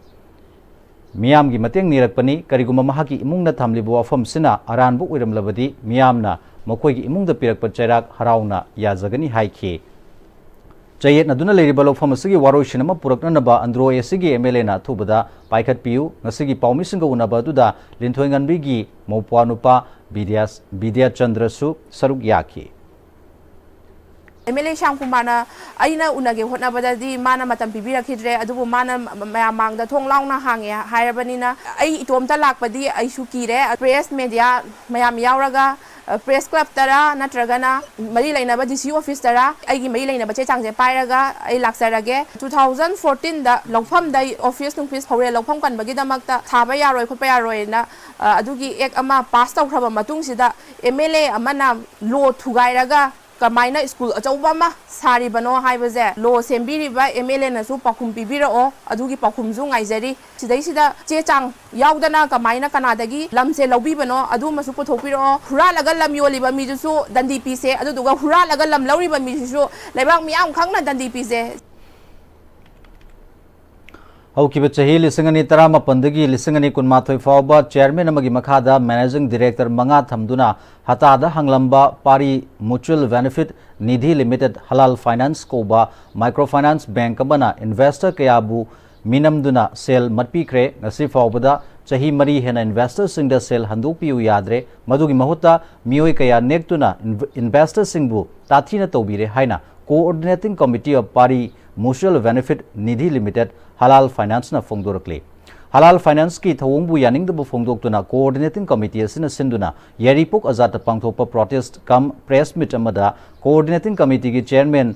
ꯃꯤꯌꯥꯝꯒꯤ ꯃꯇꯦꯡ ꯅꯤꯔꯛꯄꯅꯤ꯫ ꯀꯔꯤꯒꯨꯝꯕ ꯃꯍꯥꯛꯀꯤ ꯏꯃꯨꯡꯅ ꯊꯝꯂꯤꯕ ꯋꯥꯐꯝꯁꯤꯅ ꯑꯔꯥꯟꯕ ꯑꯣꯏꯔꯝꯂꯕꯗꯤ ꯃꯤꯌꯥꯝꯅ ꯃꯈꯣꯏꯒꯤ ꯏꯃꯨꯡꯗ ꯄꯤꯔꯛꯄ ꯆꯩꯔꯥꯛ ꯍꯔꯥꯎꯅ ꯌꯥꯖꯒꯅꯤ ꯍꯥꯏꯈꯤ꯫ ꯆꯌꯦꯠꯅꯗꯨꯅ ꯂꯩꯔꯤꯕ ꯂꯧꯐꯝ ꯑꯁꯤꯒꯤ ꯋꯥꯔꯣꯏꯁꯤꯟ ꯑꯃ ꯄꯨꯔꯛꯅꯅꯕ ꯑꯟꯗ꯭ꯔꯣ ACꯒꯤ MLAꯅ ꯑꯊꯨꯕꯗ ꯄꯥꯏꯈꯠꯄꯤꯌꯨ꯫ ꯉꯁꯤꯒꯤ ꯄꯥꯎꯃꯤꯁꯤꯡꯒ ꯎꯅꯕ ꯑꯗꯨꯗ ꯂꯤꯟꯊꯣꯏꯉꯟꯕꯤꯒꯤ ꯃꯧꯄ꯭ꯋꯥ ꯅꯨꯄꯥ ꯕꯤꯗ꯭ꯌꯥ, ꯕꯤꯗ꯭ꯌꯥꯆꯟꯗ꯭ꯔꯁꯨ ꯁꯔꯨꯛ ꯌꯥꯈꯤ꯫ MLA ꯁ꯭ꯌꯥꯝ ꯀꯨꯃꯥꯔꯅ ꯑꯩꯅ ꯎꯅꯒꯦ ꯍꯣꯠꯅꯕꯗꯗꯤ ꯃꯥꯅ ꯃꯇꯝ ꯄꯤꯕꯤꯔꯛꯈꯤꯗ꯭ꯔꯦ꯫ ꯑꯗꯨꯕꯨ ꯃꯥꯅ ꯃꯌꯥꯝ ꯃꯥꯡꯗ ꯊꯣꯡ ꯂꯥꯎꯅ ꯍꯥꯡꯉꯦ ꯍꯥꯏꯔꯕꯅꯤꯅ ꯑꯩ ꯏꯇꯣꯝꯇ ꯂꯥꯛꯄꯗꯤ ꯑꯩꯁꯨ ꯀꯤꯔꯦ꯫ Press media ꯃꯌꯥꯝ ꯌꯥꯎꯔꯒ, press clubꯇꯔꯥ ꯅꯠꯇ꯭ꯔꯒꯅ ꯃꯔꯤ ꯂꯩꯅꯕ DC officeꯇꯔꯥ ꯑꯩꯒꯤ ꯃꯔꯤ ꯂꯩꯅꯕ ꯆꯦ ꯆꯥꯡꯁꯦ ꯄꯥꯏꯔꯒ ꯑꯩ ꯂꯥꯛꯆꯔꯒꯦ꯫ Two thousand fourteenꯗ ꯂꯧꯐꯝꯗ office ꯅꯨꯡꯐꯤꯁ ꯐꯧꯔꯦꯜ ꯂꯧꯐꯝ ꯀꯟꯕꯒꯤꯗꯃꯛꯇ ꯊꯥꯕ ꯌꯥꯔꯣꯏ ꯈꯣꯠꯄ ꯌꯥꯔꯣꯏꯅ, ꯑ, ꯑꯗꯨꯒꯤ act ꯑꯃ pass ꯇꯧꯈ꯭ꯔꯕ ꯃꯇꯨꯡꯁꯤꯗ MLA ꯑꯃꯅ law ꯊꯨꯒꯥꯏꯔꯒ ꯀꯃꯥꯏꯅ school ꯑꯆꯧꯕ ꯑꯃ ꯁꯥꯔꯤꯕꯅꯣ ꯍꯥꯏꯕꯁꯦ law ꯁꯦꯝꯕꯤꯔꯤꯕ MLAꯅꯁꯨ ꯄꯥꯎꯈꯨꯝ ꯄꯤꯕꯤꯔꯛꯑꯣ, ꯑꯗꯨꯒꯤ ꯄꯥꯎꯈꯨꯝꯁꯨ ꯉꯥꯏꯖꯔꯤ꯫ ꯁꯤꯗꯩꯁꯤꯗ ꯆꯦ ꯆꯥꯡ ꯌꯥꯎꯗꯅ ꯀꯃꯥꯏꯅ ꯀꯅꯥꯗꯒꯤ ꯂꯝꯁꯦ ꯂꯧꯕꯤꯕꯅꯣ ꯑꯗꯨꯃꯁꯨ ꯄꯨꯊꯣꯛꯄꯤꯔꯛꯑꯣ꯫ ꯍꯨꯔꯥꯜꯂꯒ ꯂꯝ ꯌꯣꯜꯂꯤꯕ ꯃꯤꯗꯨꯁꯨ ꯗꯟꯗꯤ ꯄꯤꯁꯦ, ꯑꯗꯨꯗꯨꯒ ꯍꯨꯔꯥꯜꯂꯒ ꯂꯝ ꯂꯧꯔꯤꯕ ꯃꯤꯁꯤꯁꯨ ꯂꯩꯕꯥꯛ ꯃꯤꯌꯥꯝ ꯈꯪꯅ ꯗꯟꯗꯤ ꯄꯤꯁꯦ꯫ ꯍꯧꯈꯤꯕ ꯆꯍꯤ ꯂꯤꯁꯤꯡ ꯑꯅꯤ ꯇꯔꯥꯃꯥꯄꯟꯗꯒꯤ ꯂꯤꯁꯤꯡ ꯑꯅꯤ ꯀꯨꯟꯃꯥꯊꯣꯏ ꯐꯥꯎꯕ chairman ꯑꯃꯒꯤ ꯃꯈꯥꯗ managing director ꯃꯉꯥ ꯊꯝꯗꯨꯅ ꯍꯇꯥꯗ ꯍꯥꯡꯂꯝꯕ ꯄꯥꯔꯤ Mutual Benefit Nidhi Limited Halal Finance ꯀꯧꯕ microfinance bank ꯑꯃꯅ investor ꯀꯌꯥꯕꯨ ꯃꯤꯅꯝꯗꯨꯅ ꯁꯦꯜ ꯃꯠꯄꯤꯈ꯭ꯔꯦ꯫ ꯉꯁꯤ ꯐꯥꯎꯕꯗ ꯆꯍꯤ ꯃꯔꯤ ꯍꯦꯟꯅ investorꯁꯤꯡꯗ ꯁꯦꯜ ꯍꯟꯗꯣꯛꯄꯤꯌꯨ ꯌꯥꯗ꯭ꯔꯦ꯫ ꯃꯗꯨꯒꯤ ꯃꯍꯨꯠꯇ ꯃꯤꯑꯣꯏ ꯀꯌꯥ ꯅꯦꯛꯇꯨꯅ inv-, investorꯁꯤꯡꯕꯨ ꯇꯥꯊꯤꯅ ꯇꯧꯕꯤꯔꯦ ꯍꯥꯏꯅ Coordinating Committee of Pari Mutual Benefit Nidhi Limited, Halal Financeꯅ ꯐꯣꯡꯗꯣꯔꯛꯂꯤ꯫ Halal Financeꯀꯤ ꯊꯧꯑꯣꯡꯕꯨ ꯌꯥꯅꯤꯡꯗꯕ ꯐꯣꯡꯗꯣꯛꯇꯨꯅ Coordinating Committee ꯑꯁꯤꯅ ꯁꯤꯟꯗꯨꯅ ꯌꯥꯏꯔꯤꯄꯣꯛ ꯑꯖꯥꯠꯇ ꯄꯥꯡꯊꯣꯛꯄ protest cum press meet ꯑꯃꯗ Coordinating Committeeꯒꯤ chairman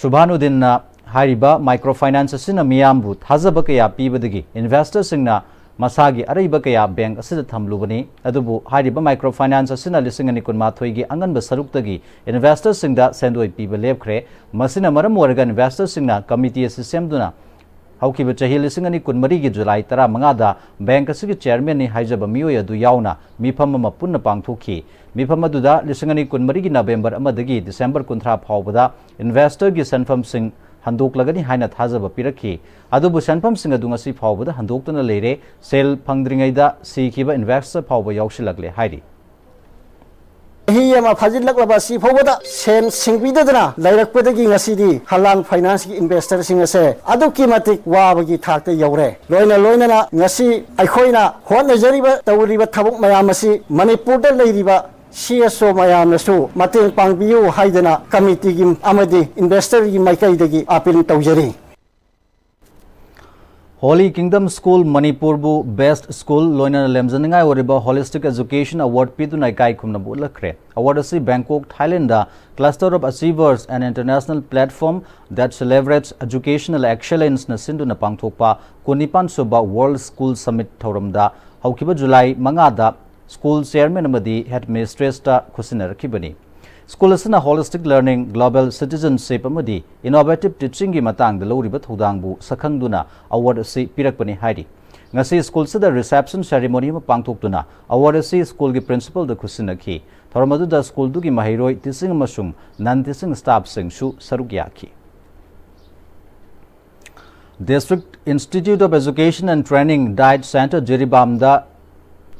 ꯁꯨꯚꯥꯅꯨꯗꯤꯟꯅ ꯍꯥꯏꯔꯤꯕ microfinance ꯑꯁꯤꯅ ꯃꯤꯌꯥꯝꯕꯨ ꯊꯥꯖꯕ ꯀꯌꯥ ꯄꯤꯕꯗꯒꯤ investorꯁꯤꯡꯅ ꯃꯁꯥꯒꯤ ꯑꯔꯩꯕ ꯀꯌꯥ bank ꯑꯁꯤꯗ ꯊꯝꯂꯨꯕꯅꯤ꯫ ꯑꯗꯨꯕꯨ ꯍꯥꯏꯔꯤꯕ microfinance ꯑꯁꯤꯅ ꯂꯤꯁꯤꯡ ꯑꯅꯤ ꯀꯨꯟꯃꯥꯊꯣꯏꯒꯤ ꯑꯉꯟꯕ ꯁꯔꯨꯛꯇꯒꯤ investorꯁꯤꯡꯗ ꯁꯦꯟꯗꯣꯏ ꯄꯤꯕ ꯂꯦꯞꯈ꯭ꯔꯦ꯫ ꯃꯁꯤꯅ ꯃꯔꯝ ꯑꯣꯏꯔꯒ investorꯁꯤꯡꯅ committee ꯑꯁꯤ ꯁꯦꯝꯗꯨꯅ ꯍꯧꯈꯤꯕ ꯆꯍꯤ ꯂꯤꯁꯤꯡ ꯑꯅꯤ ꯀꯨꯟꯃꯔꯤꯒꯤ ꯖꯨꯂꯥꯏ ꯇꯔꯥꯃꯉꯥꯗ ꯕꯦꯡꯛ ꯑꯁꯤꯒꯤ ꯆꯦꯌꯔꯃꯦꯟꯅꯤ ꯍꯥꯏꯖꯕ ꯃꯤꯑꯣꯏ ꯑꯗꯨ ꯌꯥꯎꯅ ꯃꯤꯐꯝ ꯑꯃ ꯄꯨꯟꯅ ꯄꯥꯡꯊꯣꯛꯈꯤ꯫ ꯃꯤꯐꯝ ꯑꯗꯨꯗ ꯂꯤꯁꯤꯡ ꯑꯅꯤ ꯀꯨꯟꯃꯔꯤꯒꯤ ꯅꯕꯦꯝꯕꯔ ꯑꯃꯗꯒꯤ ꯗꯤꯁꯦꯝꯕꯔ ꯀꯨꯟꯊ꯭ꯔꯥ ꯐꯥꯎꯕꯗ ꯏꯟꯚꯦꯁꯇꯔꯒꯤ ꯁꯦꯟꯐꯝꯁꯤꯡ ꯍꯟꯗꯣꯛꯂꯒꯅꯤ ꯍꯥꯏꯅ ꯊꯥꯖꯕ ꯄꯤꯔꯛꯈꯤ꯫ ꯑꯗꯨꯕꯨ ꯁꯦꯟꯐꯝꯁꯤꯡ ꯑꯗꯨ ꯉꯁꯤ ꯐꯥꯎꯕꯗ ꯍꯟꯗꯣꯛꯇꯨꯅ ꯂꯩꯔꯦ꯫ ꯁꯦꯜ ꯐꯪꯗ꯭ꯔꯤꯉꯩꯗ ꯁꯤꯈꯤꯕ ꯏꯟꯚꯦꯁꯇꯔ ꯐꯥꯎꯕ ꯌꯥꯎꯁꯤꯜꯂꯛꯂꯦ ꯍꯥꯏꯔꯤ꯫ ꯆꯍꯤ ꯑꯃ ꯐꯥꯖꯤꯜꯂꯛꯂꯕ ꯑꯁꯤ ꯐꯥꯎꯕꯗ ꯁꯦꯟ ꯁꯤꯡꯕꯤꯗꯗꯅ ꯂꯩꯔꯛꯄꯗꯒꯤ ꯉꯁꯤꯗꯤ ꯍꯂꯥꯟ ꯐꯥꯏꯅꯥꯟꯁꯀꯤ ꯏꯟꯚꯦꯁꯇꯔꯁꯤꯡ ꯑꯁꯦ ꯑꯗꯨꯛꯀꯤ ꯃꯇꯤꯛ ꯋꯥꯕꯒꯤ ꯊꯥꯛꯇ ꯌꯧꯔꯦ꯫ ꯂꯣꯏꯅ ꯂꯣꯏꯅꯅ ꯉꯁꯤ ꯑꯩꯈꯣꯏꯅ ꯍꯣꯠꯅꯖꯔꯤꯕ, ꯇꯧꯔꯤꯕ ꯊꯕꯛ ꯃꯌꯥꯝ ꯑꯁꯤ ꯃꯅꯤꯄꯨꯔꯗ ꯂꯩꯔꯤꯕ ꯁꯤ ꯑꯦꯁ ꯑꯣ ꯃꯌꯥꯝꯅꯁꯨ ꯃꯇꯦꯡ ꯄꯥꯡꯕꯤꯌꯨ ꯍꯥꯏꯗꯅ ꯀꯃꯤꯇꯤꯒꯤ ꯑꯃꯗꯤ ꯏꯟꯚꯦꯁꯇꯔꯒꯤ ꯃꯥꯏꯀꯩꯗꯒꯤ ꯑꯥꯄꯤꯜ ꯇꯧꯖꯔꯤ꯫ ꯍꯣꯂꯤ ꯀꯤꯡꯗꯝ ꯁ꯭ꯀꯨꯜ ꯃꯅꯤꯄꯨꯔꯕꯨ ꯕꯦꯁ꯭ꯠ ꯁ꯭ꯀꯨꯜ, ꯂꯣꯏꯅꯅ ꯂꯦꯝꯖꯅꯤꯡꯉꯥꯏ ꯑꯣꯏꯔꯤꯕ ꯍꯣꯂꯤꯁ꯭ꯇꯤꯛ ꯑꯦꯖꯨꯀꯦꯁꯟ ꯑꯦꯋꯥꯔꯗ ꯄꯤꯗꯨꯅ ꯏꯀꯥꯏ ꯈꯨꯝꯅꯕ ꯎꯠꯂꯛꯈ꯭ꯔꯦ꯫ ꯑꯦꯋꯥꯔꯗ ꯑꯁꯤ Bangkok, ꯊꯥꯏꯂꯦꯟꯗꯗ Cluster of Achievers, an international platform that celebrates educational excellence ꯅ ꯁꯤꯟꯗꯨꯅ ꯄꯥꯡꯊꯣꯛꯄ ꯀꯨꯟꯅꯤꯄꯥꯟ ꯁꯨꯕ ꯋꯥꯔꯜꯗ ꯁ꯭ꯀꯨꯜ ꯁꯃꯤꯠ ꯊꯧꯔꯝꯗ ꯍꯧꯈꯤꯕ ꯖꯨꯂꯥꯏ ꯃꯉꯥꯗ ꯁ꯭ꯀꯨꯜ ꯆꯦꯌꯔꯃꯦꯟ ꯑꯃꯗꯤ ꯍꯦꯗ ꯃꯤꯁꯇ꯭ꯔꯦꯁꯇ ꯈꯨꯠꯁꯤꯟꯅꯔꯛꯈꯤꯕꯅꯤ꯫ ꯁ꯭ꯀꯨꯜ ꯑꯁꯤꯅ ꯍꯣꯂꯤꯁ꯭ꯇꯤꯛ ꯂꯔꯅꯤꯡ, ꯒ꯭ꯂꯣꯕꯦꯜ ꯁꯤꯇꯤꯖꯟꯁꯤꯞ ꯑꯃꯗꯤ ꯏꯅꯣꯚꯦꯇꯤꯚ ꯇꯤꯆꯤꯡꯒꯤ ꯃꯇꯥꯡꯗ ꯂꯧꯔꯤꯕ ꯊꯧꯗꯥꯡꯕꯨ ꯁꯛꯈꯪꯗꯨꯅ ꯑꯦꯋꯥꯔꯗ ꯑꯁꯤ ꯄꯤꯔꯛꯄꯅꯤ ꯍꯥꯏꯔꯤ꯫ ꯉꯁꯤ ꯁ꯭ꯀꯨꯜꯁꯤꯗ ꯔꯤꯁꯦꯞꯁꯟ ꯁꯦꯔꯦꯃꯣꯅꯤ ꯑꯃ ꯄꯥꯡꯊꯣꯛꯇꯨꯅ ꯑꯦꯋꯥꯔꯗ ꯑꯁꯤ ꯁ꯭ꯀꯨꯜꯒꯤ ꯄ꯭ꯔꯤꯟꯁꯤꯄꯜꯗ ꯈꯨꯠꯁꯤꯟꯅꯈꯤ꯫ ꯊꯧꯔꯝ ꯑꯗꯨꯗ ꯁ꯭ꯀꯨꯜꯗꯨꯒꯤ ꯃꯍꯩꯔꯣꯏ, ꯇꯤꯆꯤꯡ ꯑꯃꯁꯨꯡ ꯅꯟ ꯇꯤꯆꯤꯡ ꯁ꯭ꯇꯥꯐꯁꯤꯡꯁꯨ ꯁꯔꯨꯛ ꯌꯥꯈꯤ꯫ District Institute of Education and Training, DIET Center, ꯖꯤꯔꯤꯕꯥꯝꯗ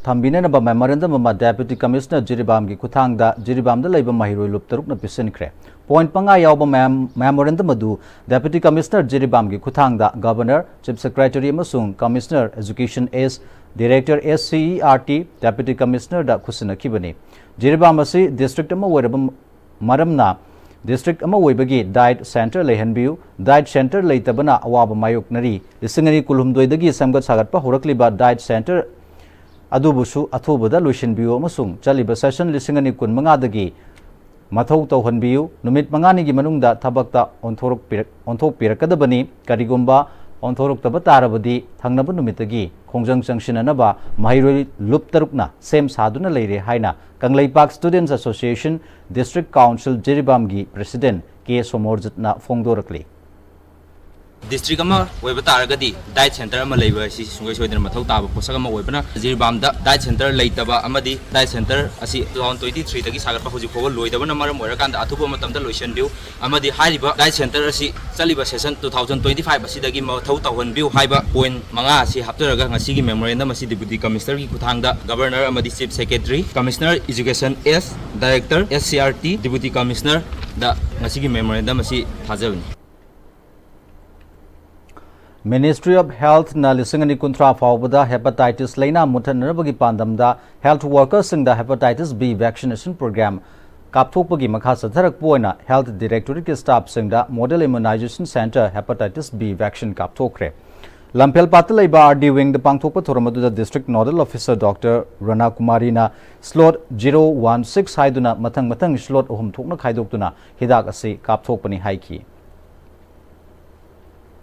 ꯊꯝꯕꯤꯅꯅꯕ ꯃꯦꯃꯣꯔꯦꯟꯗꯝ ꯑꯃ ꯗꯦꯄ꯭ꯌꯨꯇꯤ ꯀꯃꯤꯁꯅꯔ ꯖꯤꯔꯤꯕꯥꯝꯒꯤ ꯈꯨꯠꯊꯥꯡꯗ ꯖꯤꯔꯤꯕꯥꯝꯗ ꯂꯩꯕ ꯃꯍꯩꯔꯣꯏ ꯂꯨꯞ ꯇꯔꯨꯛꯅ ꯄꯤꯁꯤꯟꯈ꯭ꯔꯦ꯫ ꯄꯣꯏꯟꯠ ꯃꯉꯥ ꯌꯥꯎꯕ ꯃꯦꯝ-, ꯃꯦꯃꯣꯔꯦꯟꯗꯝ ꯑꯗꯨ ꯗꯦꯄ꯭ꯌꯨꯇꯤ ꯀꯃꯤꯁꯅꯔ ꯖꯤꯔꯤꯕꯥꯝꯒꯤ ꯈꯨꯠꯊꯥꯡꯗ ꯒꯕꯔꯅꯔ, ꯆꯤꯐ ꯁꯦꯀ꯭ꯔꯦꯇꯔꯤ ꯑꯃꯁꯨꯡ commissioner education S, director S C E R T, deputy ꯀꯃꯤꯁꯅꯔꯗ ꯈꯨꯠꯁꯤꯟꯅꯈꯤꯕꯅꯤ꯫ ꯖꯤꯔꯤꯕꯥꯝ ꯑꯁꯤ ꯗꯤꯁꯇ꯭ꯔꯤꯛ ꯑꯃ ꯑꯣꯏꯔꯕ ꯃꯔꯝꯅ ꯗꯤꯁꯇ꯭ꯔꯤꯛ ꯑꯃ ꯑꯣꯏꯕꯒꯤ ꯗꯥꯏꯠ ꯁꯦꯟꯇꯔ ꯂꯩꯍꯟꯕꯤꯌꯨ꯫ ꯗꯥꯏꯠ ꯁꯦꯟꯇꯔ ꯂꯩꯇꯕꯅ ꯑꯋꯥꯕ ꯃꯥꯌꯣꯛꯅꯔꯤ꯫ ꯂꯤꯁꯤꯡ ꯑꯅꯤ ꯀꯨꯟꯍꯨꯝꯗꯣꯏꯗꯒꯤ ꯁꯦꯝꯒꯠ ꯁꯥꯒꯠꯄ ꯍꯧꯔꯛꯂꯤꯕ ꯗꯥꯏꯠ ꯁꯦꯟꯇꯔ ꯑꯗꯨꯕꯨꯁꯨ ꯑꯊꯨꯕꯗ ꯂꯣꯏꯁꯤꯟꯕꯤꯌꯨ ꯑꯃꯁꯨꯡ ꯆꯠꯂꯤꯕ ꯁꯦꯁꯟ ꯂꯤꯁꯤꯡ ꯑꯅꯤ ꯀꯨꯟꯃꯉꯥꯗꯒꯤ ꯃꯊꯧ ꯇꯧꯍꯟꯕꯤꯌꯨ꯫ ꯅꯨꯃꯤꯠ ꯃꯉꯥꯅꯤꯒꯤ ꯃꯅꯨꯡꯗ ꯊꯕꯛꯇ ꯑꯣꯟꯊꯣꯔꯛꯄꯤꯔꯛ-, ꯑꯣꯟꯊꯣꯛꯄꯤꯔꯛꯀꯗꯕꯅꯤ꯫ ꯀꯔꯤꯒꯨꯝꯕ ꯑꯣꯟꯊꯣꯔꯛꯇꯕ ꯇꯥꯔꯕꯗꯤ ꯊꯪꯅꯕ ꯅꯨꯃꯤꯠꯇꯒꯤ ꯈꯣꯡꯖꯪ ꯆꯪꯁꯤꯟꯅꯅꯕ ꯃꯍꯩꯔꯣꯏ ꯂꯨꯞ ꯇꯔꯨꯛꯅ ꯁꯦꯝ ꯁꯥꯗꯨꯅ ꯂꯩꯔꯦ ꯍꯥꯏꯅ Kangleipak students association district council ꯖꯤꯔꯤꯕꯥꯝꯒꯤ ꯄ꯭ꯔꯦꯁꯤꯗꯦꯟꯠ ꯀꯦ ꯁꯣꯃꯣꯔꯖꯤꯠꯅ ꯐꯣꯡꯗꯣꯔꯛꯂꯤ꯫ ꯗꯤꯁꯇ꯭ꯔꯤꯛ ꯑꯃ ꯑꯣꯏꯕ ꯇꯥꯔꯒꯗꯤ ꯗꯥꯏꯠ ꯁꯦꯟꯇꯔ ꯑꯃ ꯂꯩꯕ ꯑꯁꯤ ꯁꯨꯡꯁꯣꯏ ꯁꯣꯏꯗꯅ ꯃꯊꯧ ꯇꯥꯕ ꯄꯣꯠꯁꯛ ꯑꯃ ꯑꯣꯏꯕꯅ, ꯖꯤꯔꯤꯕꯥꯝꯗ ꯗꯥꯏꯠ ꯁꯦꯟꯇꯔ ꯂꯩꯇꯕ ꯑꯃꯗꯤ ꯗꯥꯏꯠ ꯁꯦꯟꯇꯔ ꯑꯁꯤ two thousand twenty three ꯗꯒꯤ ꯁꯥꯒꯠꯄ ꯍꯧꯖꯤꯛ ꯐꯥꯎꯕ ꯂꯣꯏꯗꯕꯅ ꯃꯔꯝ ꯑꯣꯏꯔꯀꯥꯟꯗ ꯑꯊꯨꯕ ꯃꯇꯝꯗ ꯂꯣꯏꯁꯤꯟꯕꯤꯌꯨ꯫ ꯑꯃꯗꯤ ꯍꯥꯏꯔꯤꯕ ꯗꯥꯏꯠ ꯁꯦꯟꯇꯔ ꯑꯁꯤ ꯆꯠꯂꯤꯕ session two thousand twenty five ꯑꯁꯤꯗꯒꯤ ꯃꯊꯧ ꯇꯧꯍꯟꯕꯤꯌꯨ ꯍꯥꯏꯕ ꯄꯣꯏꯟꯠ ꯃꯉꯥ ꯑꯁꯤ ꯍꯥꯞꯆꯔꯒ ꯉꯁꯤꯒꯤ ꯃꯦꯃꯣꯔꯦꯟꯗꯝ ꯑꯁꯤ ꯗꯤꯄꯨꯇꯤ ꯀꯃꯤꯁꯅꯔꯒꯤ ꯈꯨꯠꯊꯥꯡꯗ ꯒꯕꯔꯅꯔ ꯑꯃꯗꯤ chief secretary, commissioner education S, director S C R T, deputy ꯀꯃꯤꯁꯅꯔꯗ ꯉꯁꯤꯒꯤ ꯃꯦꯃꯣꯔꯦꯟꯗꯝ ꯑꯁꯤ ꯊꯥꯖꯕꯅꯤ꯫ Ministry of Health ꯅ ꯂꯤꯁꯤꯡ ꯑꯅꯤ ꯀꯨꯟꯊ꯭ꯔꯥ ꯐꯥꯎꯕꯗ ꯍꯦꯄꯥꯇꯥꯏꯇꯤꯁ ꯂꯩꯅꯥ ꯃꯨꯠꯊꯠꯅꯅꯕꯒꯤ ꯄꯥꯟꯗꯝꯗ ꯍꯦꯜꯊ ꯋꯥꯔꯀꯔꯁꯤꯡꯗ ꯍꯦꯄꯥꯇꯥꯏꯇꯤꯁ ꯕꯤ ꯚꯦꯛꯁꯤꯅꯦꯁꯟ ꯄ꯭ꯔꯣꯒ꯭ꯔꯥꯝ ꯀꯥꯞꯊꯣꯛꯄꯒꯤ ꯃꯈꯥ ꯆꯠꯊꯔꯛꯄ ꯑꯣꯏꯅ ꯍꯦꯜꯊ ꯗꯤꯔꯦꯛꯇꯣꯔꯦꯠꯀꯤ ꯁ꯭ꯇꯥꯐꯁꯤꯡꯗ model immunisation centre hepatitis B vaccine ꯀꯥꯞꯊꯣꯛꯈ꯭ꯔꯦ꯫ ꯂꯝꯐꯦꯜꯄꯥꯠꯇ ꯂꯩꯕ ꯑꯥꯔ ꯗꯤ ꯋꯤꯡꯗ ꯄꯥꯡꯊꯣꯛꯄ ꯊꯧꯔꯝ ꯑꯗꯨꯗ district nodal officer doctor Rana ꯀꯨꯃꯥꯔꯤꯅ ꯁ꯭ꯂꯣꯠ ꯖꯤꯔꯣ ꯋꯥꯟ ꯁꯤꯛꯁ ꯍꯥꯏꯗꯨꯅ ꯃꯊꯪ ꯃꯊꯪ ꯁ꯭ꯂꯣꯠ ꯑꯍꯨꯝ ꯊꯣꯛꯅ ꯈꯥꯏꯗꯣꯛꯇꯨꯅ ꯍꯤꯗꯥꯛ ꯑꯁꯤ ꯀꯥꯞꯊꯣꯛꯄꯅꯤ ꯍꯥꯏꯈꯤ꯫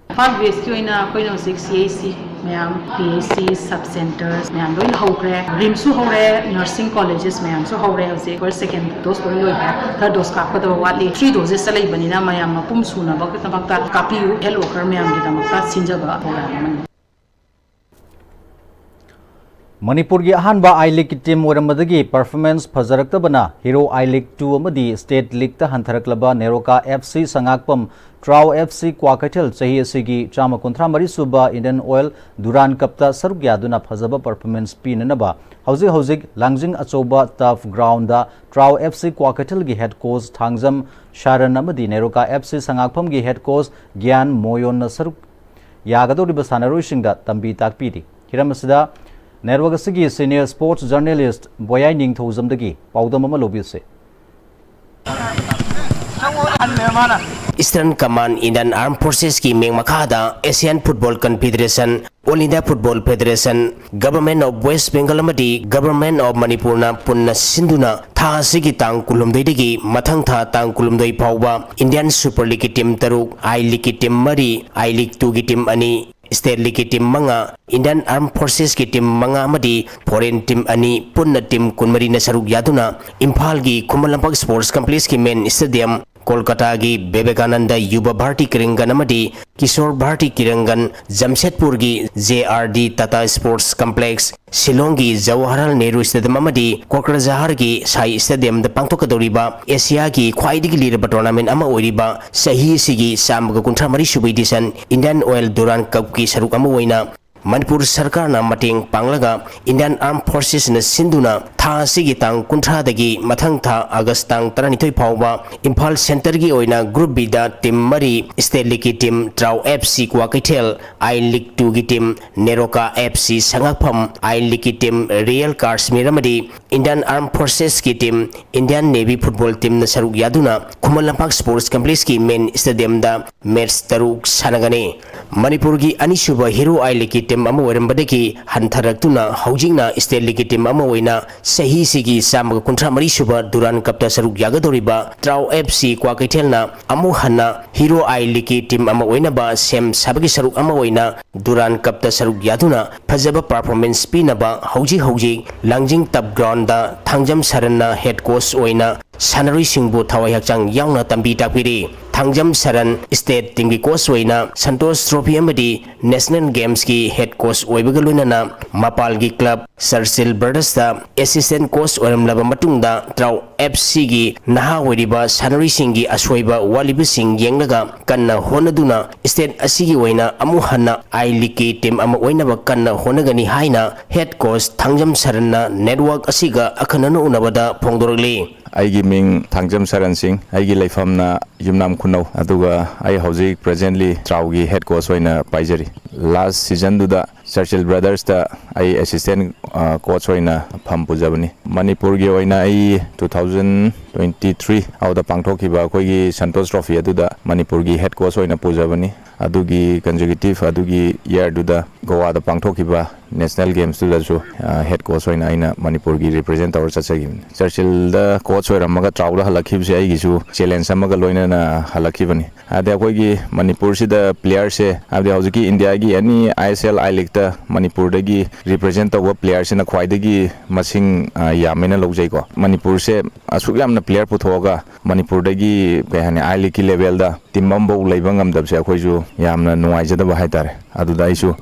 ꯏꯝꯐꯥꯜ ꯋꯦꯁꯀꯤ ꯑꯣꯏꯅ ꯑꯩꯈꯣꯏꯅ ꯍꯧꯖꯤꯛ ꯁꯤ ꯑꯩꯆ ꯁꯤ ꯃꯌꯥꯝ, ꯄꯤ ꯑꯩꯆ ꯁꯤ, ꯁꯕ ꯁꯦꯟꯇꯔꯁ ꯃꯌꯥꯝ ꯂꯣꯏꯅ ꯍꯧꯈ꯭ꯔꯦ꯫ ꯔꯤꯝꯁꯁꯨ ꯍꯧꯔꯦ, ꯅꯔꯁꯤꯡ ꯀꯣꯂꯦꯖꯦꯁ ꯃꯌꯥꯝꯁꯨ ꯍꯧꯔꯦ꯫ ꯍꯧꯖꯤꯛ ꯐꯥꯔꯁ, ꯁꯦꯀꯦꯟ ꯗꯣꯁ ꯂꯣꯏ ꯂꯣꯏꯈ꯭ꯔꯦ꯫ ꯊꯥꯔꯠ ꯗꯣꯁ ꯀꯥꯞꯀꯗꯕ ꯋꯥꯠꯂꯤ꯫ ꯊ꯭ꯔꯤ ꯗꯣꯁꯦꯁꯇ ꯂꯩꯕꯅꯤꯅ ꯃꯌꯥꯝ ꯃꯄꯨꯝ ꯁꯨꯅꯕꯒꯤꯗꯃꯛꯇ ꯀꯥꯞꯄꯤꯌꯨ꯫ ꯍꯦꯜꯊ ꯋꯥꯔꯀꯔ ꯃꯌꯥꯝꯒꯤꯗꯃꯛꯇ ꯁꯤꯟꯖꯕ ꯄ꯭ꯔꯣꯒ꯭ꯔꯥꯝ ꯑꯃꯅꯤ꯫ ꯃꯅꯤꯄꯨꯔꯒꯤ ꯑꯍꯥꯟꯕ ꯑꯥꯏ ꯂꯤꯒꯀꯤ ꯇꯤꯝ ꯑꯣꯏꯔꯝꯕꯗꯒꯤ ꯄꯔꯐꯣꯔꯃꯦꯟꯁ ꯐꯖꯔꯛꯇꯕꯅ ꯍꯤꯔꯣ ꯑꯥꯏ ꯂꯤꯒ ꯇꯨ ꯑꯃꯗꯤ ꯁ꯭ꯇꯦꯠ ꯂꯤꯒꯇ ꯍꯟꯊꯔꯛꯂꯕ ꯅꯦꯔꯣꯀꯥ ꯑꯦꯐ ꯁꯤ ꯁꯉꯥꯛꯄꯝ, ꯇ꯭ꯔꯥꯎ ꯑꯦꯐ ꯁꯤ ꯀ꯭ꯋꯥꯀꯩꯊꯦꯜ ꯆꯍꯤ ꯑꯁꯤꯒꯤ ꯆꯥꯝꯃ ꯀꯨꯟꯊ꯭ꯔꯥ ꯃꯔꯤ ꯁꯨꯕ ꯏꯟꯗꯤꯌꯟ ꯑꯣꯏꯜ ꯗꯨꯔꯥꯟ ꯀꯞꯇ ꯁꯔꯨꯛ ꯌꯥꯗꯨꯅ ꯐꯖꯕ ꯄꯔꯐꯣꯔꯃꯦꯟꯁ ꯄꯤꯅꯅꯕ ꯍꯧꯖꯤꯛ ꯍꯧꯖꯤꯛ ꯂꯥꯡꯖꯤꯡ ꯑꯆꯧꯕ ꯇꯔꯐ ꯒ꯭ꯔꯥꯎꯟꯗ ꯇ꯭ꯔꯥꯎ ꯑꯦꯐ ꯁꯤ ꯀ꯭ꯋꯥꯀꯩꯊꯦꯜꯒꯤ ꯍꯦꯗ ꯀꯣꯆ ꯊꯥꯡꯖꯝ ꯁꯥꯔꯟ ꯑꯃꯗꯤ ꯅꯦꯔꯣꯀꯥ ꯑꯦꯐ ꯁꯤ ꯁꯉꯥꯛꯐꯝꯒꯤ ꯍꯦꯗ ꯀꯣꯆ ꯒ꯭ꯌꯥꯟ ꯃꯣꯌꯣꯟꯅ ꯁꯔꯨꯛ ꯌꯥꯒꯗꯧꯔꯤꯕ ꯁꯥꯟꯅꯔꯣꯏꯁꯤꯡꯗ ꯇꯝꯕꯤ ꯇꯥꯛꯄꯤꯔꯤ꯫ ꯍꯤꯔꯝ ꯑꯁꯤꯗ ꯅꯦꯠꯋꯥꯔꯛ ꯑꯁꯤꯒꯤ ꯁꯤꯅꯤꯌꯔ ꯁ꯭ꯄꯣꯔꯠꯁ ꯖꯔꯅꯦꯂꯤꯁ꯭ꯠ ꯕꯣꯌꯥꯏ ꯅꯤꯡꯊꯧꯖꯝꯗꯒꯤ ꯄꯥꯎꯗꯝ ꯑꯃ ꯂꯧꯕꯤꯁꯤ꯫ Eastern Command Indian Armed Forcesꯀꯤ ꯃꯤꯡ ꯃꯈꯥꯗ Asian Football Confederation, All India Football Federation, Government of West Bengal ꯑꯃꯗꯤ Government of ꯃꯅꯤꯄꯨꯔꯅ ꯄꯨꯟꯅ ꯁꯤꯟꯗꯨꯅ ꯊꯥ ꯑꯁꯤꯒꯤ ꯇꯥꯡ ꯀꯨꯟꯍꯨꯝꯗꯣꯏꯗꯒꯤ ꯃꯊꯪ ꯊꯥ ꯇꯥꯡ ꯀꯨꯟꯍꯨꯝꯗꯣꯏ ꯐꯥꯎꯕ Indian Super Leagueꯀꯤ ꯇꯤꯝ ꯇꯔꯨꯛ, I Leagueꯀꯤ ꯇꯤꯝ ꯃꯔꯤ, I League twoꯒꯤ ꯇꯤꯝ ꯑꯅꯤ, State Leagueꯀꯤ ꯇꯤꯝ ꯃꯉꯥ, Indian Armed Forcesꯀꯤ ꯇꯤꯝ ꯃꯉꯥ ꯑꯃꯗꯤ foreign ꯇꯤꯝ ꯑꯅꯤ, ꯄꯨꯟꯅ ꯇꯤꯝ ꯀꯨꯟꯃꯔꯤꯅ ꯁꯔꯨꯛ ꯌꯥꯗꯨꯅ ꯏꯝꯐꯥꯜꯒꯤ Khuman Lampak Sports Complexꯀꯤ main stadium ꯀꯣꯜꯀꯇꯥꯒꯤ Vivekananda ꯌꯨꯕ Bharati Krirangan ꯑꯃꯗꯤ ꯀꯤꯁꯣꯔ ꯚꯥꯔꯇꯤ ꯀ꯭ꯔꯤꯡꯒꯟ, ꯖꯝꯁꯦꯗꯄꯨꯔꯒꯤ J R D Tata sports complex, ꯁꯤꯂꯣꯡꯒꯤ ꯖꯋꯥꯍꯔꯂꯥꯜ ꯅꯦꯍꯔꯨ ꯁ꯭ꯇꯦꯗꯤꯌꯝ ꯑꯃꯗꯤ ꯀꯣꯀ꯭ꯔꯖꯍꯥꯔꯒꯤ ꯁꯥꯏ ꯁ꯭ꯇꯦꯗꯤꯌꯝꯗ ꯄꯥꯡꯊꯣꯛꯀꯗꯧꯔꯤꯕ ꯑꯦꯁꯤꯌꯥꯒꯤ ꯈ꯭ꯋꯥꯏꯗꯒꯤ ꯂꯤꯔꯕ ꯇꯣꯔꯅꯥꯃꯦꯟ ꯑꯃ ꯑꯣꯏꯔꯤꯕ ꯆꯍꯤ ꯑꯁꯤꯒꯤ ꯆꯥꯝꯃꯒ ꯀꯨꯟꯊ꯭ꯔꯥ ꯃꯔꯤ ꯁꯨꯕ ꯏꯗꯤꯁꯟ ꯏꯟꯗꯤꯌꯥꯟ ꯑꯣꯏꯜ ꯗꯨꯔꯥꯟ ꯀꯞꯀꯤ ꯁꯔꯨꯛ ꯑꯃ ꯑꯣꯏꯅ ꯃꯅꯤꯄꯨꯔ ꯁꯔꯀꯥꯔꯅ ꯃꯇꯦꯡ ꯄꯥꯡꯂꯒ ꯏꯟꯗꯤꯌꯥꯟ ꯑꯥꯔꯝ ꯐꯣꯔꯁꯦꯁꯅ ꯁꯤꯟꯗꯨꯅ ꯊꯥ ꯑꯁꯤꯒꯤ ꯇꯥꯡ ꯀꯨꯟꯊ꯭ꯔꯥꯗꯒꯤ ꯃꯊꯪ ꯊꯥ ꯑꯥꯒꯁ ꯇꯥꯡ ꯇꯔꯥꯅꯤꯊꯣꯏ ꯐꯥꯎꯕ ꯏꯝꯐꯥꯜ ꯁꯦꯟꯇꯔꯒꯤ ꯑꯣꯏꯅ ꯒ꯭ꯔꯨꯞ ꯕꯤꯗ ꯇꯤꯝ ꯃꯔꯤ, ꯁ꯭ꯇꯦꯠ ꯂꯤꯒꯀꯤ team TRAU F C Kwakeithel, I league ꯇꯨꯒꯤ team Neroca F C Sangakpham, I ꯂꯤꯒꯀꯤ ꯇꯤꯝ ꯔꯤꯌꯦꯜ ꯀꯥꯁꯃꯤꯔ ꯑꯃꯗꯤ ꯏꯟꯗꯤꯌꯥꯟ ꯑꯥꯔꯝ ꯐꯣꯔꯁꯦꯁꯀꯤ ꯇꯤꯝ ꯏꯟꯗꯤꯌꯥꯟ ꯅꯦꯚꯤ ꯐꯨꯠꯕꯣꯜ ꯇꯤꯝꯅ ꯁꯔꯨꯛ ꯌꯥꯗꯨꯅ ꯈꯨꯃꯟ ꯂꯝꯄꯥꯛ ꯁ꯭ꯄꯣꯔꯠꯁ ꯀꯝꯄ꯭ꯂꯦꯛꯁꯀꯤ ꯃꯦꯟ ꯁ꯭ꯇꯦꯗꯤꯌꯝꯗ ꯃꯦꯠꯆ ꯇꯔꯨꯛ ꯁꯥꯟꯅꯒꯅꯤ꯫ ꯃꯅꯤꯄꯨꯔꯒꯤ ꯑꯅꯤꯁꯨꯕ ꯍꯤꯔꯣ ꯑꯥꯏ ꯂꯤꯒꯀꯤ ꯇꯤꯝ ꯑꯃ ꯑꯣꯏꯔꯝꯕꯗꯒꯤ ꯍꯟꯊꯔꯛꯇꯨꯅ ꯍꯧꯖꯤꯛꯅ ꯁ꯭ꯇꯦꯠ ꯂꯤꯒꯀꯤ ꯇꯤꯝ ꯑꯃ ꯑꯣꯏꯅ ꯆꯍꯤꯁꯤꯒꯤ ꯆꯥꯝꯃꯒ ꯀꯨꯟꯊ꯭ꯔꯥ ꯃꯔꯤ ꯁꯨꯕ ꯗꯨꯔꯥꯟ ꯀꯞꯇ ꯁꯔꯨꯛ ꯌꯥꯒꯗꯧꯔꯤꯕ ꯇ꯭ꯔꯥꯎ ꯑꯦꯐ ꯁꯤ ꯀ꯭ꯋꯥꯀꯩꯊꯦꯜꯅ ꯑꯃꯨꯛ ꯍꯟꯅ ꯍꯤꯔꯣ ꯑꯥꯏ ꯂꯤꯒꯀꯤ ꯇꯤꯝ ꯑꯃ ꯑꯣꯏꯅꯕ ꯁꯦꯝ ꯁꯥꯕꯒꯤ ꯁꯔꯨꯛ ꯑꯃ ꯑꯣꯏꯅ ꯗꯨꯔꯥꯟ ꯀꯞꯇ ꯁꯔꯨꯛ ꯌꯥꯗꯨꯅ ꯐꯖꯕ ꯄꯔꯐꯣꯔꯃꯦꯟꯁ ꯄꯤꯅꯕ ꯍꯧꯖꯤꯛ ꯍꯧꯖꯤꯛ ꯂꯥꯡꯖꯤꯡ ꯇꯞ ꯒ꯭ꯔꯥꯎꯟꯗ ꯊꯥꯡꯖꯝ ꯁꯔꯟꯅ ꯍꯦꯗ ꯀꯣꯆ ꯑꯣꯏꯅ ꯁꯥꯟꯅꯔꯣꯏꯁꯤꯡꯕꯨ ꯊꯋꯥꯏ ꯍꯛꯆꯥꯡ ꯌꯥꯎꯅ ꯇꯝꯕꯤ ꯇꯥꯛꯄꯤꯔꯤ꯫ ꯊꯥꯡꯖꯝ ꯁꯔꯟ ꯁ꯭ꯇꯦꯠ ꯇꯤꯝꯒꯤ ꯀꯣꯆ ꯑꯣꯏꯅ ꯁꯟꯇꯣꯁ ꯇ꯭ꯔꯣꯐꯤ ꯑꯃꯗꯤ ꯅꯦꯁꯅꯦꯜ ꯒꯦꯝꯁꯀꯤ ꯍꯦꯗ ꯀꯣꯆ ꯑꯣꯏꯕꯒ ꯂꯣꯏꯅꯅ ꯃꯄꯥꯜꯒꯤ ꯀ꯭ꯂꯕ ꯆꯔꯆꯤꯜ ꯕ꯭ꯔꯗꯔꯁꯇ ꯑꯦꯁꯤꯁꯇꯦꯟ ꯀꯣꯆ ꯑꯣꯏꯔꯝꯂꯕ ꯃꯇꯨꯡꯗ ꯇ꯭ꯔꯥꯎ ꯑꯦꯐ ꯁꯤꯒꯤ ꯅꯍꯥ ꯑꯣꯏꯔꯤꯕ ꯁꯥꯟꯅꯔꯣꯏꯁꯤꯡꯒꯤ ꯑꯁꯣꯏꯕ ꯋꯥꯠꯂꯤꯕꯁꯤꯡ ꯌꯦꯡꯂꯒ ꯀꯟꯅ ꯍꯣꯠꯅꯗꯨꯅ ꯁ꯭ꯇꯦꯠ ꯑꯁꯤꯒꯤ ꯑꯣꯏꯅ ꯑꯃꯨꯛ ꯍꯟꯅ ꯑꯥꯏ ꯂꯤꯒꯀꯤ ꯇꯤꯝ ꯑꯃ ꯑꯣꯏꯅꯕ ꯀꯟꯅ ꯍꯣꯠꯅꯒꯅꯤ ꯍꯥꯏꯅ ꯍꯦꯗ ꯀꯣꯆ ꯊꯥꯡꯖꯝ ꯁꯔꯟꯅ ꯅꯦꯠꯋꯥꯔꯛ ꯑꯁꯤꯒ ꯑꯈꯟꯅꯅ ꯎꯅꯕꯗ ꯐꯣꯡꯗꯣꯔꯛꯂꯤ꯫ ꯑꯩꯒꯤ ꯃꯤꯡ ꯊꯥꯡꯖꯝ ꯁꯔꯟ ꯁꯤꯡ, ꯑꯩꯒꯤ ꯂꯩꯐꯝꯅ ꯌꯨꯝꯅꯥꯝ ꯈꯨꯅꯧ, ꯑꯗꯨꯒ ꯑꯩ ꯍꯧꯖꯤꯛ presently ꯇ꯭ꯔꯥꯎꯒꯤ ꯍꯦꯗ ꯀꯣꯆ ꯑꯣꯏꯅ ꯄꯥꯏꯖꯔꯤ꯫ ꯂꯥꯁ ꯁꯤꯖꯟꯗꯨꯗ ꯆꯔꯆꯤꯜ ꯕ꯭ꯔꯗꯔꯁꯇ ꯑꯩ ꯑꯦꯁꯤꯁꯇꯦꯟ ꯀꯣꯆ ꯑꯣꯏꯅ ꯐꯝ ꯄꯨꯖꯕꯅꯤ꯫ ꯃꯅꯤꯄꯨꯔꯒꯤ ꯑꯣꯏꯅ ꯑꯩ ꯇꯨ ꯊꯥꯎꯖꯟ ꯇ꯭ꯋꯦꯟꯇꯤ ꯊ꯭ꯔꯤ ꯑꯗꯨꯗ ꯄꯥꯡꯊꯣꯛꯈꯤꯕ ꯑꯩꯈꯣꯏꯒꯤ ꯁꯟꯇꯣꯁ ꯇ꯭ꯔꯣꯐꯤ ꯑꯗꯨꯗ ꯃꯅꯤꯄꯨꯔꯒꯤ ꯍꯦꯗ ꯀꯣꯆ ꯑꯣꯏꯅ ꯄꯨꯖꯕꯅꯤ꯫ ꯑꯗꯨꯒꯤ consecutive ꯑꯗꯨꯒꯤ ꯏꯌꯥꯔꯗꯨꯗ ꯒꯣꯋꯥꯗ ꯄꯥꯡꯊꯣꯛꯈꯤꯕ ꯅꯦꯁꯅꯦꯜ ꯒꯦꯝꯁꯇꯨꯗꯁꯨ ꯍꯦꯗ ꯀꯣꯆ ꯑꯣꯏꯅ ꯑꯩꯅ ꯃꯅꯤꯄꯨꯔꯒꯤ ꯔꯤꯄ꯭ꯔꯖꯦꯟ ꯇꯧꯔ ꯆꯠꯆꯈꯤꯕꯅꯤ꯫ ꯆꯔꯆꯤꯜꯗ ꯀꯣꯆ ꯑꯣꯏꯔꯝꯃꯒ ꯇ꯭ꯔꯥꯎꯗ ꯍꯜꯂꯛꯈꯤꯕꯁꯦ ꯑꯩꯒꯤꯁꯨ ꯆꯦꯂꯦꯟꯖ ꯑꯃꯒ ꯂꯣꯏꯅꯅ ꯍꯜꯂꯛꯈꯤꯕꯅꯤ꯫ ꯍꯥꯏꯗꯤ ꯑꯩꯈꯣꯏꯒꯤ ꯃꯅꯤꯄꯨꯔꯁꯤꯗ ꯄ꯭ꯂꯦꯌꯔꯁꯦ, ꯍꯥꯏꯕꯗꯤ ꯍꯧꯖꯤꯛꯀꯤ ꯏꯟꯗꯤꯌꯥꯒꯤ ꯑꯦꯅꯤ ꯑꯥꯏ ꯑꯦꯁ ꯑꯦꯜ ꯑꯥꯏ ꯂꯤꯛꯇ ꯃꯅꯤꯄꯨꯔꯗꯒꯤ ꯔꯤꯄ꯭ꯔꯖꯦꯟ ꯇꯧꯕ ꯄ꯭ꯂꯦꯌꯔꯁꯤꯅ ꯈ꯭ꯋꯥꯏꯗꯒꯤ ꯃꯁꯤꯡ ꯌꯥꯝꯃꯦꯅ ꯂꯧꯖꯩꯀꯣ꯫ ꯃꯅꯤꯄꯨꯔꯁꯦ ꯑꯁꯨꯛ ꯌꯥꯝꯅ ꯄ꯭ꯂꯦꯌꯔ ꯄꯨꯊꯣꯛꯑꯒ ꯃꯅꯤꯄꯨꯔꯗꯒꯤ, ꯀꯩ ꯍꯥꯏꯅꯤ, ꯑꯥꯏ ꯂꯤꯛꯀꯤ ꯂꯦꯚꯦꯜꯗ ꯇꯤꯝ ꯑꯃꯐꯧ ꯂꯩꯕ ꯉꯝꯗꯕꯁꯦ ꯑꯩꯈꯣꯏꯁꯨ ꯌꯥꯝꯅ ꯅꯨꯡꯉꯥꯏꯖꯗꯕ ꯍꯥꯏꯇꯥꯔꯦ꯫ ꯑꯗꯨꯗ ꯑꯩꯁꯨ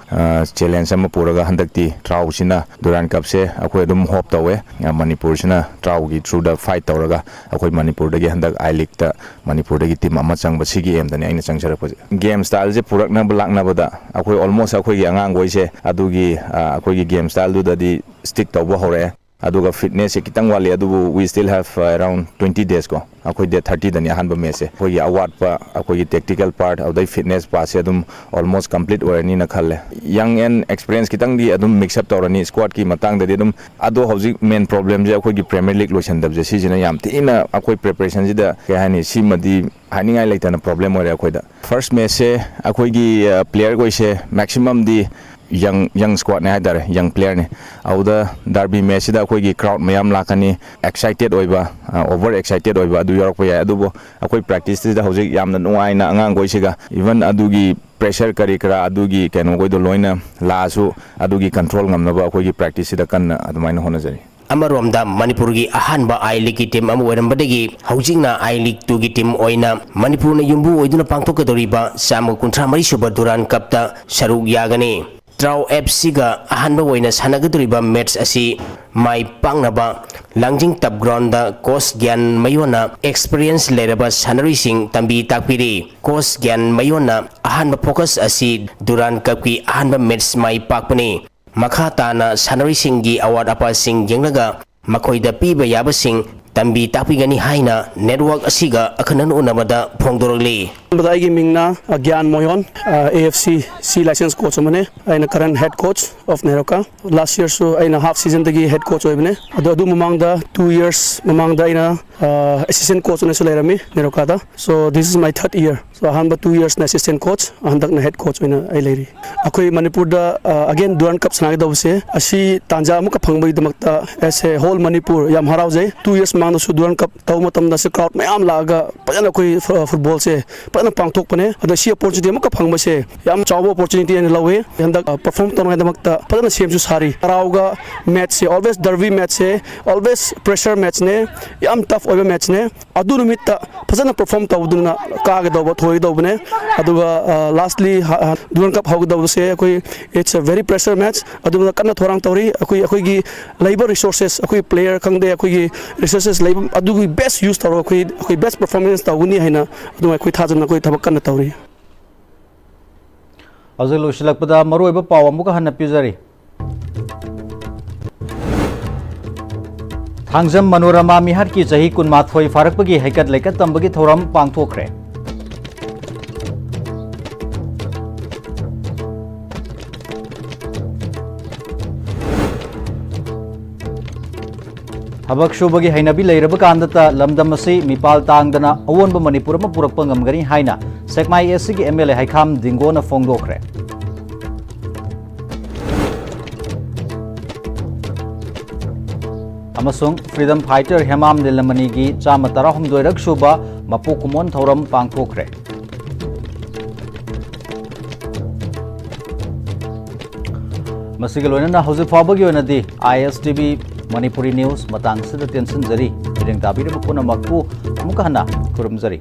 ꯆꯦꯂꯦꯟꯖ ꯑꯃ ꯄꯨꯔꯒ ꯍꯟꯗꯛꯇꯤ ꯇ꯭ꯔꯥꯎꯁꯤꯅ ꯗꯨꯔꯥꯟ ꯀꯞꯁꯦ ꯑꯩꯈꯣꯏ ꯑꯗꯨꯝ ꯍꯣꯞ ꯇꯧꯋꯦ꯫ ꯃꯅꯤꯄꯨꯔꯁꯤꯅ ꯇ꯭ꯔꯥꯎꯒꯤ ꯊ꯭ꯔꯨꯗ ꯐꯥꯏꯠ ꯇꯧꯔꯒ ꯑꯩꯈꯣꯏ ꯃꯅꯤꯄꯨꯔꯗꯒꯤ ꯍꯟꯗꯛ ꯑꯥꯏ ꯂꯤꯛꯇ ꯃꯅꯤꯄꯨꯔꯗꯒꯤ ꯇꯤꯝ ꯑꯃ ꯆꯪꯕ, ꯁꯤꯒꯤ ꯑꯦꯝꯗꯅꯤ ꯑꯩꯅ ꯆꯪꯖꯔꯛꯄꯁꯦ꯫ ꯒꯦꯝ ꯁ꯭ꯇꯥꯏꯜꯁꯦ ꯄꯨꯔꯛꯅꯕ ꯂꯥꯛꯅꯕꯗ ꯑꯩꯈꯣꯏ ꯑꯣꯜꯃꯣꯁ ꯑꯩꯈꯣꯏꯒꯤ ꯑꯉꯥꯡꯈꯣꯏꯁꯦ ꯑꯗꯨꯒꯤ, ꯑꯩꯈꯣꯏꯒꯤ ꯒꯦꯝ ꯁ꯭ꯇꯥꯏꯜꯗꯨꯗꯗꯤ ꯁ꯭ꯇꯤꯛ ꯇꯧꯕ ꯍꯧꯔꯛꯑꯦ꯫ ꯑꯗꯨꯒ ꯐꯤꯠꯅꯦꯁꯁꯦ ꯈꯤꯇꯪ ꯋꯥꯠꯂꯤ, ꯑꯗꯨꯕꯨ we still have around twenty days ꯀꯣ꯫ ꯑꯩꯈꯣꯏ ꯗꯦꯠ ꯊꯥꯔꯇꯤꯗꯅꯤ ꯑꯍꯥꯟꯕ ꯃꯦꯠꯁꯁꯦ꯫ ꯑꯩꯈꯣꯏꯒꯤ ꯑꯋꯥꯠꯄ ꯑꯩꯈꯣꯏꯒꯤ ꯇꯦꯛꯇꯤꯀꯦꯜ ꯄꯥꯔꯠ, ꯑꯗꯩ ꯐꯤꯠꯅꯦꯁ ꯄꯥꯔꯠꯁꯦ ꯑꯗꯨꯝ ꯑꯣꯜꯃꯣꯁ ꯀꯝꯄ꯭ꯂꯤꯠ ꯑꯣꯏꯔꯅꯤꯅ ꯈꯜꯂꯦ꯫ ꯌꯪ ꯑꯦꯟ ꯑꯦꯛꯁꯄꯤꯔꯤꯌꯦꯟꯁ ꯈꯤꯇꯪꯗꯤ ꯑꯗꯨꯝ ꯃꯤꯛꯁ ꯑꯞ ꯇꯧꯔꯅꯤ ꯁ꯭ꯀ꯭ꯋꯥꯗꯀꯤ ꯃꯇꯥꯡꯗꯗꯤ ꯑꯗꯨꯝ꯫ ꯑꯗꯣ ꯍꯧꯖꯤꯛ ꯃꯦꯟ ꯄ꯭ꯔꯣꯕ꯭ꯂꯦꯝꯁꯦ ꯑꯩꯈꯣꯏꯒꯤ ꯄ꯭ꯔꯤꯃꯤꯌꯔ ꯂꯤꯒ ꯂꯣꯏꯁꯟꯗꯕꯁꯦ, ꯁꯤꯁꯤꯅ ꯌꯥꯝ ꯊꯤꯅ ꯑꯩꯈꯣꯏ ꯄ꯭ꯔꯤꯄꯦꯔꯦꯁꯟꯁꯤꯗ, ꯀꯩ ꯍꯥꯏꯅꯤ, ꯁꯤꯃꯗꯤ ꯍꯥꯏꯅꯤꯡꯉꯥꯏ ꯂꯩꯇꯅ ꯄ꯭ꯔꯣꯕ꯭ꯂꯦꯝ ꯑꯣꯏꯔꯦ ꯑꯩꯈꯣꯏꯗ꯫ ꯐꯥꯔꯁ ꯃꯦꯠꯁꯁꯦ ꯑꯩꯈꯣꯏꯒꯤ ꯄ꯭ꯂꯦꯌꯔꯈꯣꯏꯁꯦ ꯃꯦꯛꯁꯤꯃꯝꯗꯤ ꯌꯪ, ꯌꯪ ꯁ꯭ꯀ꯭ꯋꯥꯗꯅꯦ ꯍꯥꯏꯇꯥꯔꯦ, ꯌꯪ ꯄ꯭ꯂꯦꯌꯔꯅꯤ꯫ ꯑꯗꯨꯗ ꯗꯥꯔꯕꯤ ꯃꯦꯠꯁꯁꯤꯗ ꯑꯩꯈꯣꯏꯒꯤ ꯀ꯭ꯔꯥꯎꯗ ꯃꯌꯥꯝ ꯂꯥꯛꯀꯅꯤ, ꯑꯦꯛꯁꯥꯏꯇꯦꯠ ꯑꯣꯏꯕ, ꯑꯣꯚꯔ ꯑꯦꯛꯁꯥꯏꯇꯦꯠ ꯑꯣꯏꯕ ꯑꯗꯨ ꯌꯥꯎꯔꯛꯄ ꯌꯥꯏ꯫ ꯑꯗꯨꯕꯨ ꯑꯩꯈꯣꯏ ꯄ꯭ꯔꯦꯛꯇꯤꯁꯇꯨꯗ ꯍꯧꯖꯤꯛ ꯌꯥꯝꯅ ꯅꯨꯡꯉꯥꯏꯅ ꯑꯉꯥꯡꯈꯣꯏꯁꯤꯒ, ꯏꯚꯟ ꯑꯗꯨꯒꯤ ꯄ꯭ꯔꯦꯁꯔ ꯀꯔꯤ ꯀꯔꯥ ꯑꯗꯨꯒꯤ ꯀꯩꯅꯣꯈꯣꯏꯗꯣ ꯂꯣꯏꯅ ꯂꯥꯛꯑꯁꯨ, ꯑꯗꯨꯒꯤ ꯀꯟꯇ꯭ꯔꯣꯜ ꯉꯝꯅꯕ ꯑꯩꯈꯣꯏꯒꯤ ꯄ꯭ꯔꯦꯛꯇꯤꯁꯁꯤꯗ ꯀꯟꯅ ꯑꯗꯨꯃꯥꯏꯅ ꯍꯣꯠꯅꯖꯔꯤ꯫ ꯑꯃꯔꯣꯝꯗ ꯃꯅꯤꯄꯨꯔꯒꯤ ꯑꯍꯥꯟꯕ ꯑꯥꯏ ꯂꯤꯒꯀꯤ ꯇꯤꯝ ꯑꯃ ꯑꯣꯏꯔꯝꯕꯗꯒꯤ ꯍꯧꯖꯤꯛꯅ ꯑꯥꯏ ꯂꯤꯒ ꯇꯨꯒꯤ ꯇꯤꯝ ꯑꯣꯏꯅ ꯃꯅꯤꯄꯨꯔꯅ ꯌꯨꯝꯕꯨ ꯑꯣꯏꯗꯨꯅ ꯄꯥꯡꯊꯣꯛꯀꯗꯧꯔꯤꯕ ꯆꯥꯝꯃ ꯀꯨꯟꯊ꯭ꯔꯥ ꯃꯔꯤ ꯁꯨꯕ ꯗꯨꯔꯥꯟ ꯀꯞꯇ ꯁꯔꯨꯛ ꯌꯥꯒꯅꯤ꯫ ꯇ꯭ꯔꯥꯎ ꯑꯦꯐ ꯁꯤꯒ ꯑꯍꯥꯟꯕ ꯑꯣꯏꯅ ꯁꯥꯟꯅꯒꯗꯧꯔꯤꯕ ꯃꯦꯠꯁ ꯑꯁꯤ ꯃꯥꯏ ꯄꯥꯛꯅꯕ ꯂꯥꯡꯖꯤꯡ ꯇꯞ ꯒ꯭ꯔꯥꯎꯟꯗ ꯀꯣꯆ ꯒ꯭ꯌꯥꯟ ꯃꯌꯣꯟꯅ ꯑꯦꯛꯁꯄꯤꯔꯤꯌꯦꯟꯁ ꯂꯩꯔꯕ ꯁꯥꯟꯅꯔꯣꯏꯁꯤꯡ ꯇꯝꯕꯤ ꯇꯥꯛꯄꯤꯔꯤ꯫ ꯀꯣꯆ ꯒ꯭ꯌꯥꯟ ꯃꯌꯣꯟꯅ ꯑꯍꯥꯟꯕ ꯐꯣꯀꯁ ꯑꯁꯤ ꯗꯨꯔꯥꯟ ꯀꯞꯀꯤ ꯑꯍꯥꯟꯕ ꯃꯦꯠꯁ ꯃꯥꯏ ꯄꯥꯛꯄꯅꯤ꯫ ꯃꯈꯥ ꯇꯥꯅ ꯁꯥꯟꯅꯔꯣꯏꯁꯤꯡꯒꯤ ꯑꯋꯥꯠ ꯑꯄꯥꯁꯤꯡ ꯌꯦꯡꯂꯒ ꯃꯈꯣꯏꯗ ꯄꯤꯕ ꯌꯥꯕꯁꯤꯡ ꯇꯝꯕꯤ ꯇꯥꯛꯄꯤꯒꯅꯤ ꯍꯥꯏꯅ network ꯑꯁꯤꯒ ꯑꯈꯟꯅꯅ ꯎꯅꯕꯗ ꯐꯣꯡꯗꯣꯔꯛꯂꯤ꯫ ꯑꯍꯥꯟꯕꯗ ꯑꯩꯒꯤ ꯃꯤꯡꯅ, ꯑ, ꯒ꯭ꯌꯥꯟ ꯃꯣꯍꯣꯟ, ꯑ, A F C C license coach ꯑꯃꯅꯦ꯫ ꯑꯩꯅ current head coach of NEROCA꯫ Last yearꯁꯨ ꯑꯩꯅ half seasonꯗꯒꯤ head coach ꯑꯣꯏꯕꯅꯦ꯫ ꯑꯗꯣ ꯑꯗꯨ ꯃꯃꯥꯡꯗ two years ꯃꯃꯥꯡꯗ ꯑꯩꯅ, ꯑ, assistant coach ꯑꯣꯏꯅꯁꯨ ꯂꯩꯔꯝꯃꯤ NEROCAꯗ꯫ So this is my third year꯫ So ꯑꯍꯥꯟꯕ two yearsꯅ assistant coach, ꯍꯟꯗꯛꯅ head coach ꯑꯣꯏꯅ ꯑꯩ ꯂꯩꯔꯤ꯫ ꯑꯩꯈꯣꯏ ꯃꯅꯤꯄꯨꯔꯗ, ꯑ, again Durand Cup ꯁꯥꯟꯅꯒꯗꯧꯕꯁꯦ, ꯑꯁꯤ ꯇꯥꯟꯖꯥ ꯑꯃꯨꯛꯀ ꯐꯪꯕꯒꯤꯗꯃꯛꯇ as a whole ꯃꯅꯤꯄꯨꯔ ꯌꯥꯝ ꯍꯔꯥꯎꯖꯩ꯫ Two years ꯃꯃꯥꯡꯗꯁꯨ Durand Cup ꯇꯧꯕ ꯃꯇꯝꯗ ꯁꯤ crowd ꯃꯌꯥꯝ ꯂꯥꯛꯑꯒ ꯐꯖꯅ ꯑꯩꯈꯣꯏ ꯐꯨ-, footballꯁꯦ ꯐꯖꯅ ꯄꯥꯡꯊꯣꯛꯄꯅꯦ꯫ ꯑꯗꯣ ꯁꯤ opportunity ꯑꯃꯨꯛꯀ ꯐꯪꯕꯁꯦ ꯌꯥꯝ ꯆꯥꯎꯕ opportunity ꯑꯣꯏꯅ ꯂꯧꯋꯤ꯫ ꯍꯟꯗꯛ, ꯑ, perform ꯇꯧꯅꯉꯥꯏꯗꯃꯛꯇ ꯐꯖꯅ ꯁꯦꯝꯁꯨ ꯁꯥꯔꯤ꯫ ꯍꯔꯥꯎꯒ matchꯁꯦ, always derby matchꯁꯦ, always pressure matchꯅꯦ, ꯌꯥꯝ tough ꯑꯣꯏꯕ matchꯅꯦ꯫ ꯑꯗꯨ ꯅꯨꯃꯤꯠꯇ ꯐꯖꯅ perform ꯇꯧꯗꯨꯅ ꯀꯥꯒꯗꯧꯕ, ꯊꯣꯏꯒꯗꯧꯕꯅꯦ꯫ ꯑꯗꯨꯒ, ꯑ, lastly, ꯍ-, ꯍ-, Durand Cup ꯍꯧꯒꯗꯧꯕꯁꯦ ꯑꯩꯈꯣꯏ, it's a very pressure match꯫ ꯑꯗꯨꯅ ꯀꯟꯅ ꯊꯧꯔꯥꯡ ꯇꯧꯔꯤ꯫ ꯑꯩꯈꯣꯏ, ꯑꯩꯈꯣꯏꯒꯤ ꯂꯩꯕ resources, ꯑꯩꯈꯣꯏ player ꯈꯪꯗꯦ, ꯑꯩꯈꯣꯏꯒꯤ resources ꯂꯩꯕ ꯑꯗꯨꯒꯤ best use ꯇꯧꯔꯒ ꯑꯩꯈꯣꯏ, ꯑꯩꯈꯣꯏ best performance ꯇꯧꯒꯅꯤ ꯍꯥꯏꯅ ꯑꯗꯨꯝ ꯑꯩꯈꯣꯏ ꯊꯥꯖꯅ ꯑꯩꯈꯣꯏ ꯊꯕꯛ ꯀꯟꯅ ꯇꯧꯔꯤ꯫ ꯍꯧꯖꯤꯛ ꯂꯣꯏꯁꯤꯜꯂꯛꯄꯗ ꯃꯔꯨꯑꯣꯏꯕ ꯄꯥꯎ ꯑꯃꯨꯛꯀ ꯍꯟꯅ ꯄꯤꯖꯔꯤ꯫ ꯊꯥꯡꯖꯝ ꯃꯅꯣꯔꯃꯥ ꯃꯤꯍꯥꯠꯀꯤ ꯆꯍꯤ ꯀꯨꯟꯃꯥꯊꯣꯏ ꯐꯥꯔꯛꯄꯒꯤ ꯍꯩꯀꯠ ꯂꯩꯀꯠ ꯇꯝꯕꯒꯤ ꯊꯧꯔꯝ ꯄꯥꯡꯊꯣꯛꯈ꯭ꯔꯦ꯫ ꯊꯕꯛ ꯁꯨꯕꯒꯤ ꯍꯩꯅꯕꯤ ꯂꯩꯔꯕ ꯀꯥꯟꯗꯇ ꯂꯝꯗꯝ ꯑꯁꯤ ꯃꯤꯄꯥꯜ ꯇꯥꯡꯗꯅ ꯑꯑꯣꯟꯕ ꯃꯅꯤꯄꯨꯔ ꯑꯃ ꯄꯨꯔꯛꯄ ꯉꯝꯒꯅꯤ ꯍꯥꯏꯅ ꯁꯦꯛꯃꯥꯏ Eastꯀꯤ M L A ꯍꯩꯈꯥꯝ ꯗꯤꯡꯒꯣꯅ ꯐꯣꯡꯗꯣꯛꯈ꯭ꯔꯦ꯫ ꯑꯃꯁꯨꯡ freedom fighter ꯍꯦꯃꯥꯝ ꯂꯤꯂꯃꯅꯤꯒꯤ ꯆꯥꯝꯃ ꯇꯔꯥꯍꯨꯝꯗꯣꯏꯔꯛ ꯁꯨꯕ ꯃꯄꯣꯛ ꯀꯨꯝꯑꯣꯟ ꯊꯧꯔꯝ ꯄꯥꯡꯊꯣꯛꯈ꯭ꯔꯦ꯫ ꯃꯁꯤꯒ ꯂꯣꯏꯅꯅ ꯍꯧꯖꯤꯛ ꯐꯥꯎꯕꯒꯤ ꯑꯣꯏꯅꯗꯤ I S T V Manipuri news ꯃꯇꯥꯡꯁꯤꯗ ꯇꯦꯟꯁꯤꯟꯖꯔꯤ꯫ ꯃꯤꯠꯌꯦꯡ ꯇꯥꯕꯤꯔꯤꯕ ꯄꯨꯝꯅꯃꯛꯄꯨ ꯑꯃꯨꯛꯀ ꯍꯟꯅ ꯈꯨꯔꯨꯝꯖꯔꯤ꯫